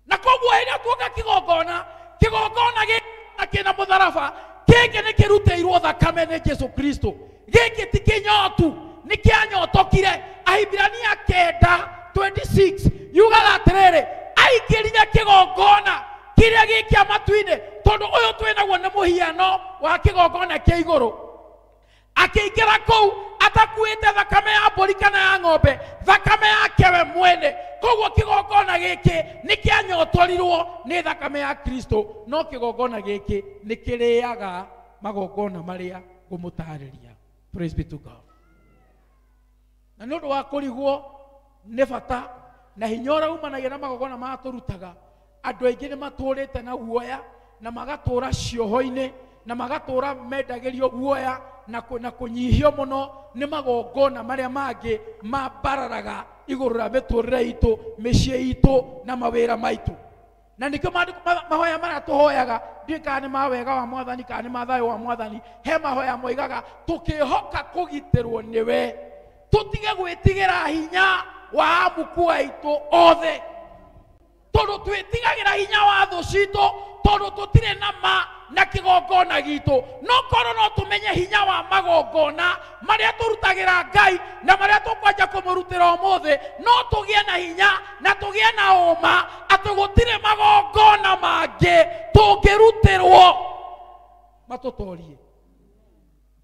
Na koguo hĩndĩ ĩrĩa tuoka kĩgongona, kĩgongona gĩkĩ kĩna mũtharaba gĩkĩ nĩ kĩrutĩirwo thakame nĩ Jesu Kristo. Gĩkĩ ti kĩnyotu, nĩ kĩanyotokire. Ahibirania 9:26 yugaga atĩrĩrĩ, aingĩrire kĩgongona kĩrĩa gĩ kĩa matu-inĩ tondũ ũyũ twĩnaguo nĩ mũhiano wa kĩgongona kĩa igũrũ. Akĩingĩra kũu atakuĩte thakame ya mbũri kana ya ng'ombe, thakame yake we mwene. Koguo kĩgongona gĩkĩ nĩ kĩanyotorirwo nĩ thakame ya Kristo, no kĩgongona gĩkĩ nĩ kĩrĩaga magongona marĩa ngũmũtarĩria. Praise be to God. Na nĩ ũndũ wa kũrigwo nĩ bata na hinya ũrĩa umanagia na magongona maya tũrutaga, andũ aingĩ nĩ matũrĩte na guoya na magatũra cioho-inĩ na magatũra mendagĩrio guoya na kũnyihio mũno nĩ magongona marĩa mangĩ mambararaga igũrũ rĩa mĩtũrĩre itũ, mĩciĩ itũ na mawĩra maitũ. Na nĩkĩo mahoya marĩa tũhoyaga ndiũĩ kana nĩ ma wega wa Mwathani kana nĩ ma thayũ wa Mwathani, he mahoya moigaga tũkĩhoka kũgitĩrwo nĩwe, tũtige gwĩtigĩra hinya wa amuku aitũ othe, tondũ twĩtigagĩra hinya wa thũ citũ tondũ tũtirĩ na ma na kĩgongona gitũ. No korwo no tũmenye hinya wa magongona marĩa tũrutagĩra Ngai na marĩa tũkwanja kũmũrutĩra ũmũthĩ, no tũgĩe na hinya na tũgĩe na ũma atĩ gũtirĩ magongona mangĩ tũngĩrutĩrwo matũtorie.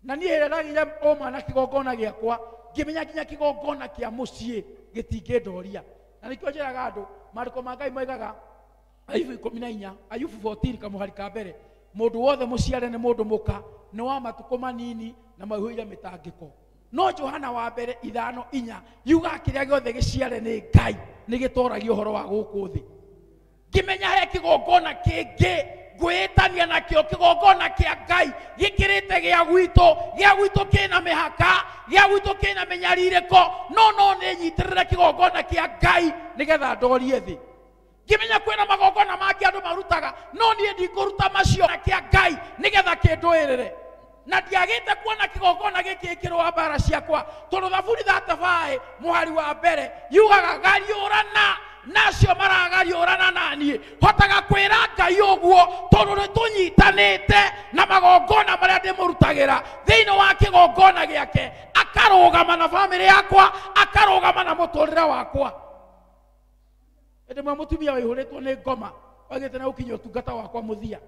Na niĩ rĩrĩa ndagĩire ũma na kĩgongona gĩakwa ngĩmenya nginya kĩgongona kĩa mũciĩ gĩtingĩndoria. Na nĩkĩo njĩraga andũ maandĩko ma Ngai moigaga Ayubu 14, Ayubu 14 kamũhari ka mbere, mũndũ wothe mũciare nĩ mũndũ mũka nĩ wa matukũ manini na maihũire mĩtangĩko. No Johana wa mbere 5:4 yugaga kĩrĩa gĩothe gĩciare nĩ Ngai nĩ gĩtoragia ũhoro wa gũkũ thĩ. Ngĩmenya he kĩgongona kĩngĩ ngwĩtania nakĩo, kĩgongona kĩa Ngai gĩkĩrĩte gĩa gwitũ. Gĩa gwitũ kĩna mĩhaka, gĩa gwitũ kĩna mĩnyarirĩko, no no nĩ nyitĩrĩre kĩgongona kĩa Ngai nĩgetha ndorie thĩ. Ngĩmenya kwĩna magongona mangĩ andũ marutaga, no niĩ ndikũruta macio kĩa Ngai nĩgetha kĩndũĩrĩre. Na ndiagĩte kuona kĩgongona gĩkĩ gĩkĩrũa mbara ciakwa, tondũ Thaburi 35 mũhari wa mbere yugaga gariũrana nacio maragariũrana naniĩ. Hotaga kwĩra Ngai ũguo tondũ nĩtũnyitanĩte na magongona marĩa ndĩmũrutagĩra thĩinĩ wa kĩgongona gĩake, akarũgama na bamĩrĩ yakwa, akarũgama na mũtũrĩre wakwa. Ĩndĩ mwe mũtumia waihũrĩtwo nĩ ngoma oigĩte na ũkinyia ũtungata wakwa mũthia,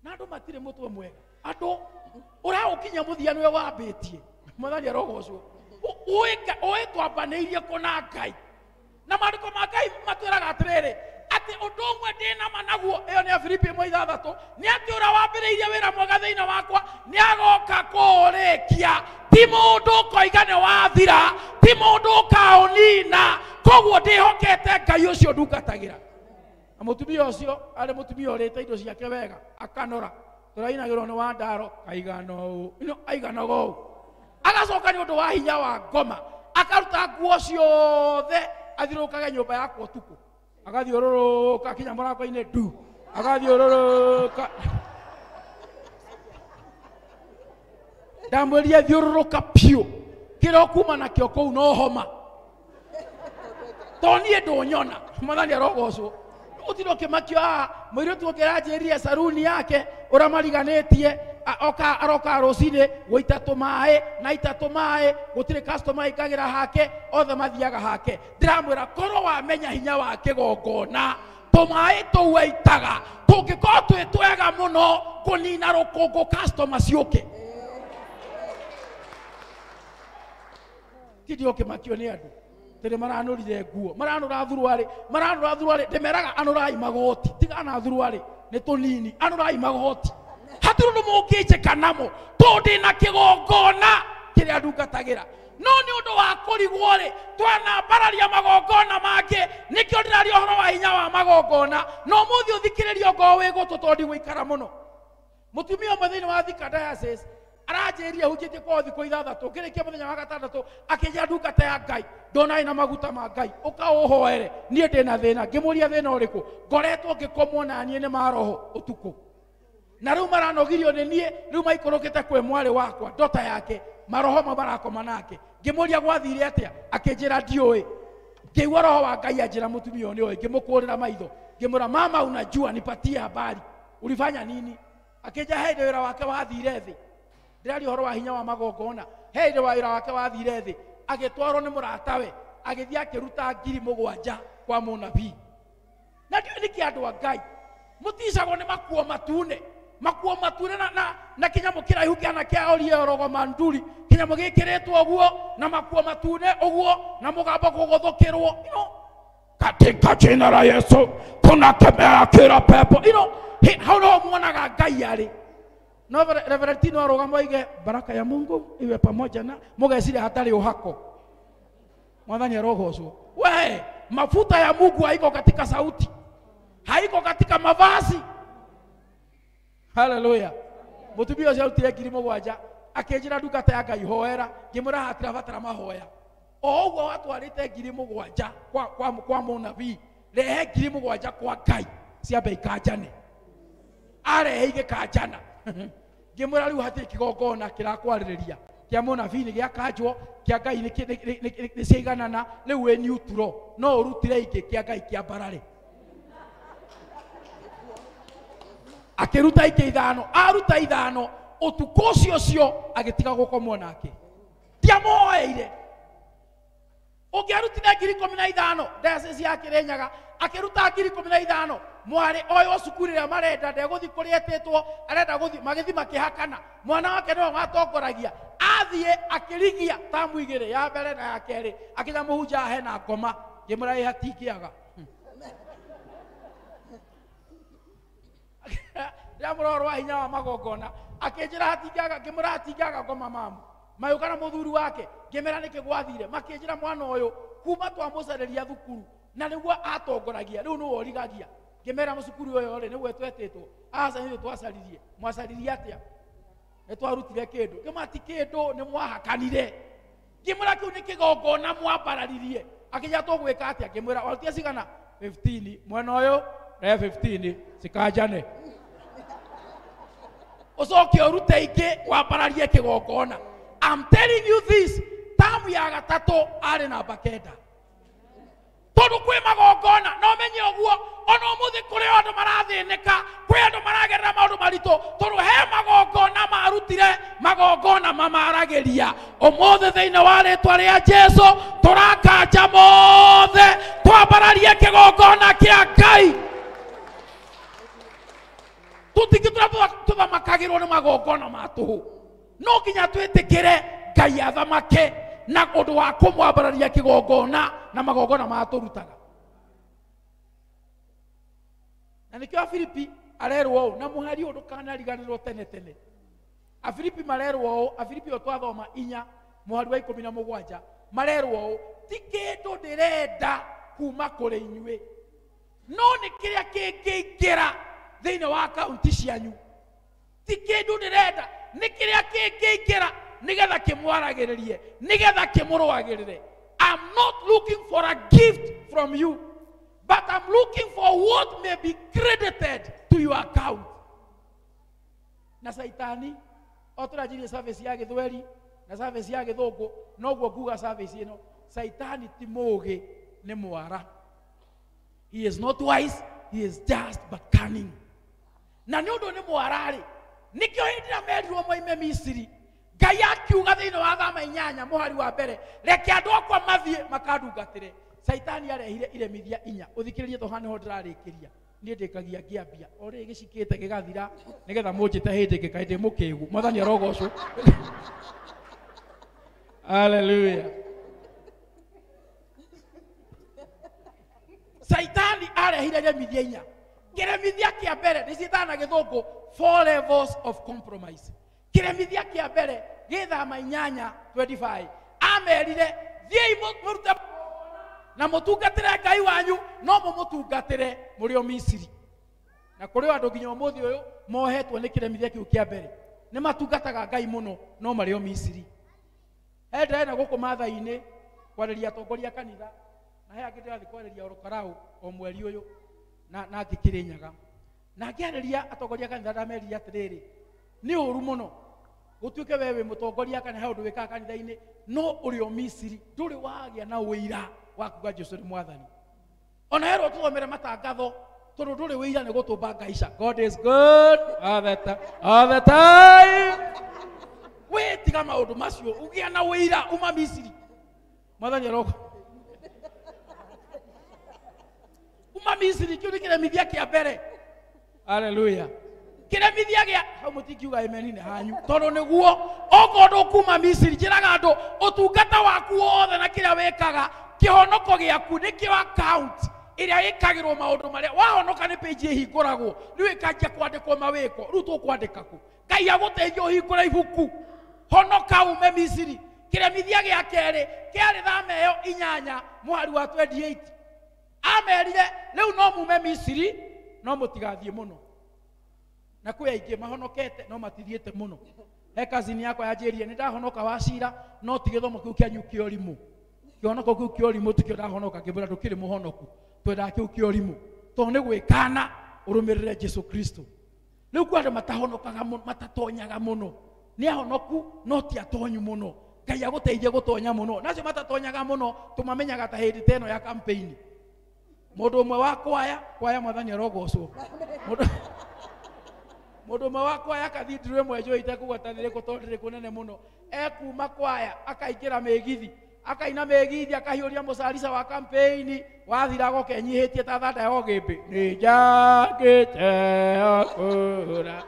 na andũ matirĩ mũtwe mwega. Andũ ũraũkinyia mũthia nĩwe wambĩtie. Mwathani arogocwo. Ũĩ twambanĩirie kũna Ngai, na maandĩko ma Ngai matwĩraga atĩrĩrĩ atĩ ũndũ ũmwe ndĩ nama naguo, ĩyo nĩ Afilipi 1:6, nĩ atĩ ũrĩa wambĩrĩirie wĩra mwega thĩinĩ wakwa nĩ agoka kũũrĩkia. Ti mũndũ ũkoiga nĩ wathira, ti mũndũ ũkaũnina. Koguo ndĩhokete Ngai ũcio ndungatagĩra. Na mũtumia ũcio arĩ mũtumia ũrĩte indo ciake wega, akanora tũrainagĩrwo nĩ Wandaro aigana ũũ, no aiganaga ũũ, agacoka nĩ ũndũ wa hinya wa ngoma akaruta nguo ciothe athiũrũrũkage nyũmba yakwa ũtukũ, agathiũrũrũka kinya mũrango-inĩ ndu, agathiũrũrũka. Ndamwĩrire thiũrũrũka piũ, kĩrĩa ũkuma nakĩo kũu no homa, to niĩ ndũnyona. Mwathani arogocwo. Ũtinde ũkĩmakio haha mũirĩtu ũngĩ aranjĩrire saruni yake ũrĩa mariganĩtie, oka aroka rũcinĩ gũita tũmaĩ na ita tũmaĩ, gũtirĩ customer aingagĩra hake, othe mathiaga hake. Ndĩramwĩra korwo wamenya hinya wa kĩgongona, tũmaĩ tũu aitaga tũngĩkorwo twĩ twega mũno kũnina rũkũngũ customer ciũke. Tinde ũkĩmakio nĩ andũ tĩrĩ maranũrire nguo, maranũra thuruarĩ, maranũra thuruarĩ, ndĩmeraga anũrai magoti, tigana thuruarĩ nĩ tũnini, anũrai magoti. Hatirĩ ũndũ mũngĩnjĩka namo tondũ ndĩna kĩgongona kĩrĩa ndungatagĩra. No nĩ ũndũ wa kũrigwo rĩ, twanambararia magongona mangĩ, nĩkĩo ndĩraria ũhoro wa hinya wa magongona. Na ũmũthĩ ũthikĩrĩrie ongorwo wĩ gũtũ tondũ ndigũikara mũno. Mũtumia ũmwe thĩinĩ wa Thika Diocese aranjĩrire hunjĩtie kwao thikũ 6, ngĩrĩkia mũthenya wa gatandatũ akĩnjĩra ndungata ya Ngai, ndona ĩna maguta ma Ngai, ũka ũhoere, niĩ ndĩna thĩna. Ngĩmũria thĩna ũrĩkũ? Ngoretwo ngĩkomwo na niĩ nĩ maroho ũtukũ, na rĩu maranogirio nĩ niĩ, rĩu maikũrũkĩte kwĩ mwarĩ wakwa ndota yake, maroho mau marakoma nake. Ngĩmũria gwathire atĩa? Akĩnjĩra ndiũĩ. Ngĩigua roho wa Ngai anjĩra mũtumia ũyũ nĩoĩ. Ngĩmũkũrĩra maitho, ngĩmwĩra mama, unajua, nipatie habari, ulifanya nini? Akĩnjĩra he hĩndĩ wĩra wake wathire thĩ. Ndĩraria ũhoro wa hinya wa magongona. He hĩndĩ wĩra wake wathire thĩ, agĩtwarwo nĩ mũratawe, agĩthiĩ akĩruta 7,000 kwa mũnabii. Na ndiũĩ nĩkĩ andũ a Ngai mũticagwo nĩ makuo matune, makuo matune na kĩnyamũ kĩraihu kĩhana kĩa Orie Rogoma Nduri, kĩnyamũ gĩkĩrĩtwo ũguo na makuo matune ũguo na mũgambo kũgũthũkĩrwo, katika jina la Yesu tunakemea kila pepo. Hau no muonaga Ngai arĩ. No Reverend Tino arũgama oige baraka ya Mungu iwe pamoja na mũgeciria hatarĩ ũhako. Mwathani arogocwo. We, mafuta ya Mungu haiko katika sauti, haiko katika mavazi. Haleluya. Mũtumia ũcio arutire 7,000 akĩnjĩra ndungata ya Ngai hoera, ngĩmwĩra hatirabatara mahoya. O ũguo watwarĩte 7,000 kwa mũnabii, rehe 7,000 kwa Ngai ciambe ikanjane. Arehe igĩkanjana. Ngĩmwĩra rĩu hatirĩ kĩgongona kĩrakwarĩrĩria kĩa mũnabii nĩ gĩakanjwo, kĩa Ngai nĩ ciaiganana, rĩu wĩ neutral, no ũrutire ingĩ kĩa Ngai kĩambarare. Akĩruta ingĩ 5, aruta 5, ũtukũ ũcio ũcio agĩtiga gũkomwo nake. Ndiamũhoeire. Ũngĩarutire 15,000 diocese ya Kĩrĩnyaga, akĩruta 15,000, mwarĩ oyo cukuru ĩrĩa marenda ndegũthiĩ kũrĩa etĩtwo, arenda gũthiĩ, magĩthiĩ makĩhakana. Mwana wake nĩwe watongoragia, athiĩ akĩrigia tamu 2 ya mbere na ya kerĩ, akĩnya mũhunjia hena ngoma, ngĩmwĩra ĩ hatingĩaga. Ndĩramwĩra ũhoro wa hinya wa magongona, akĩnjĩra hatingĩaga, ngĩmwĩra hatingĩaga ngoma mamu. Magĩũka na mũthuri wake, ngĩmera nĩkĩ gwathire, makĩnjĩra mwana ũyũ kuma twamũcarĩria thukuru na nĩguo atongoragia, rĩu nĩwe ũrigagia. Ngĩmera mũcukuru ũyũ rĩ nĩguo twetĩtwo, aca nĩ twacaririe, mwacaririe atĩa? Nĩ twarutire kĩndũ. Ngĩmwĩra ti kĩndũ, nĩ mwahakanire. Ngĩmwĩra kĩu nĩ kĩgongona mwambararirie. Akĩnjĩra tũgwĩka atĩa? Ngĩmwĩra warutire cigana? 15. Mwena ũyũ rehe 15 cikanjane, ũcoke ũrute ingĩ wambararie kĩgongona. I'm telling you this, tamu ya gatatũ arĩ namba 9. Tondũ Tondu kwi magongona no menye uguo ona umuthi kuri andu marathinika kwi andu maragerera maundu maritu tondu he magongona marutire magongona mamaragiria umuthi thiini wa ritwa ria Jesu turakanja mothe twambararie kigongona kia Ngai tutingĩtũra tuthamakagĩrwo nĩ magongona ma tũhũ no nginya twĩtĩkĩre Ngai athamake na ũndũ wa kũmwambararia kĩgongona na magongona ma tũrutaga na nĩkĩo Afilipi arerwo ũũ na mũhari ũyũ ndũkanariganĩrwo tene tene Afilipi marerwo ũũ Afilipi ũyũ twathoma 4 mũhari wa 17 marerwo ũũ ti kĩndũ ndĩrenda kuma kũrĩ inyuĩ no nĩ kĩrĩa kĩngĩingĩra thĩinĩ wa kaunti cianyu ti kĩndũ ndĩrenda nĩ kĩrĩa kĩngĩingĩra nigetha kimwaragiririe nigetha kimũrũagĩrĩre. I'm not looking for a gift from you, but I'm looking for what may be credited to your account. Na saitani o tũranjirie service ya gĩthweri na service ya gĩthũngũ noguo nguga service ĩno saitani ti mũũgĩ nĩ mwara. He is not wise, he is just but cunning. Na nĩ ũndũ nĩ mwara-rĩ nĩkĩo hĩndĩ ĩrĩa merirwo moime Misiri Ngai akiuga thĩinĩ wa Thama 8 mũhari wa mbere reke andũ akwa mathiĩ makandungatĩre. Saitani arehire iremithia 4 ũthikĩrĩrie tondũ haha nĩho ndĩrarĩkĩria niĩ ndĩkagia ngĩambia o rĩrĩ gĩcikĩte gĩgathira nĩgetha mũnjĩte hĩndĩ ĩngĩ kaĩ ndĩ mũkĩgu. Mwathani arogocwo. Hallelujah. Saitani arehire iremithia 4. Kĩremithia kĩa mbere nĩ ciĩtana na gĩthũngũ 4 levels of compromise. Kĩremithia kĩa mbere gĩthama 8:25 amerire thiĩi mũrute na mũtungatĩre Ngai wanyu no mũmũtungatĩre mũrĩ o Misiri. Na kũrĩ andũ nginya ũmũthĩ ũyũ mohetwo nĩ kĩremithia kĩu kĩa mbere nĩ matungataga Ngai mũno no marĩ o Misiri. He ndĩrenda gũkũ Maathai-inĩ kwarĩria atongoria kanitha na he angĩ ndĩrathiĩ kwarĩria Orokarau o mweri ũyũ na angĩ Kĩrĩnyaga na ngĩarĩria atongoria kanitha ndamerire atĩrĩrĩ nĩ ũru mũno gũtuĩke we wĩ mũtongoria kana he ũndũ wĩkaga kanitha-inĩ no ũrĩ o Misiri ndũrĩ wagĩa na ũira wa kuga Jesu nĩ mwathani. Ona herwo tũthomere matangatho tondũ ndũrĩ ũira nĩ gũtũmba ngaica. God is good all the time. We tiga maũndũ macio ũgĩa na ũira uma Misiri. Mwathani aroko uma Misiri kĩu nĩ kĩremithia kĩa mbere. Hallelujah. Kĩremithia gĩa hau mũtingiuga amen-inĩ hanyu tondũ nĩguo okorwo ndũkuma Misiri njĩraga andũ ũtungata waku wothe na kĩrĩa wĩkaga kĩhonoko gĩaku nĩkĩo account ĩrĩa ĩkagĩrwo maũndũ marĩa wahonoka nĩ page ĩhingũragwo rĩu ĩkanjia kwandĩkwo mawĩko rĩu tũkwandĩka kũ Ngai agũteithie ũhingũre ibuku honoka ume Misiri. Kĩremithia gĩa kerĩ kĩarĩ Thama ĩyo 8 mũhari wa 28 amerire rĩu no mume Misiri no mũtigathiĩ mũno na kwĩ aingĩ mahonokete no matithiĩte mũno. He kazini yakwa yanjĩrire nĩ ndahonoka wa cira no ti gĩthomo kĩu kĩanyu kĩa ũrimũ kĩhonoko kĩu kĩa ũrimũ tikĩo ndahonoka ngĩmwĩra ndũkĩrĩ mũhonoku twendaga kĩu kĩa ũrimũ tondũ nĩ gwĩkana ũrũmĩrĩre Jesu Kristo. Rĩu kwĩ andũ matahonokaga matatonyaga mũno nĩ ahonoku no ti atonyu mũno. Ngai agũteithie gũtonya mũno nacio matatonyaga mũno tũmamenyaga ta hĩndĩ ta ĩno ya campaign. Mũndũ ũmwe wa kwaya Mwathani arogocwo mũndũ ũmwe wa kwaya cathedral ĩmwe njũĩ itekũgweta nĩ rĩkũ tondũ ndĩrĩ kũnene mũno ekuma kwaya akaingĩra mĩgithi akaina mĩgithi akahiũria mũcarica wa campaign wathira agoka enyihĩtie ta thanda ya ũgĩmbĩ nĩ njangĩte kũra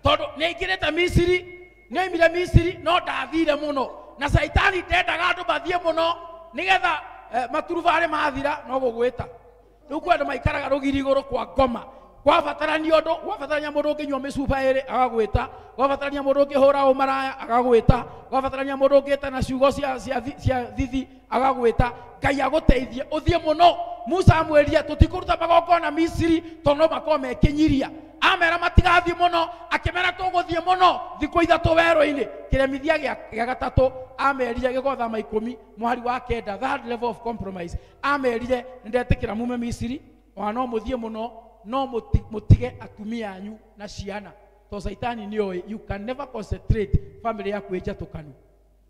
tondũ nĩ aingĩrĩte Misiri nĩ oimire Misiri no ndathire mũno na saitani ndendaga andũ mathiĩ mũno nĩgetha maturubarĩ mathira no gũgwĩta. Rĩu kwĩ andũ maikaraga rũgiri igũrũ kwa ngoma kwabatarania ũndũ gwabatarania mũndũ ũngĩnyua mĩcuba ĩrĩ agagwĩta gwabatarania mũndũ ũngĩhũra ũmaraya agagwĩta gwabatarania mũndũ ũngĩtana ciugo cia thithi agagwĩta. Ngai agũteithie ũthiĩ mũno. Musa amwĩrire tũtikũruta magongona Misiri tondũ no makorwo mekĩnyiria amera matigathiĩ mũno akĩmera tũgũthiĩ mũno thikũ 3 werũ-inĩ. Kĩremithia gĩa gatatũ amerire gĩkorwo Thama 10 mũhari wa 9 third level of compromise amerire nĩndetĩkĩra mume Misiri ona no mũthiĩ mũno no mũtige atumia anyu na ciana tondũ saitani nĩoĩ you can never concentrate family yaku ĩnjatũkanu.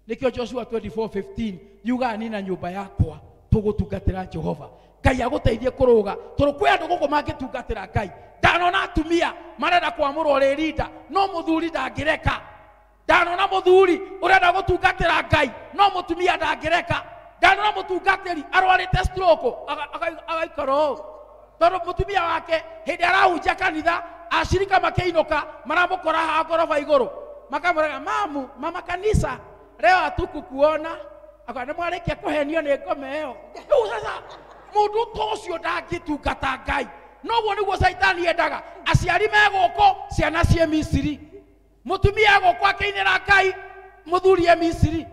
Nĩkĩo Joshua 24:15 yugaga niĩ na nyũmba yakwa Tũgũtungatĩra Jehova. Ngai agũteithie kũrũga. Tondũ kwĩ andũ gũkũ mangĩtungatĩra Ngai. Ndanona atumia marenda kwamũrwo rĩrinda, no mũthuri ndangĩreka. Ndanona mũthuri ũrenda gũtungatĩra Ngai, no mũtumia ndangĩreka. Ndanona mũtungatĩri arwarĩte stroke, agaikara ũũ. Tondũ mũtumia wake hĩndĩ arahunjia kanitha, acirika makĩinũka maramũkora haha ngoroba igũrũ. Makamũrega, mamu, mama kanisa, leo hatukukuona. Akauga, nĩ mwarĩkia kũhenio nĩ ngoma ĩyo. Rĩu sasa mũndũ ta ũcio ndangĩtungata Ngai. Noguo nĩguo Caitani endaga. Aciari me gũkũ, ciana ciĩ Misiri. Mũtumia egũkũ akĩinĩra Ngai, mũthuri e Misiri.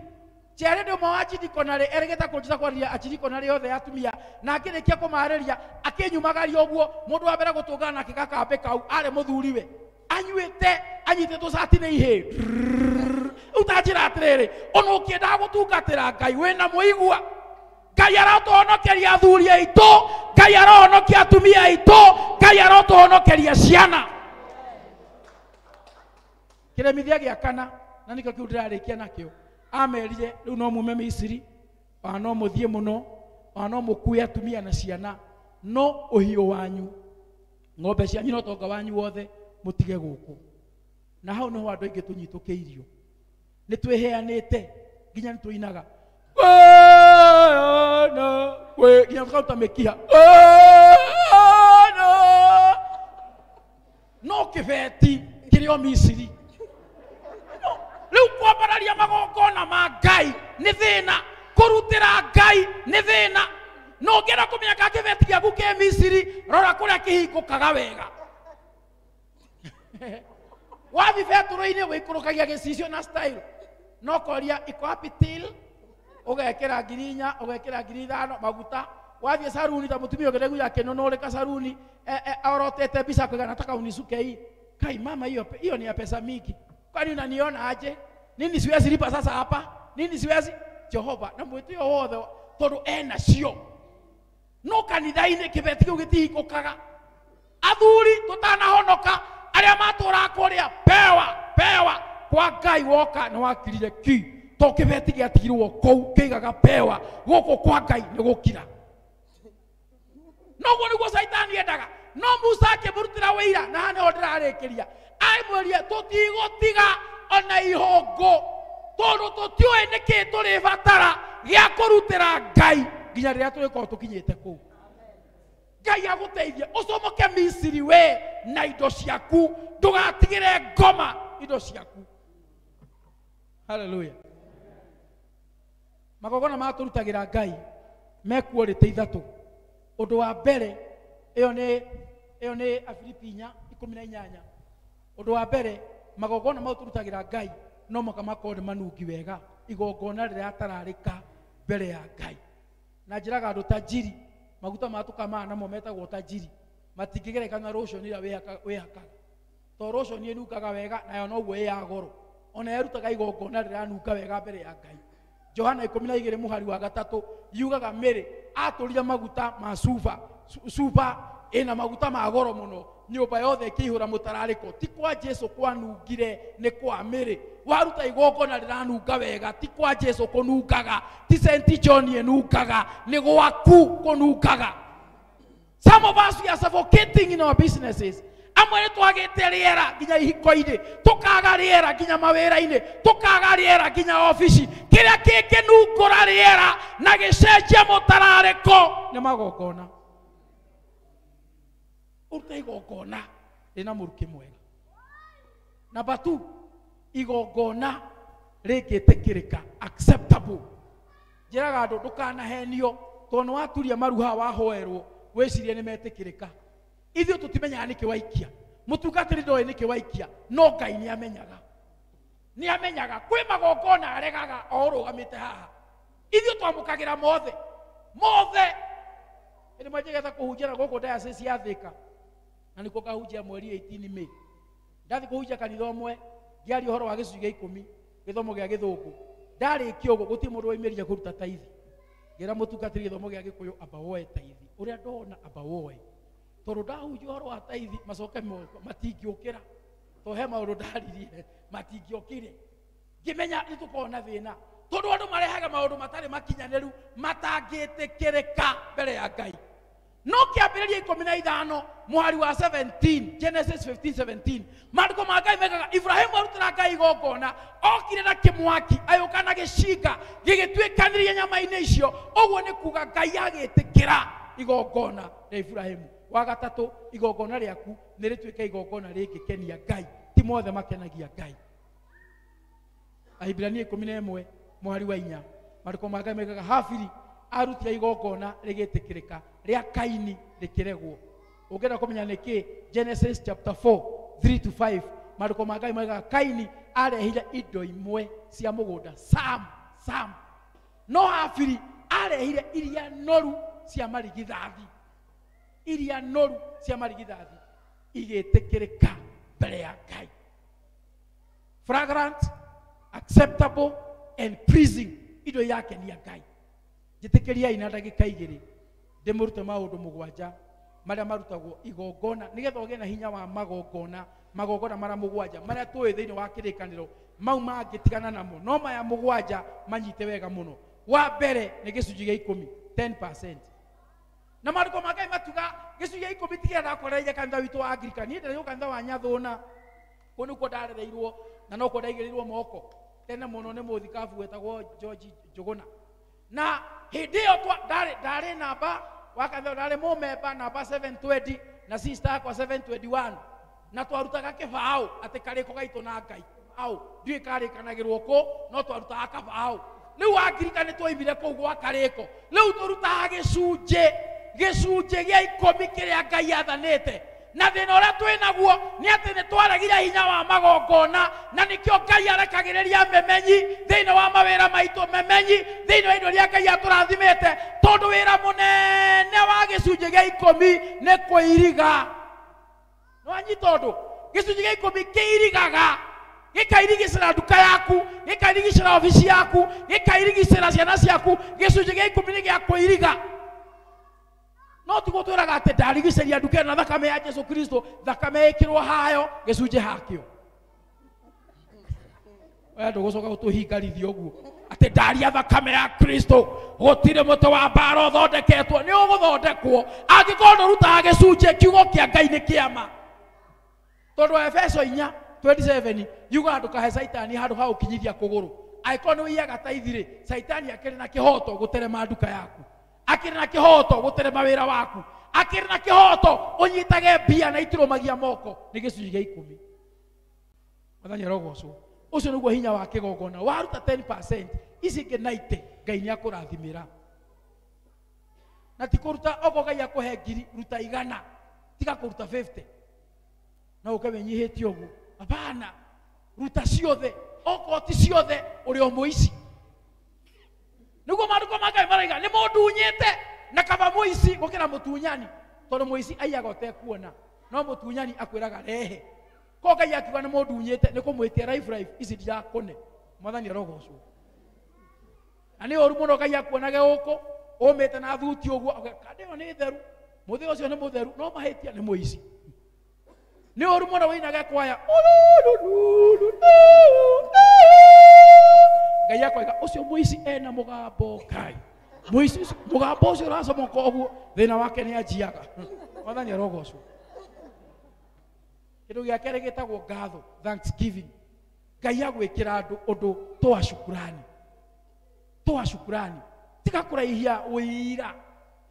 Njiarĩ ndĩ ũmwe wa anjidikonarĩ, erĩgĩte kũnjĩta kwaria anjidikonarĩ othe atumia, na akĩrĩkia kũmarĩria, akĩnyumagaria ũguo, mũndũ wa mbere gũtũngana nake gakambĩ kau, arĩ mũthuriwe. Anyuĩte, anyitĩtwo cati nĩ ihĩĩ. Rĩu ta njĩra atĩrĩrĩ, ona ũkĩendaga gũtungatĩra Ngai, wĩna mũigua. Ngai arotũhonokeria athuri aitũ, Ngai arohonokia atumia aitũ, Ngai arotũhonokeria ciana. Kĩremithia gĩa kana, na nĩkĩo kĩu ndĩrarĩkia nakĩo. Amerire rĩu no mume Misiri, ona no mũthiĩ mũno, ona no mũkue atumia na ciana, no ũhiũ wanyu, ng'ombe cianyu na ũtonga wanyu wothe mũtige gũkũ. Na hau nĩho andũ aingĩ tũnyitũkĩirio. Nĩ twĩheanĩte nginya nĩ tũinaga. Nginya tũkaruta mĩkiha. No kĩbeti kĩrĩ o Misiri. Rĩu kwambararia magongona ma Ngai nĩ thĩna, kũrutĩra Ngai nĩ thĩna. No ũngĩenda kũmenya kana kĩbeti gĩaku kĩ Misiri, rora kũrĩa kĩhingũkaga wega. Wathiĩ betũrũ-inĩ wĩikũrũkagia gĩcicio na style. No koria iko wapi till, ũgekĩra 4,000, ũgekĩra 5,000 maguta. Wathiĩ saruni ta mũtumia ũngĩ ndaiguire akĩnũnũrĩka saruni, aorotete mbica akauga nataka unisuke hii. Kai mama, hiyo ni ya pesa mingi. Kwani unaniona aje? Nini siwezi lipa sasa hapa? Nini siwezi? Jehova na mwĩtĩo wothe tondũ ena cio. No kanitha-inĩ kĩbeti kĩu gĩtihingũkaga. Athuri tũtanahonoka arĩa matũraga kũrĩa pewa pewa kwa Ngai woka nĩ wakirire ki. To kĩbeti gĩatigirwo kũu kĩigaga pewa gũkũ kwa Ngai nĩ gũkira. Noguo nĩguo Caitani endaga. No Musa akĩmũrutĩra wĩira, na haha nĩho ndĩrarĩkĩria. Amwĩrire tũtigũtiga ona ihũngũ tondũ tũtiũĩ nĩkĩ tũrĩbatara gĩa kũrutĩra Ngai nginya rĩrĩa tũrĩkorwo tũkinyĩte kũu. Ngai agũteithie ũcomoke Misiri we na indo ciaku, ndũgatigĩre ngoma indo ciaku. Hallelujah. Magongona ma tũrutagĩra Ngai me quality ithatũ. Ũndũ wa mbere, ĩyo nĩ Afilipi 4:18. Ũndũ wa mbere, magongona mau tũrutagĩra Ngai no mũhaka makorwo nĩ manungi wega, igongona rĩratararĩka mbere ya Ngai. Na njĩraga andũ tajiri, maguta ma tũkamaa namo metagwo tajiri, matingĩgerekana na lotion ĩrĩa wĩhakaga. Tondũ lotion ĩnungaga wega nayo noguo ĩ ya goro. Ona ĩrutaga igongona rĩranunga wega mbere ya Ngai. Johana 12 mũhari wa 3 yugaga Mary atũrire maguta ma cuba, cuba ĩna maguta ma goro mũno, nyũmba yothe ĩkĩihũra mũtararĩko. Ti kwa Jesu kwanungire, nĩ kwa Mary. Waruta igongona rĩranunga wega, ti kwa Jesu kũnungaga, ti St John ĩnungaga, nĩ gwaku kũnungaga. Some of us, we are suffocating in our businesses. Amwe nĩ twagĩte rĩera nginya ihiko-inĩ, tũkaga rĩera nginya mawĩra-inĩ, tũkaga rĩera nginya obici. Kĩrĩa kĩngĩnungũra rĩera na gĩcenjie mũtararĩko nĩ magongona. Ũrute igongona rĩna mũrukĩ mwega. Number 2, igongona rĩngĩtĩkĩrĩka, acceptable. Njĩraga andũ ndũkanahenio tondũ nĩ waturia maru haha wahoerwo wĩcirie nĩ metĩkĩrĩka. Ithuĩ tũtimenyaga nĩkĩ waikia, mũtungatĩri ndoĩ nĩkĩ waikia, no Ngai nĩ amenyaga. Nĩ amenyaga kwĩ magongona aregaga o ũrũgamĩte haha. Ithuĩ twamũkagĩra mothe mothe. Ĩndĩ mwanjĩgĩte kũhunjia na gũkũ diocese ya Thika, na nĩkuo ngahunjia mweri 18 May. Ndathiĩ kũhunjia kanitha ũmwe, ngĩaria ũhoro wa gĩcunjĩ gĩa 10, gĩthomo gĩa gĩthũngũ. Ndarĩkia ũguo gũtirĩ mũndũ waimĩrire kũruta taithi. Ngĩra mũtungatĩri gĩthomo gĩa gĩkũyũ amba woe taithi. Ũrĩa ndona amba woe. Tondũ ndahunjia ũhoro wa taithi macoke matingĩũkĩra. Tondũ he maũndũ ndaririe matingĩokire. Ngĩmenya nĩ tũkoragwo na thĩna. Tondu andu marehaga maundu matari makinyaniru matangĩtĩkĩrĩka mbere ya Ngai. No kĩambĩrĩria 15 mũhari wa 17, Genesis 15:17, maandĩko ma Ngai mekaga Ibrahimu arutĩra Ngai igongona, okire na kĩmwaki agĩũka na gĩcinga gĩgĩtuĩkanĩria nyama-inĩ icio. Ũguo nĩ kuga Ngai agĩtĩkĩra igongona rĩa Ibrahimu. Wa gatatũ, igongona rĩaku nĩ rĩtuĩke igongona rĩngĩkenia Ngai, ti mothe makenagia Ngai. Ahibirania 11 mũhari wa 4, maandĩko ma Ngai mekaga Habili arutire igongona rĩgĩtĩkĩrĩka, rĩa Kaini rĩkĩregwo. Ũngĩenda kũmenya nĩkĩ, Genesis chapter 4 3 to 5, maandĩko ma Ngai maugaga Kaini arehire indo imwe cia mũgũnda, sam, no Habili arehire iria noru cia marigithathi, iria noru cia marigithathi igĩtĩkĩrĩka mbere ya Ngai. Fragrant, acceptable and pleasing, indo yakenia Ngai. Njĩtĩkĩriai na ndagĩka igĩrĩ ndĩmũrute maũndũ mũgwanja marĩa marutagwo igongona nĩgetha ũgĩe na hinya wa magongona, magongona marĩa mũgwanja marĩa tũĩ thĩinĩ wa kĩrĩkanĩro, mau mangĩtigana namo, no maya mũgwanja manyite wega mũno. Wa mbere nĩ gĩcunjĩ gĩa 10, 10%. Na maandĩko ma Ngai matuga gĩcunjĩ gĩa 10 ti kĩrĩa ndakorereire kanitha witũ wa Anglican. Niĩ ndĩrĩ kanitha wa Nyathũna, kũu nĩkuo ndarereirwo na nokuo ndaigĩrĩirwo moko tene mũno nĩ mũthikabu wetagwo George Njũgũna. Na hĩndĩ ĩyo ndarĩ namba wa kanitha, ndarĩ mũmemba namba 720 na sister yakwa 721, na twarutaga kĩbaũ atĩ karĩko gaitũ na Ngai. Au ndiũĩ karĩkanagĩrwo kũ, no twarutaga kabaũ. Rĩu Anglican nĩ twoimire kũu gwa karĩko, rĩu tũrutaga gĩcunjĩ gĩa 10 kĩrĩa Ngai athanĩte. Na thĩna ũrĩa twĩ naguo nĩ atĩ nĩ twaregire hinya wa magongona, na nĩkĩo Ngai arekagĩrĩria memenyi thĩinĩ wa mawĩra maitũ, memenyi thĩinĩ wa indo iria Ngai atũrathimĩte, tondũ wĩra mũnene wa gĩcunjĩ gĩa 10 nĩ kũiriga. Nĩwanyita ũndũ? Gĩcunjĩ gĩa 10 kĩirigaga, gĩkairigicĩra nduka yaku, gĩkairigicĩra obici yaku, gĩkairigicĩra ciana ciaku. Gĩcunjĩ gĩa 10 nĩ gĩa kũiriga. No tiguo twĩraga atĩ ndarigicĩria nduka na thakame ya Jesu Kristo, thakame ĩkĩrwo hayo gĩcunjĩ hakĩo. We ndũgũcoka gũtũhingarithia ũguo atĩ ndaria thakame ya Kristo, gũtirĩ mũtĩ wa mbara ũthondeketwo. Nĩ ũgũthondekwo angĩkorwo ndũrutaga gĩcunjĩ. Kiugo kĩa Ngai nĩ kĩama, tondũ Efeso 4:27 yugaga ndũkahe Caitani handũ ha gũkinyithia kũgũrũ. Angĩkorwo nĩ ũiyaga taithi-rĩ, Caitani akĩrĩ na kĩhoto gũterema nduka yaku, akĩrĩ na kĩhoto gũterema wĩra waku, akĩrĩ na kĩhoto ũnyitage mbia na itirũmagia moko. Nĩ gĩcunjĩ gĩa 10. Mwathani arogocwo. Ũcio nĩguo hinya wa kĩgongona. Waruta 10%, ici ingĩ 90 Ngai nĩ akũrathimĩra. Na ti kũruta okorwo Ngai akũhe 1000, ruta 100, tiga kũruta 50 na ũke wĩnyihĩtie ũguo. Hapana, ruta ciothe. Okorwo ti ciothe, ũrĩ o mũici. Nĩguo maandĩko ma Ngai maraiga nĩ mũndunyĩte, na kaba mũici gũkĩra mũtunyani, tondũ mũici aiyaga ũtekuona, no mũtunyani akwĩraga rehe. Ko Ngai akiuga nĩ mũndunyĩte, nĩ kũmwĩtia life ici ndirakũne. Mwathani arogocwo. Na nĩ ũru mũno Ngai akuonage gũkũ ũmĩte na thuti ũguo, kanda ĩyo nĩ theru, mũthĩ ũcio nĩ mũtheru, no mahĩtia nĩ mũici. Nĩ ũru mũno wĩinage kwaya, Ngai akoiga ũcio mũici ena mũgambo Ngai, mũici mũgambo ũcio ũracomoka ũguo, thĩna wake nĩ anjiaga. Mwathani arogocwo. Kĩndũ gĩa kerĩ gĩtagwo ngatho, thanksgiving. Ngai agwĩkĩra andũ ũndũ, toa shukurani, toa shukurani, tiga kũraihia ũira.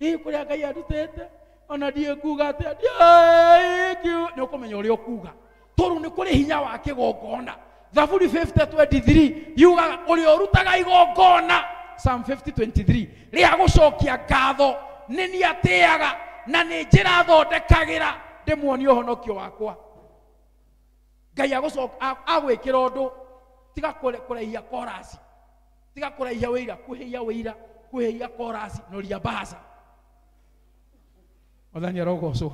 Ĩ kũrĩa Ngai andutĩte ona ndiĩ nguga atĩa, nĩ ũkũmenya ũrĩa ũkuga, tondũ nĩ kũrĩ hinya wa kĩgongona. Thaburi 50:23 yugaga ũrĩa ũrutaga igongona, Psalm 50:23, rĩa gũcokia ngatho nĩ niĩ atĩaga na nĩ njĩra thondekagĩra ndĩmuonie ũhonokio wakwa. Ngai agwĩkĩra ũndũ, tiga kũraihia korasi, tiga kũraihia wĩira, kwĩhĩia wĩira, kwĩhĩia korasi, noria mbaca. Mwathani arogocwo.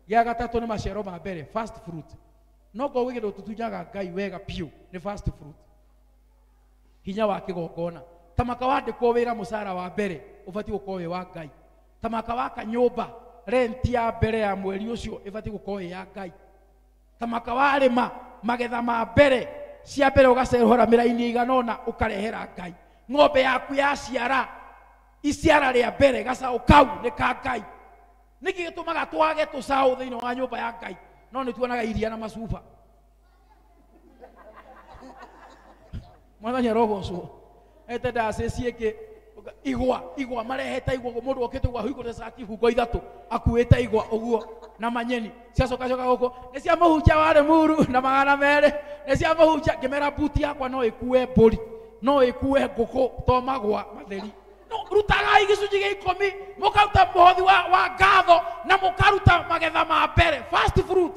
Gĩa gatatũ nĩ maciaro ma mbere, first fruit. No korwo gwĩ kĩndũ tũtunyaga Ngai wega piũ nĩ first fruit. Hinya wa kĩgongona. Ta maka wandĩkwo wĩra mũcara wa mbere ũbatiĩ gũkorwo wĩ wa Ngai. Ta maka waka nyũmba, rent ya mbere ya mweri ũcio ĩbatiĩ gũkorwo ĩ ya Ngai. Ta maka warĩma magetha ma mbere, Cia mbere ũgacerũra mĩraini ĩigana ũna ũkarehera Ngai. Ng'ombe yaku yaciara iciara rĩa mbere gacaũ kau nĩ ka Ngai. Nĩkĩ gĩtũmaga twage tũcaũ thĩinĩ wa nyũmba ya Ngai? No nĩ tuonaga iria na macuba. Mwathani arogocwo. Ete diocese ĩngĩ igwa igwa marehete igwa mũndũ okĩte ũguo ahingũrĩte cati ibungo ithatũ akuĩte igwa ũguo na manyeni ciacoka coka gũkũ nĩ cia mũhunjia wa Limuru na 200 nĩ cia mũhunjia. Ngĩmera buti yakwa no ĩkue mbũri no ĩkue ngũkũ to magwa matheri. No rutagai gĩcunjĩ gĩa ikũmi mũkaruta mũhothi wa ngatho na mũkaruta magetha ma mbere first fruit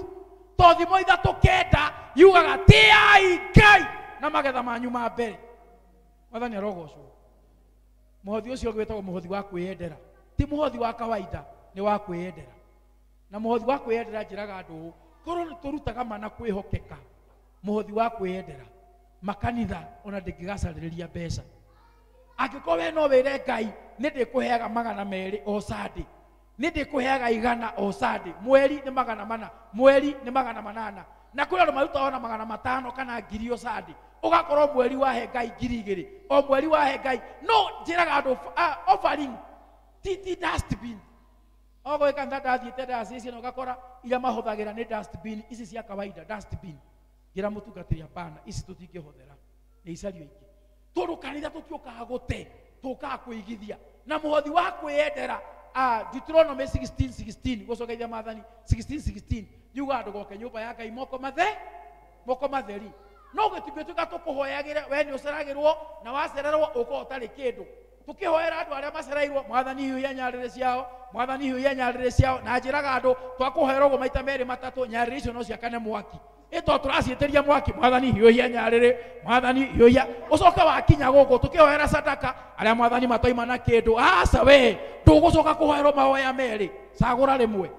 to thimo 3 9 yugaga tĩai Ngai na magetha manyu ma mbere. Mwathani arogocwo. Mũhothi ũcio wĩtagwo mũhothi wa kwĩyendera, ti mũhothi wa kawaida, nĩ wa kwĩyendera. Na mũhothi wa kwĩyendera njĩraga andũ ũũ, korwo nĩ tũrutaga mana kwĩhokeka mũhothi wa kwĩyendera makanitha ona ndĩngĩgacarĩrĩria mbeca. Angĩkorwo we no wĩre Ngai nĩ ndĩkũheaga 200 o Sunday, nĩ ndĩkũheaga 100 o Sunday, mweri nĩ 400, mweri nĩ 800, na kũrĩ andũ marutaga ona 500 kana 1000 o Sunday, ũgakorwo mweri wahe Ngai 2000 o mweri wahe Ngai. No njĩraga andũ offering ti dustbin. Ogo kanitha ndathiĩte diocese na ũgakora iria mahũthagĩra nĩ dustbin ici cia kawaida dustbin. Njĩra mũtungatĩri hapana, ici tũtingĩhũthĩra nĩ icario ingĩ. Tondũ kanitha tũtiũkaga gũte, tũkaga kũigithia. Na mũhothi wa kwĩyendera Deuteronomy 16:16 gũcokeria maathani 16:16 yugaga ndũgoke nyũmba ya Ngai moko matheri. No gĩtingĩtuĩka tũkũhoyagĩre we nĩ ũceragĩrwo na wacererwo ũkorwo ũtarĩ kĩndũ. Tũkĩhoera andũ arĩa macereirwo, Mwathani hiũhia nyarĩrĩ ciao, Mwathani hiũhia nyarĩrĩ ciao. Na njĩraga andũ twakũhoera ũguo maita merĩ matatũ, nyarĩrĩ icio no ciakane mwaki. Ĩto tũraciĩtĩria mwaki, Mwathani hiũhia nyarĩrĩ, Mwathani hiũhia. Ũcoke wakinya gũkũ tũkĩhoera sadaka arĩa Mwathani matoima na kĩndũ. Aca we ndũgũcoka kũhoerwo mahoya merĩ, cagũra rĩmwe.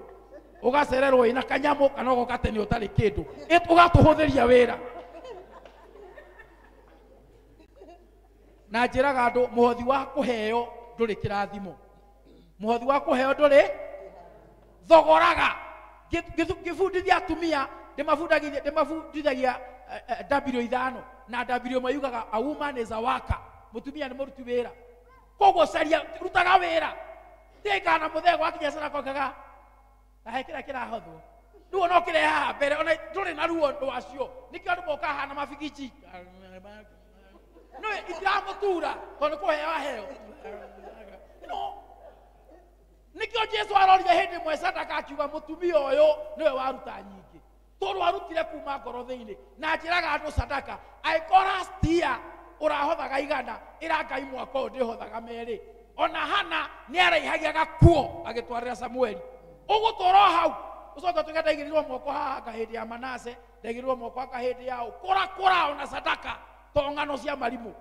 Ũgacererwo wĩna kanyamũ kana ũgoka tene ũtarĩ kĩndũ, ũgatũhũthĩria wĩra. Na njĩraga andũ mũhothi wa kũheo ndũrĩ kĩrathimo, mũhothi wa kũheo ndũrĩ thogoraga. Ngĩbundithia atumia ndĩmabundithagia W5 na W1 yugaga a woman is a worker, mũtumia nĩ mũruti wĩra. Koguo caria rutaga wĩra, tigana na mũthee gwakinya carakokaga ahe kĩrĩa kĩrahothwo ruo no kĩrehe haha mbere, ona ndũrĩ na ruo rwacio. Nĩkĩo andũ mokaga haha na mabigici no itiramutura tondu kuheo aheo. No nikio Jesu arorire hindi ĩmwe sadaka akiuga mutumia uyu niwe waruta nyingi, tondu arutire kuma ngoro thiini. Na njiraga andu sadaka angĩkorwo last year ũrahothaga 100 ĩra Ngai mwaka ũyũ ndĩhothaga 2. Ona Hana nĩaraihagia gakuo agĩtwarĩra Samueli. Ũgũtũra hau ũcoke ũtuĩke ndaigĩrĩirwo moko haha anga hĩndĩ ya Manase, ndaigĩrĩirwo moko anga hĩndĩ ya ũ. Kũra kũra ona sadaka to ng'ano cia marimũ.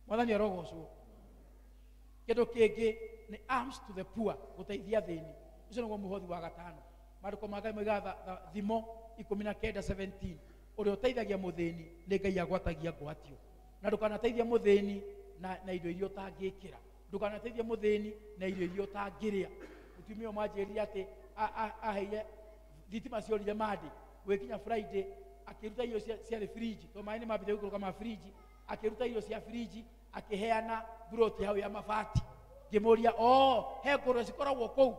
Mwathani arogocwo. Kĩndũ kĩngĩ nĩ alms to the poor, gũteithia athĩni. Ũcio nĩguo mũhothi wa gatano. Maandĩko ma Ngai moigaga Thimo 19:17, ũrĩa ũteithagia mũthĩni nĩ Ngai agwatagia ngwatio. Na ndũkanateithie mũthĩni na indo iria ũtangĩkĩra, ndũkanateithie mũthĩni na irio iria ũtangĩrĩa. Mũtumia ũmwe anjĩrire atĩ aheire thitima ciorire Monday, gwĩkinya Friday akĩruta irio ciarĩ fridge, tondũ maĩ nĩ mambĩte gũikũrũka ma fridge, akĩruta irio cia fridge akĩheana buroti hau ya mabati. Ngĩmũria, o he ngũrwe cikoragwo kũu?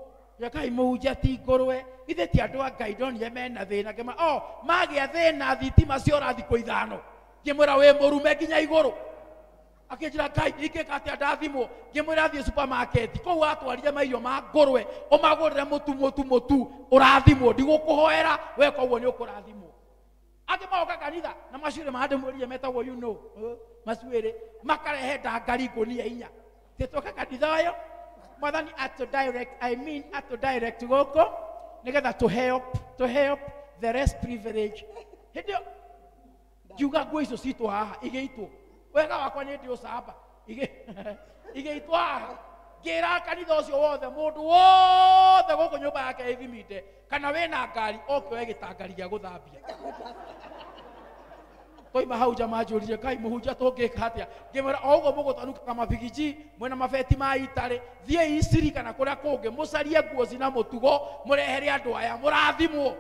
Kai mũhunjia ti ngũrwe, ithe ti andũ a Ngai ndonire mena thĩna. Ngĩmwĩra, o magĩa thĩna thitima ciora thikũ 5. Ngĩmwĩra wĩ mũrume nginya igũrũ. Akĩnjĩra Ngai ingĩka atĩa ndathimwo? Ngĩmwĩra thiĩ supermarket kũu atwarire mairio ma ngũrwe ũmagũrĩre mũtu mũtu mũtu ũrathimwo, ndigũkũhoera we koguo nĩ ũkũrathimwo. Angĩ magoka kanitha na macuĩrĩ mandĩmũrire metagwo you know macuĩrĩ makarehe ndangari ngũnia 4. Tĩtũka kanitha ũyũ Mwathani atũ direct, I mean atũ direct gũkũ nĩgetha to help the rest privilege. Hĩndĩ ĩyo ngiuga nguo icio citũ haha igĩitwo wega wakwa nĩ ndĩ ũcamba igĩitwo haha. Ngĩra kanitha ũcio wothe mũndũ wothe gũkũ nyũmba yake ĩthimite kana wĩna ngari oke oe gĩtangari gĩa gũthambia. Toima hau jamaa njũrire Ngai mũhunjia tũngĩka atĩa? Ngĩmwĩra o ũguo mũgũtanukaga mabigiji mwĩna mabeti ma itarĩ, thiĩi Iciri kana kũrĩa kũngĩ mũcarie nguo cina mũtugo mũrehere andũ aya mũrathimwo.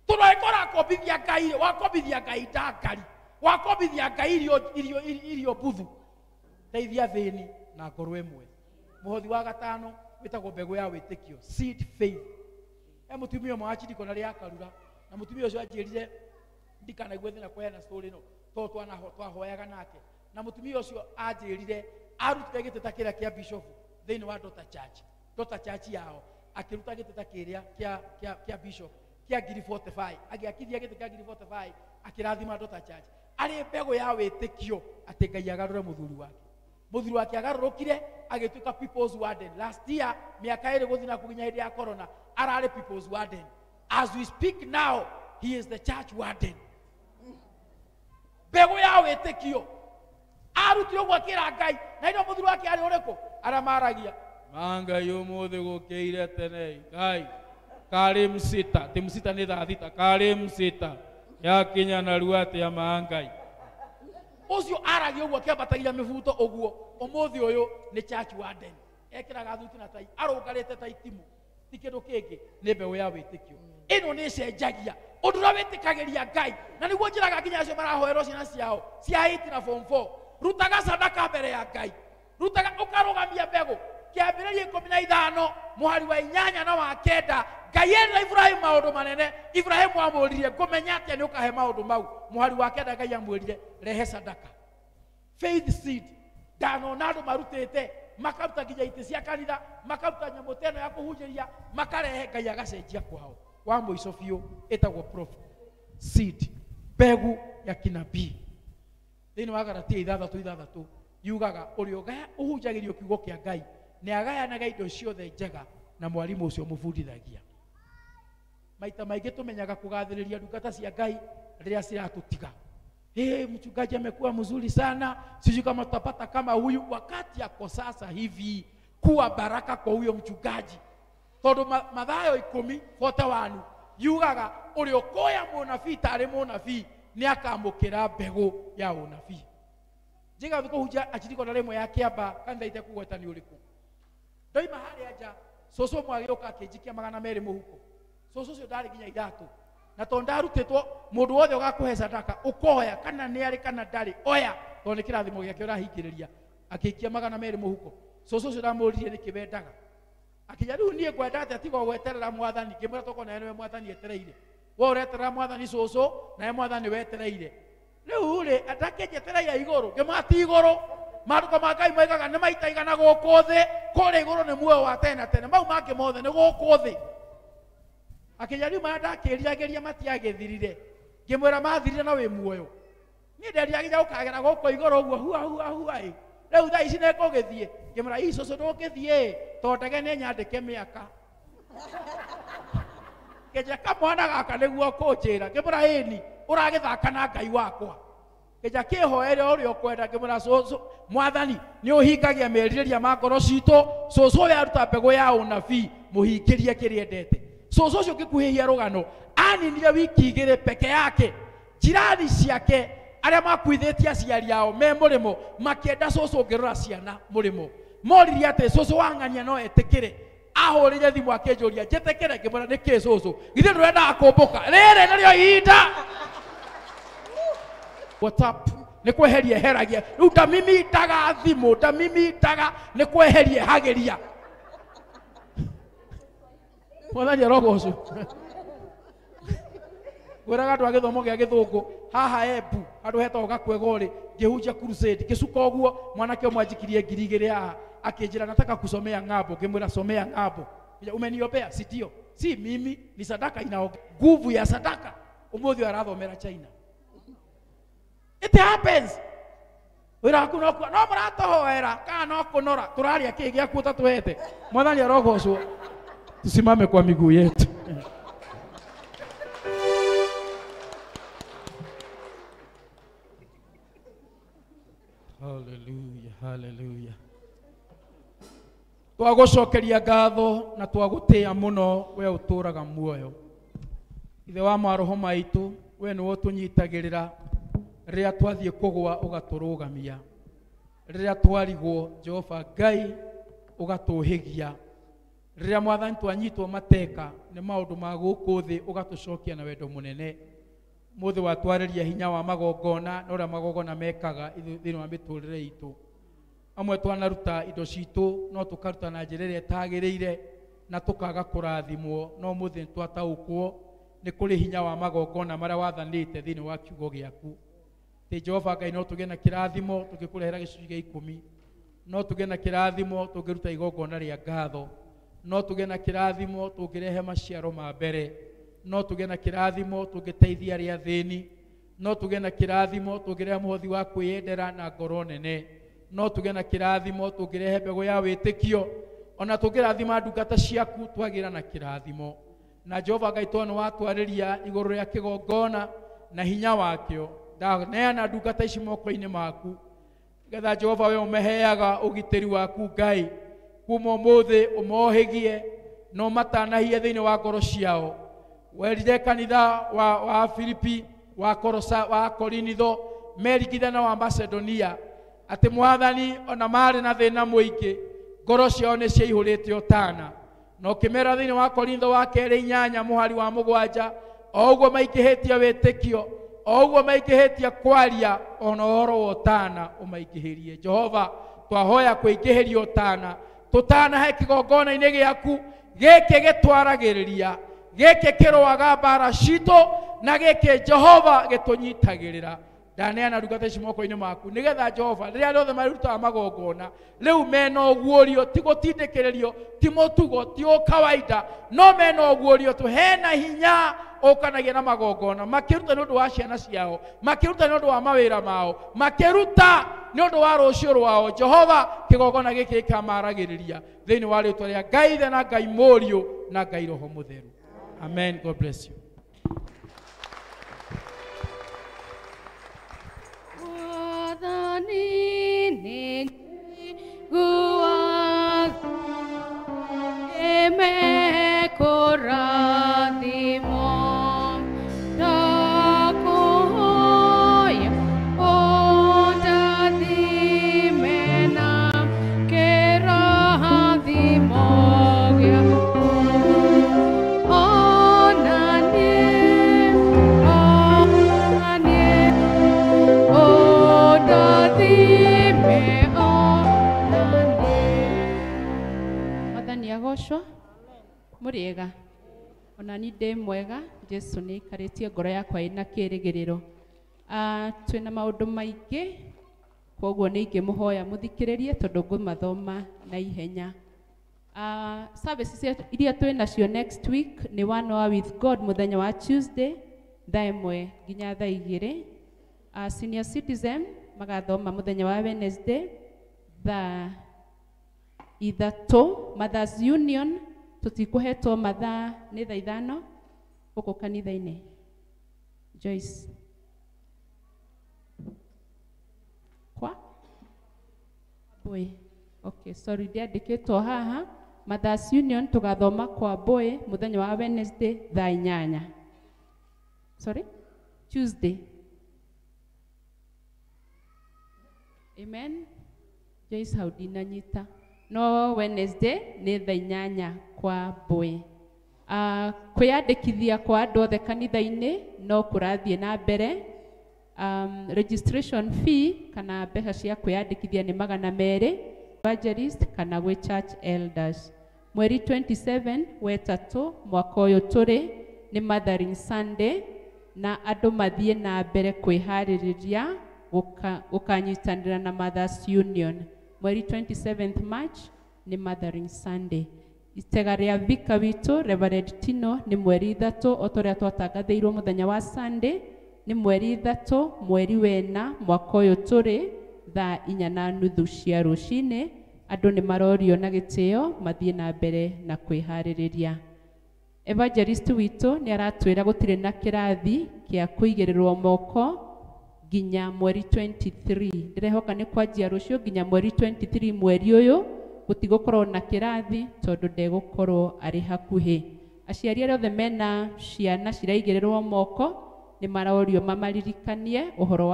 Tondũ angĩkorwo Wakombithia Ngai, wakombithia Ngai ndangari, wakombithia Ngai irio mbuthu. Teithia thĩni na ngoro ĩmwe. Mũhothi wa gatano wĩtagwo mbegũ ya wĩtĩkio, seed faith. He mũtumia ũmwe wa Chiriko na rĩa Karura, na mũtumia ũcio anjĩrire ndikanaigue thĩna kũheana story ĩno tondũ twahoyaga nake. Na mũtumia ũcio anjĩrire arutire gĩtĩ ta kĩrĩa kĩa bishop thĩinĩ wa Daughter Church, Daughter Church yao, akĩruta gĩtĩ ta kĩrĩa kĩa bishop kĩa ngiri 45, agĩakithia gĩtĩ kĩa ngiri 45, akĩrathima Daughter Church arĩ mbegũ ya wĩtĩkio atĩ Ngai agarũre mũthuri wake. Mũthuri wake agarũrũkire agĩtuĩka people's warden. Last year mĩaka ĩrĩ gũthiĩ na kũginya hĩndĩ ya corona ararĩ people's warden. As we speak now he is the church warden. Mbegũ ya wĩtĩkio arutire ũguo akĩra Ngai, na ino mũthuri wake arĩ ũrĩkũ? Arĩa maragia ma Ngai ũmũthĩ gũkĩire tene, Ngai karĩ msita, ti msita nĩ thaa thita, karĩ msita yakinya narua atĩa ma Ngai. Ũcio aragia ũguo akĩambatagia mĩbuto ũguo, ũmũthĩ ũyũ nĩ church warden, ekĩraga thuti na tai, arũngarĩte ta itimũ, ti kĩndũ kĩngĩ, nĩ mbegũ ya wĩtĩkio. Ĩno nĩ ĩcenjagia ũndũ ũrĩa wĩtĩkagĩria Ngai, na nĩguo njĩraga nginya acio marahoerwo ciana ciao cia 8 na form 4, rutaga sadaka mbere ya Ngai, rutaga ũkarũgamia mbegũ. Kĩambĩrĩria 15 mũhari wa 8 na wa 9, Ngai erire Ibrahimu maũndũ manene. Ibrahimu amũririe ngũmenya atĩa nĩ ũkahe maũndũ mau? Mũhari wa 9 Ngai amwĩrire rehe sadaka, faith seed. Ndanona andũ marutĩte makaruta nginya itĩ cia kanitha, makaruta nyamũ ta ĩno ya kũhunjĩria, makarehe, Ngai agacenjia kwao. Wa mũico biũ ĩtagwo prophet seed, mbegũ ya kinabii. Thĩinĩ wa Galatia 6:6 yugaga ũrĩa ũhunjagĩrio kiugo kĩa Ngai nĩ agayanaga indo ciothe njega na mwarimũ ũcio mũbundithagia. Maita maingĩ tũmenyaga kũgathĩrĩria ndungata cia Ngai rĩrĩa ciratũtiga. Hey, mchungaji amekuwa mzuri sana, sijui kama tutapata kama huyu. Wakati yako sasa hivi kuwa baraka kwa huyo mchungaji. Tondũ Mathayo 10:41 yugaga ũrĩa ũkoya mũnabii tarĩ mũnabii nĩ akamũkĩra mbegũ ya ũnabii. Njiga kũhunjia achiriko na rĩmwe ya Kĩamba kanitha itekũgweta nĩ ũrĩkũ. Ndoima harĩa nja, cũcũ ũmwe agĩũka akĩnjikia 200 mũhuko. Cũcũ ũcio ndarĩ nginya iratũ, na tondũ ndarutĩtwo mũndũ wothe ũgakũhe sadaka ũkoya kana nĩ arĩ kana ndarĩ, oya tondũ nĩ kĩrathimo gĩake ũrahingĩrĩria. Akĩikia 200 mũhuko. Cũcũ ũcio ndamũririe nĩkĩ wendaga, akinya rĩu niĩ ngwenda atĩa tiga gweterera mwathani. Ngĩmwĩra tokorwo nawe nĩwe mwathani etereire, we ũreterera mwathani cũcũ, nawe mwathani wetereire. Rĩu rĩ ndakĩnjetereire igũrũ, ngĩmwĩra ti igũrũ. Maandĩko ma Ngai moigaga nĩ maita igana gũkũ thĩ, kũrĩa igũrũ nĩ muoyo wa tene na tene, mau mangĩ mothe nĩ gũkũ thĩ. Akinya rĩu marĩa ndakĩriragĩria matiagĩthirire, ngĩmwĩra mathirire na wĩ muoyo. Niĩ nderiragĩria gũkagera gũkũ igũrũ ũguo hua hua hua ĩ. Rĩu thaa ici nĩngũgĩthiĩ, ngĩmwĩra ii cũcũ ndũngĩthiĩ tondũ ndege nĩ nyandĩke mĩaka. Kĩnja kamwana gaka nĩguo kũnjĩra, ngĩmwĩra ĩni ũragĩthaka na Ngai wakwa. Kĩnja kĩhoere ũrĩa ũkwenda, ngĩmwĩra cũcũ mwathani nĩ ũhingagia merirĩria ma ngoro citũ, cũcũ ũyũ aruta mbegũ ya ũnabii mũhingĩrie kĩrĩa endete. Cũcũ ũcio ngĩkuhĩhia rũgano aninire wiki 2 peke yake, jirani ciake arĩa makuithĩtie aciari ao me mũrĩmo makĩenda cũcũ ũngĩrora ciana mũrĩmo, moririe atĩ cũcũ wang'ania no etĩkĩre. Ahũrĩire thimũ akĩnjũria njĩtĩkĩre, ngĩmwĩra nĩkĩ cũcũ, githĩ ndũrendaga kũmbũka, rĩrĩ nĩrĩo ihinda. WhatsApp nĩ kweheria eheragia, rĩu ndamimitaga thimũ, ndamimitaga nĩ kweheria ehagĩria. Mwathani arogocwo. Ngwĩraga andũ a gĩthomo gĩa gĩthũngũ haha Embu handũ hetagwo Gakwegorĩ, ngĩhunjia crusade, ngĩcuka ũguo mwanake ũmwe anjikirie 2000 haha akĩnjĩra nataka kusomea ng'ambo, ngĩmwĩra somea ng'ambo. Umeniombea? Si ndio, si mimi, ni sadaka inaongea, nguvu ya sadaka. Ũmũthĩ ũyũ arathomera China. It happens. Wĩra waku no no mũratũhoera kana no kũnora, tũraria kĩ gĩaku ũtatũhete. Mwathani arogocwo. Tusimame kwa miguu yetu. Hallelujah, hallelujah. Twagũcokeria ngatho na twagũtĩa mũno we ũtũũraga muoyo. Ithe wa maroho maitũ, we nĩwe ũtũnyitagĩrĩra rĩrĩa twathiĩ kũgũa ũgatũrũgamia, rĩrĩa twarigwo Jehova Ngai ũgatũhĩgia, Rĩrĩa Mwathani twanyitwo mateka nĩ maũndũ ma gũkũ thĩ, ũgatũcokia na wendo mũnene. Mũthĩ watwarĩria hinya wa magongona na ũrĩa magongona mekaga thĩinĩ wa mĩtũrĩre itũ. Amwe twanaruta indo citũ no tũkaruta na njĩra ĩrĩa ĩtagĩrĩire na tũkaga kũrathimwo, no mũthĩ nĩ twataũkwo nĩ kũrĩ hinya wa magongona marĩa wathanĩte thĩinĩ wa kiugo gĩaku. Atĩ Jehova Ngai, no tũgĩe na kĩrathimo tũngĩkũrehera gĩcunjĩ gĩa 10, no tũgĩe na kĩrathimo tũngĩruta igongona rĩa ngatho, no tũgĩe na kĩrathimo tũngĩrehe maciaro ma mbere, no tũgĩe na kĩrathimo tũngĩteithia arĩa athĩni, no tũgĩe na kĩrathimo tũngĩrehe mũhothi wa kwĩyendera na ngoro nene, no tũgĩe na kĩrathimo tũngĩrehe mbegũ ya wĩtĩkio, ona tũngĩrathima ndungata ciaku twagĩra na kĩrathimo. Na Jehova Ngai, tondũ nĩwatwarĩria igũrũ rĩa kĩgongona na hinya wakĩo, ndaneana ndungata ici moko-inĩ maku, nĩgetha Jehova we ũmeheaga ũgitĩri waku Ngai, kuma ũmũthĩ ũmohĩgie na ũmatanahie thĩinĩ wa ngoro ciao. Werire kanitha wa Filipi, wa Korosa, wa Korinitho, merigithana wa Macedonia, atĩ Mwathani ona marĩ na thĩna mũingĩ, ngoro ciao nĩ ciaihũrĩte ũtana. Na ũkĩmera thĩinĩ wa Korintho wa kerĩ 8 mũhari wa 7, o ũguo maingĩhĩtie wĩtĩkio, o ũguo maingĩhĩtie kwaria, ona ũhoro wa ũtana ũmaingĩhĩrie. Jehova, twahoya kũingĩhĩria ũtana, tũtanahe kĩgongona-inĩ gĩaku gĩkĩ gĩtwaragĩrĩria, gĩkĩ kĩrũaga mbara citũ, na gĩkĩ Jehova gĩtũnyitagĩrĩra. Ndaneana ndungata ici moko-inĩ maku, nĩgetha Jehova rĩrĩa rĩothe marutaga magongona rĩu mena ũguũrio, ti gũtindĩkĩrĩrio, ti mũtugo, ti ũkawaida, no mena ũguũrio tu hena hinya ũkanagia na magongona, makĩruta nĩ ũndũ wa ciana ciao, makĩruta nĩ ũndũ wa mawĩra mao, makĩruta nĩ ũndũ wa rũciũ rwao. Jehova, kĩgongona gĩkĩ gĩkamaragĩrĩria thĩinĩ wa rĩĩtwa rĩa Ngai Ithe na Ngai Mũriũ na Ngai Roho Mũtheru. Amen. God bless you. Mwathani nĩ njiguaga nĩmekũrathimwo, ndakũhoya ũndathime na kĩrathimo gĩaku. Ona niĩ, ona niĩ, ũndathime ona niĩ. Mwathani agocwo. Mũrĩega. Ona ni ndĩ mwega. Jesu nĩ aikarĩtie ngoro yakwa ĩna kĩĩrĩgĩrĩro. Twĩna maũndũ maingĩ, koguo nĩ ingĩmũhoya mũthikĩrĩrie tondũ ngũmathoma na ihenya. Services iria twĩ nacio next week nĩ One Hour with God mũthenya wa Tuesday thaa 1 nginya thaa 2. Senior citizen magathoma mũthenya wa Wednesday thaa 3. Mothers Union tũtikũhetwo mathaa nĩ thaa 5 gũkũ kanitha-inĩ. Joyce. Kwa? Boy. Okay, sorry, ndiandĩkĩtwo haha. Mothers Union tũgathoma kwa Boy mũthenya wa Wednesday thaa 8. Sorry? Tuesday. Amen. Joyce hau ndinanyita. No Wednesday nĩ thaa 8 kwa Boy. Kwĩyandĩkithia kwa andũ othe kanitha-inĩ no kũrathiĩ na mbere. Registration fee kana mbeca cia kwĩyandĩkithia nĩ 200 evangelist kana gwĩ church elders. Mweri 27 wetatũ mwaka ũyũ tũrĩ nĩ Mothering Sunday, na andũ mathiĩ na mbere kwĩharĩrĩria gũkanyitanĩra na Mothers Union. Mweri 27th March nĩ Mothering Sunday. Itega rĩa vika witũ Reverend Tino nĩ mweri 3 o ta ũrĩa twatangathĩirwo mũthenya wa Sunday, nĩ mweri 3 mweri wena mwaka ũyũ tũrĩ thaa 4:30 cia rũcinĩ. Andũ nĩ marorio na gĩtĩo mathiĩ na mbere na kwĩharĩrĩria. Evangelist witũ nĩ aratwĩra gũtirĩ na kĩrathi kĩa kũigĩrĩrwo moko nginya mweri 23. Ndĩrehoka nĩ kwanjia rũciũ nginya mweri 23 mweri ũyũ gũtigũkorwo na kĩrathi tondũ ndegũkorwo arĩ hakuhĩ. Aciari arĩa othe mena ciana ciraigĩrĩrwo moko nĩ marorio mamaririkanie ũhoro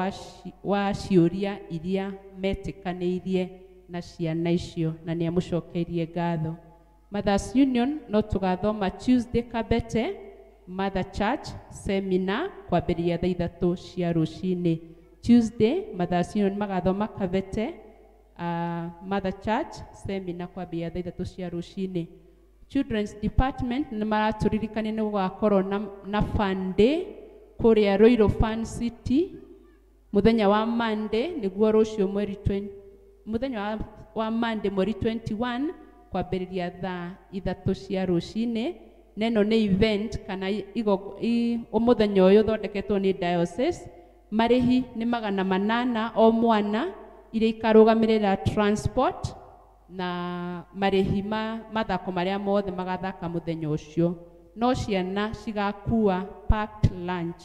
wa ciũria iria metĩkanĩirie na ciana icio, na nĩ amũcokeirie ngatho. Mothers Union no tũgathoma Tuesday Kabete Mother Church seminar kwambĩrĩria thaa 3 cia rũcinĩ. Tuesday Mothers Union magathoma Kabete Mother Church seminar kwambĩrĩria thaa 3 cia rũcinĩ. Children's Department nĩ maratũririkania nĩ gũgakorwo na fun day kũrĩa Ruiru Fun City mũthenya wa Monday, nĩguo rũciũ mweri 20, mũthenya wa Monday mweri 21 kwambĩrĩria thaa 3 cia rũcinĩ. Na ĩno nĩ event kana mũthenya ũyũ ũthondeketwo nĩ diocese. Marĩhi nĩ 800 o mwana, iria ikarũgamĩrĩra transport na marĩhi ma mathako marĩa mothe magathaka mũthenya ũcio. No ciana cigakua packed lunch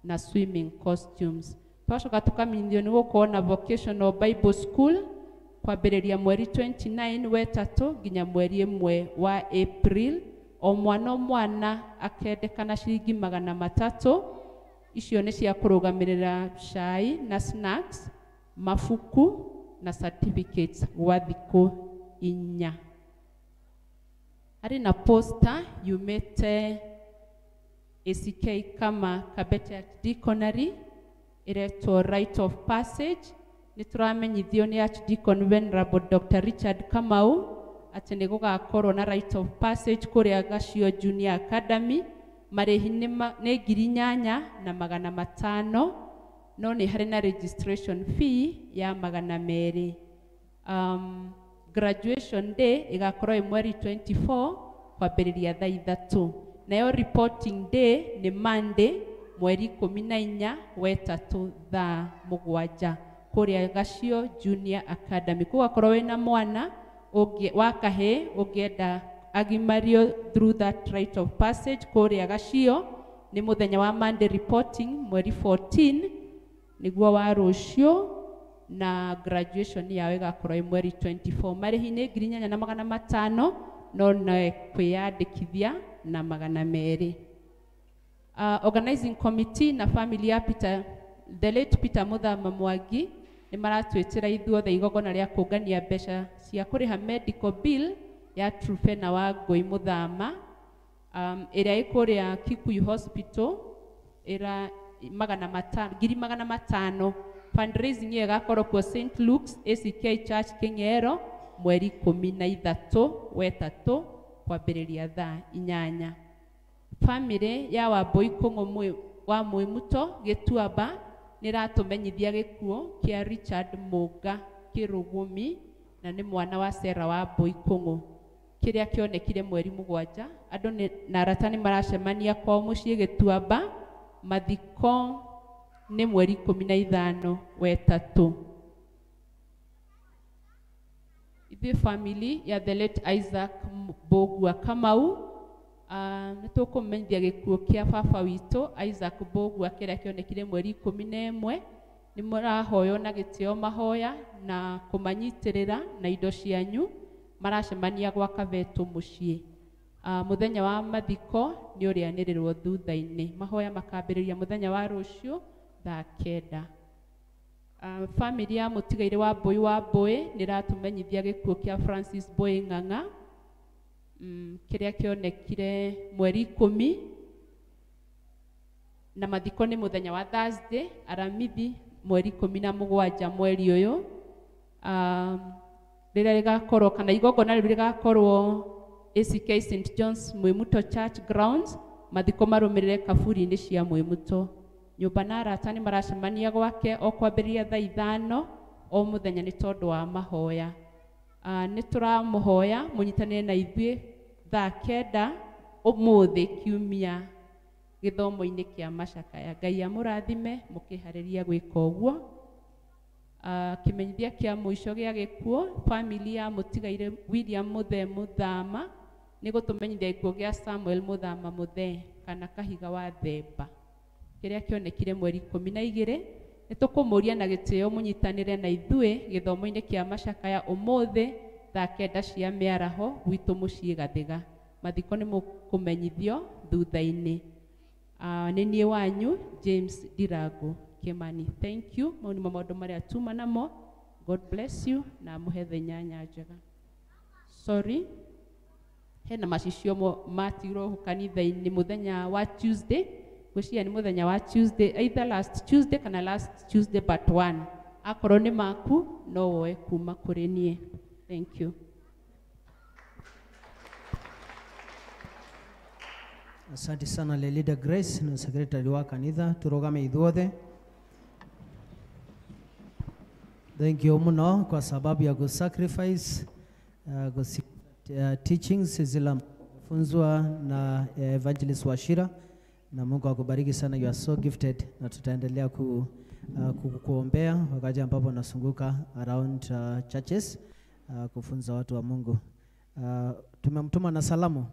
na swimming costumes. Twacoka tũkamenyithio nĩ gũkorwo na vocational Bible school kwambĩrĩria mweri 29 wetatũ nginya mweri 1 wa April. O mwana o mwana akendekana ciringi 300. Icio nĩ cia kũrũgamĩrĩra cai na snacks, mabuku na certificates gwa thikũ 4. Harĩ na poster yumĩte ACK kama Kabete Archdeaconry ĩretwo Rite of Passage. Nĩ tũramenyithio nĩ Archdeacon Venerable Dr. Richard Kamau atĩ nĩ gũgakorwo na Rite of Passage kũrĩa Gacio Junior Academy. Marĩhi nĩ 8,500, no nĩ harĩ na registration fee ya 200. Graduation day ĩgakorwo ĩ mweri 24 kwambĩrĩria thaa 3. Nayo reporting day nĩ Monday mweri 14 wetatũ thaa 7 kũrĩa Gacio Junior Academy. Kũgakorwo wĩna mwana wa kahĩĩ ũngĩenda agimario through that rite of passage kũrĩa Gacio, nĩ mũthenya wa Monday reporting mweri 14 nĩguo wa rũciũ, na graduation yao ĩgakorwo ĩ mweri 24. Marĩhi nĩ 8,500, no nĩ kwĩyandĩkithia na 200. Organizing committee na family ya Peter, the late Peter Muthama Mwangi nĩ maratwĩtĩra ithuothe igongona rĩa kũngania mbeca cia kũrĩha medical bill ya Truphena wa Ngũi Muthama, ĩrĩa ĩ kũrĩa Kikuyu Hospital, ĩra 500,000. Fundraising ĩyo ĩgakorwo kuo St. Luke's ACK Church King'ero mweri 13 wetatũ kwambĩrĩria thaa 8. Family ya Wambui Kũng'ũ wa Mwĩmuto Gĩtuamba nĩratũmenyithia gĩkuũ kĩa Richard Mũnga Kĩrũgũmi, na nĩ mwana wa Sarah Wambui Kũng'ũ, kĩrĩa kĩonekire mweri 7. Andũ na arata nĩ maracemania kwao mũciĩ Gĩtuamba. Mathiko nĩ mweri 15 wetatũ. Ithuĩ family ya the late Isaac Mbũgua Kamau nĩ tũkũmenyithia gĩkuũ kĩa baba witũ Isaac Mbũgua kĩrĩa kĩonekire mweri 11. Nĩ mũrahoywo na gĩtĩo mahoya na kũmanyitĩrĩra na indo cianyu. Maracemania gwa Kabetũ mũciĩ. Mũthenya wa mathiko nĩ ũrĩanĩrĩrwo thutha-inĩ. Mahoya makambĩrĩria mũthenya wa rũciũ thaa 9. Family ya mũtigairĩ wa Mbũi wa Mbũĩ nĩ ĩratũmenyithia gĩkuũ kĩa Francis Mbũĩ Ng'ang'a, kĩrĩa kĩonekire mweri 10, na mathiko nĩ mũthenya wa Thursday Aramithi mweri 17 mweri ũyũ. Rĩrĩa rĩgakorwo kana igongona rĩu rĩgakorwo ACK St. John's Mwimuto Church Grounds, mathiko marũmĩrĩre kaburi-inĩ cia Mwimuto. Nyũmba na arata nĩ maracemania gwake o kwambĩrĩria thaa 5 o mũthenya nĩ tondũ wa mahoya. Nĩ tũramũhoya mũnyitanĩre na ithuĩ thaa 9 ũmũthĩ kiumia gĩthomo-inĩ kĩa macakaya. Ngai amũrathime mũkĩharĩria gwĩka ũguo. Kĩmenyithia kĩa mũico gĩa gĩkuũ, family ya mũtigairĩ William Muthee Muthama nĩ gũtũmenyithia gĩkuũ gĩa Samuel Muthama Muthee kana Kahiga wa Themba, kĩrĩa kĩonekire mweri 12. Nĩ tũkũmũria na gĩtĩo mũnyitanĩre na ithuĩ gĩthomo-inĩ kĩa macakaya ũmũthĩ thaa 9 cia mĩaraho gwitũ mũciĩ Gathiga. Mathiko nĩ mũkũmenyithio thutha-inĩ. Nĩ niĩ wanyu James Ndirango Kimani. Thank you. Mau nĩmo maũndũ marĩa tuma namo. God bless you na mũhe thenya njega. Sorry. Hena macicio matigirwo kanitha-inĩ mũthenya wa Tuesday, ngwĩciria nĩ mũthenya wa Tuesday, either last Tuesday kana last Tuesday but one. Akorwo nĩ maku no woe kuma kũrĩ niĩ. Thank you. Asante sana Lelida Grace na secretary wa kanitha, turugame ithuothe. Thank you muno kwa sababu ya kusacrifice teachings zila funzwa na Evangelist Wachira, na Mungu akubariki sana, you are so gifted, na tutaendelea kukuombea wakati ambapo nasunguka around churches kufunza watu wa Mungu. Tumemtuma na salamu.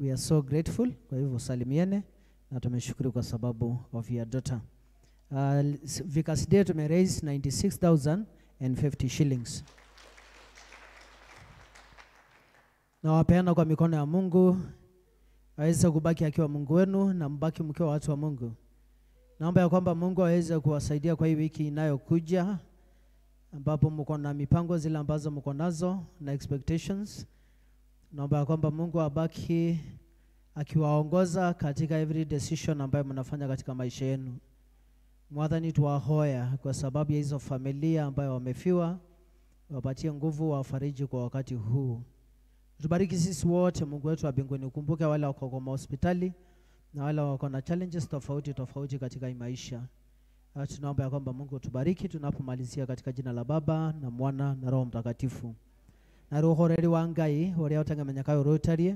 We are so grateful, kwa hivyo salimiane na tumeshukuru kwa sababu of your daughter. Vickers Day tume raise 96,050 shillings. Na wapeana kwa mikono ya Mungu, aweze kubaki akiwa Mungu wenu na mbaki mkiwa watu wa Mungu. Naomba ya kwamba Mungu aweze kuwasaidia kwa hii wiki inayokuja, ambapo mko na mipango zile ambazo mko nazo na expectations. Naomba ya kwamba Mungu abaki akiwaongoza katika every decision ambayo mnafanya katika maisha yenu. Mwathani tuwahoya kwa sababu ya hizo familia ambayo wamefiwa, wapatie nguvu, wafariji kwa wakati huu. Tubariki sisi wote, Mungu wetu wa mbinguni. Ukumbuke wale wako kwa hospitali na wale wako na challenges tofauti tofauti katika maisha. Tunaomba ya kwamba Mungu tubariki tunapomalizia katika jina la Baba na Mwana na Roho Mtakatifu. Na roho reri wa Ngai uria utangemenyeka urutarie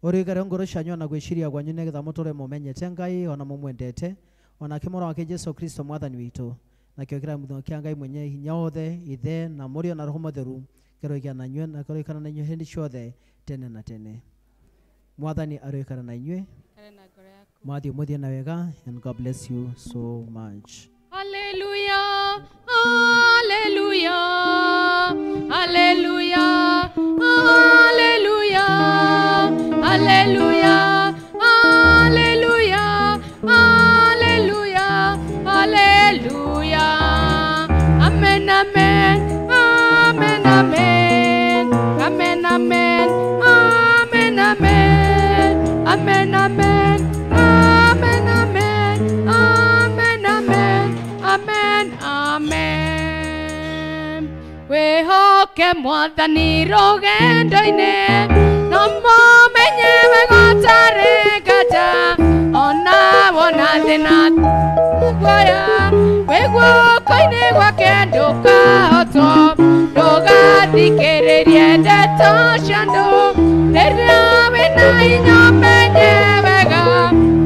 urigere ngoro cianyu na gwiciria kwanyu nigetha muture mumenyete Ngai ona mumwendete ona kimoro wake Jesu Kristo mwathani witu, na kio kira mutho kia Ngai mwenye hinya wothe ithe na Mũriũ na Roho Mũtheru kĩroikara na inyuĩ na kĩroikara na inyuĩ hĩndĩ ciothe tene na tene. Mwathani aroikara na inyuĩ. Mwathi muthie na wega, and God bless you so much. Hallelujah, hallelujah, hallelujah, hallelujah, hallelujah, hallelujah, hallelujah, hallelujah. Amen, amen, amen, amen, amen, amen, amen, amen, amen, amen, amen, amen, amen, amen, amen, amen. Wehoke mwathani rũgendo-inĩ, no mũmenye wega ũtarĩ nganja, ona wona thĩna guoya, wĩ guoko-inĩ gwake ndũkahotwo, ndũgathikĩrĩrie ndeto cia andũ, rĩrĩa wĩna hinya ũmenye wega,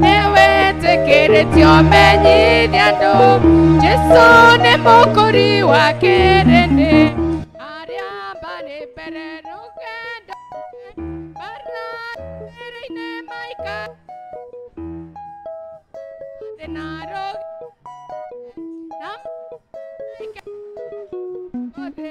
nĩwĩtĩkĩrĩtio ũmenyithie andũ, Jesũ nĩ mũkũri wa kĩrĩndĩ, arĩa marĩ mbere rũgendo, barabara-inĩ maikara thĩna na maikara othe.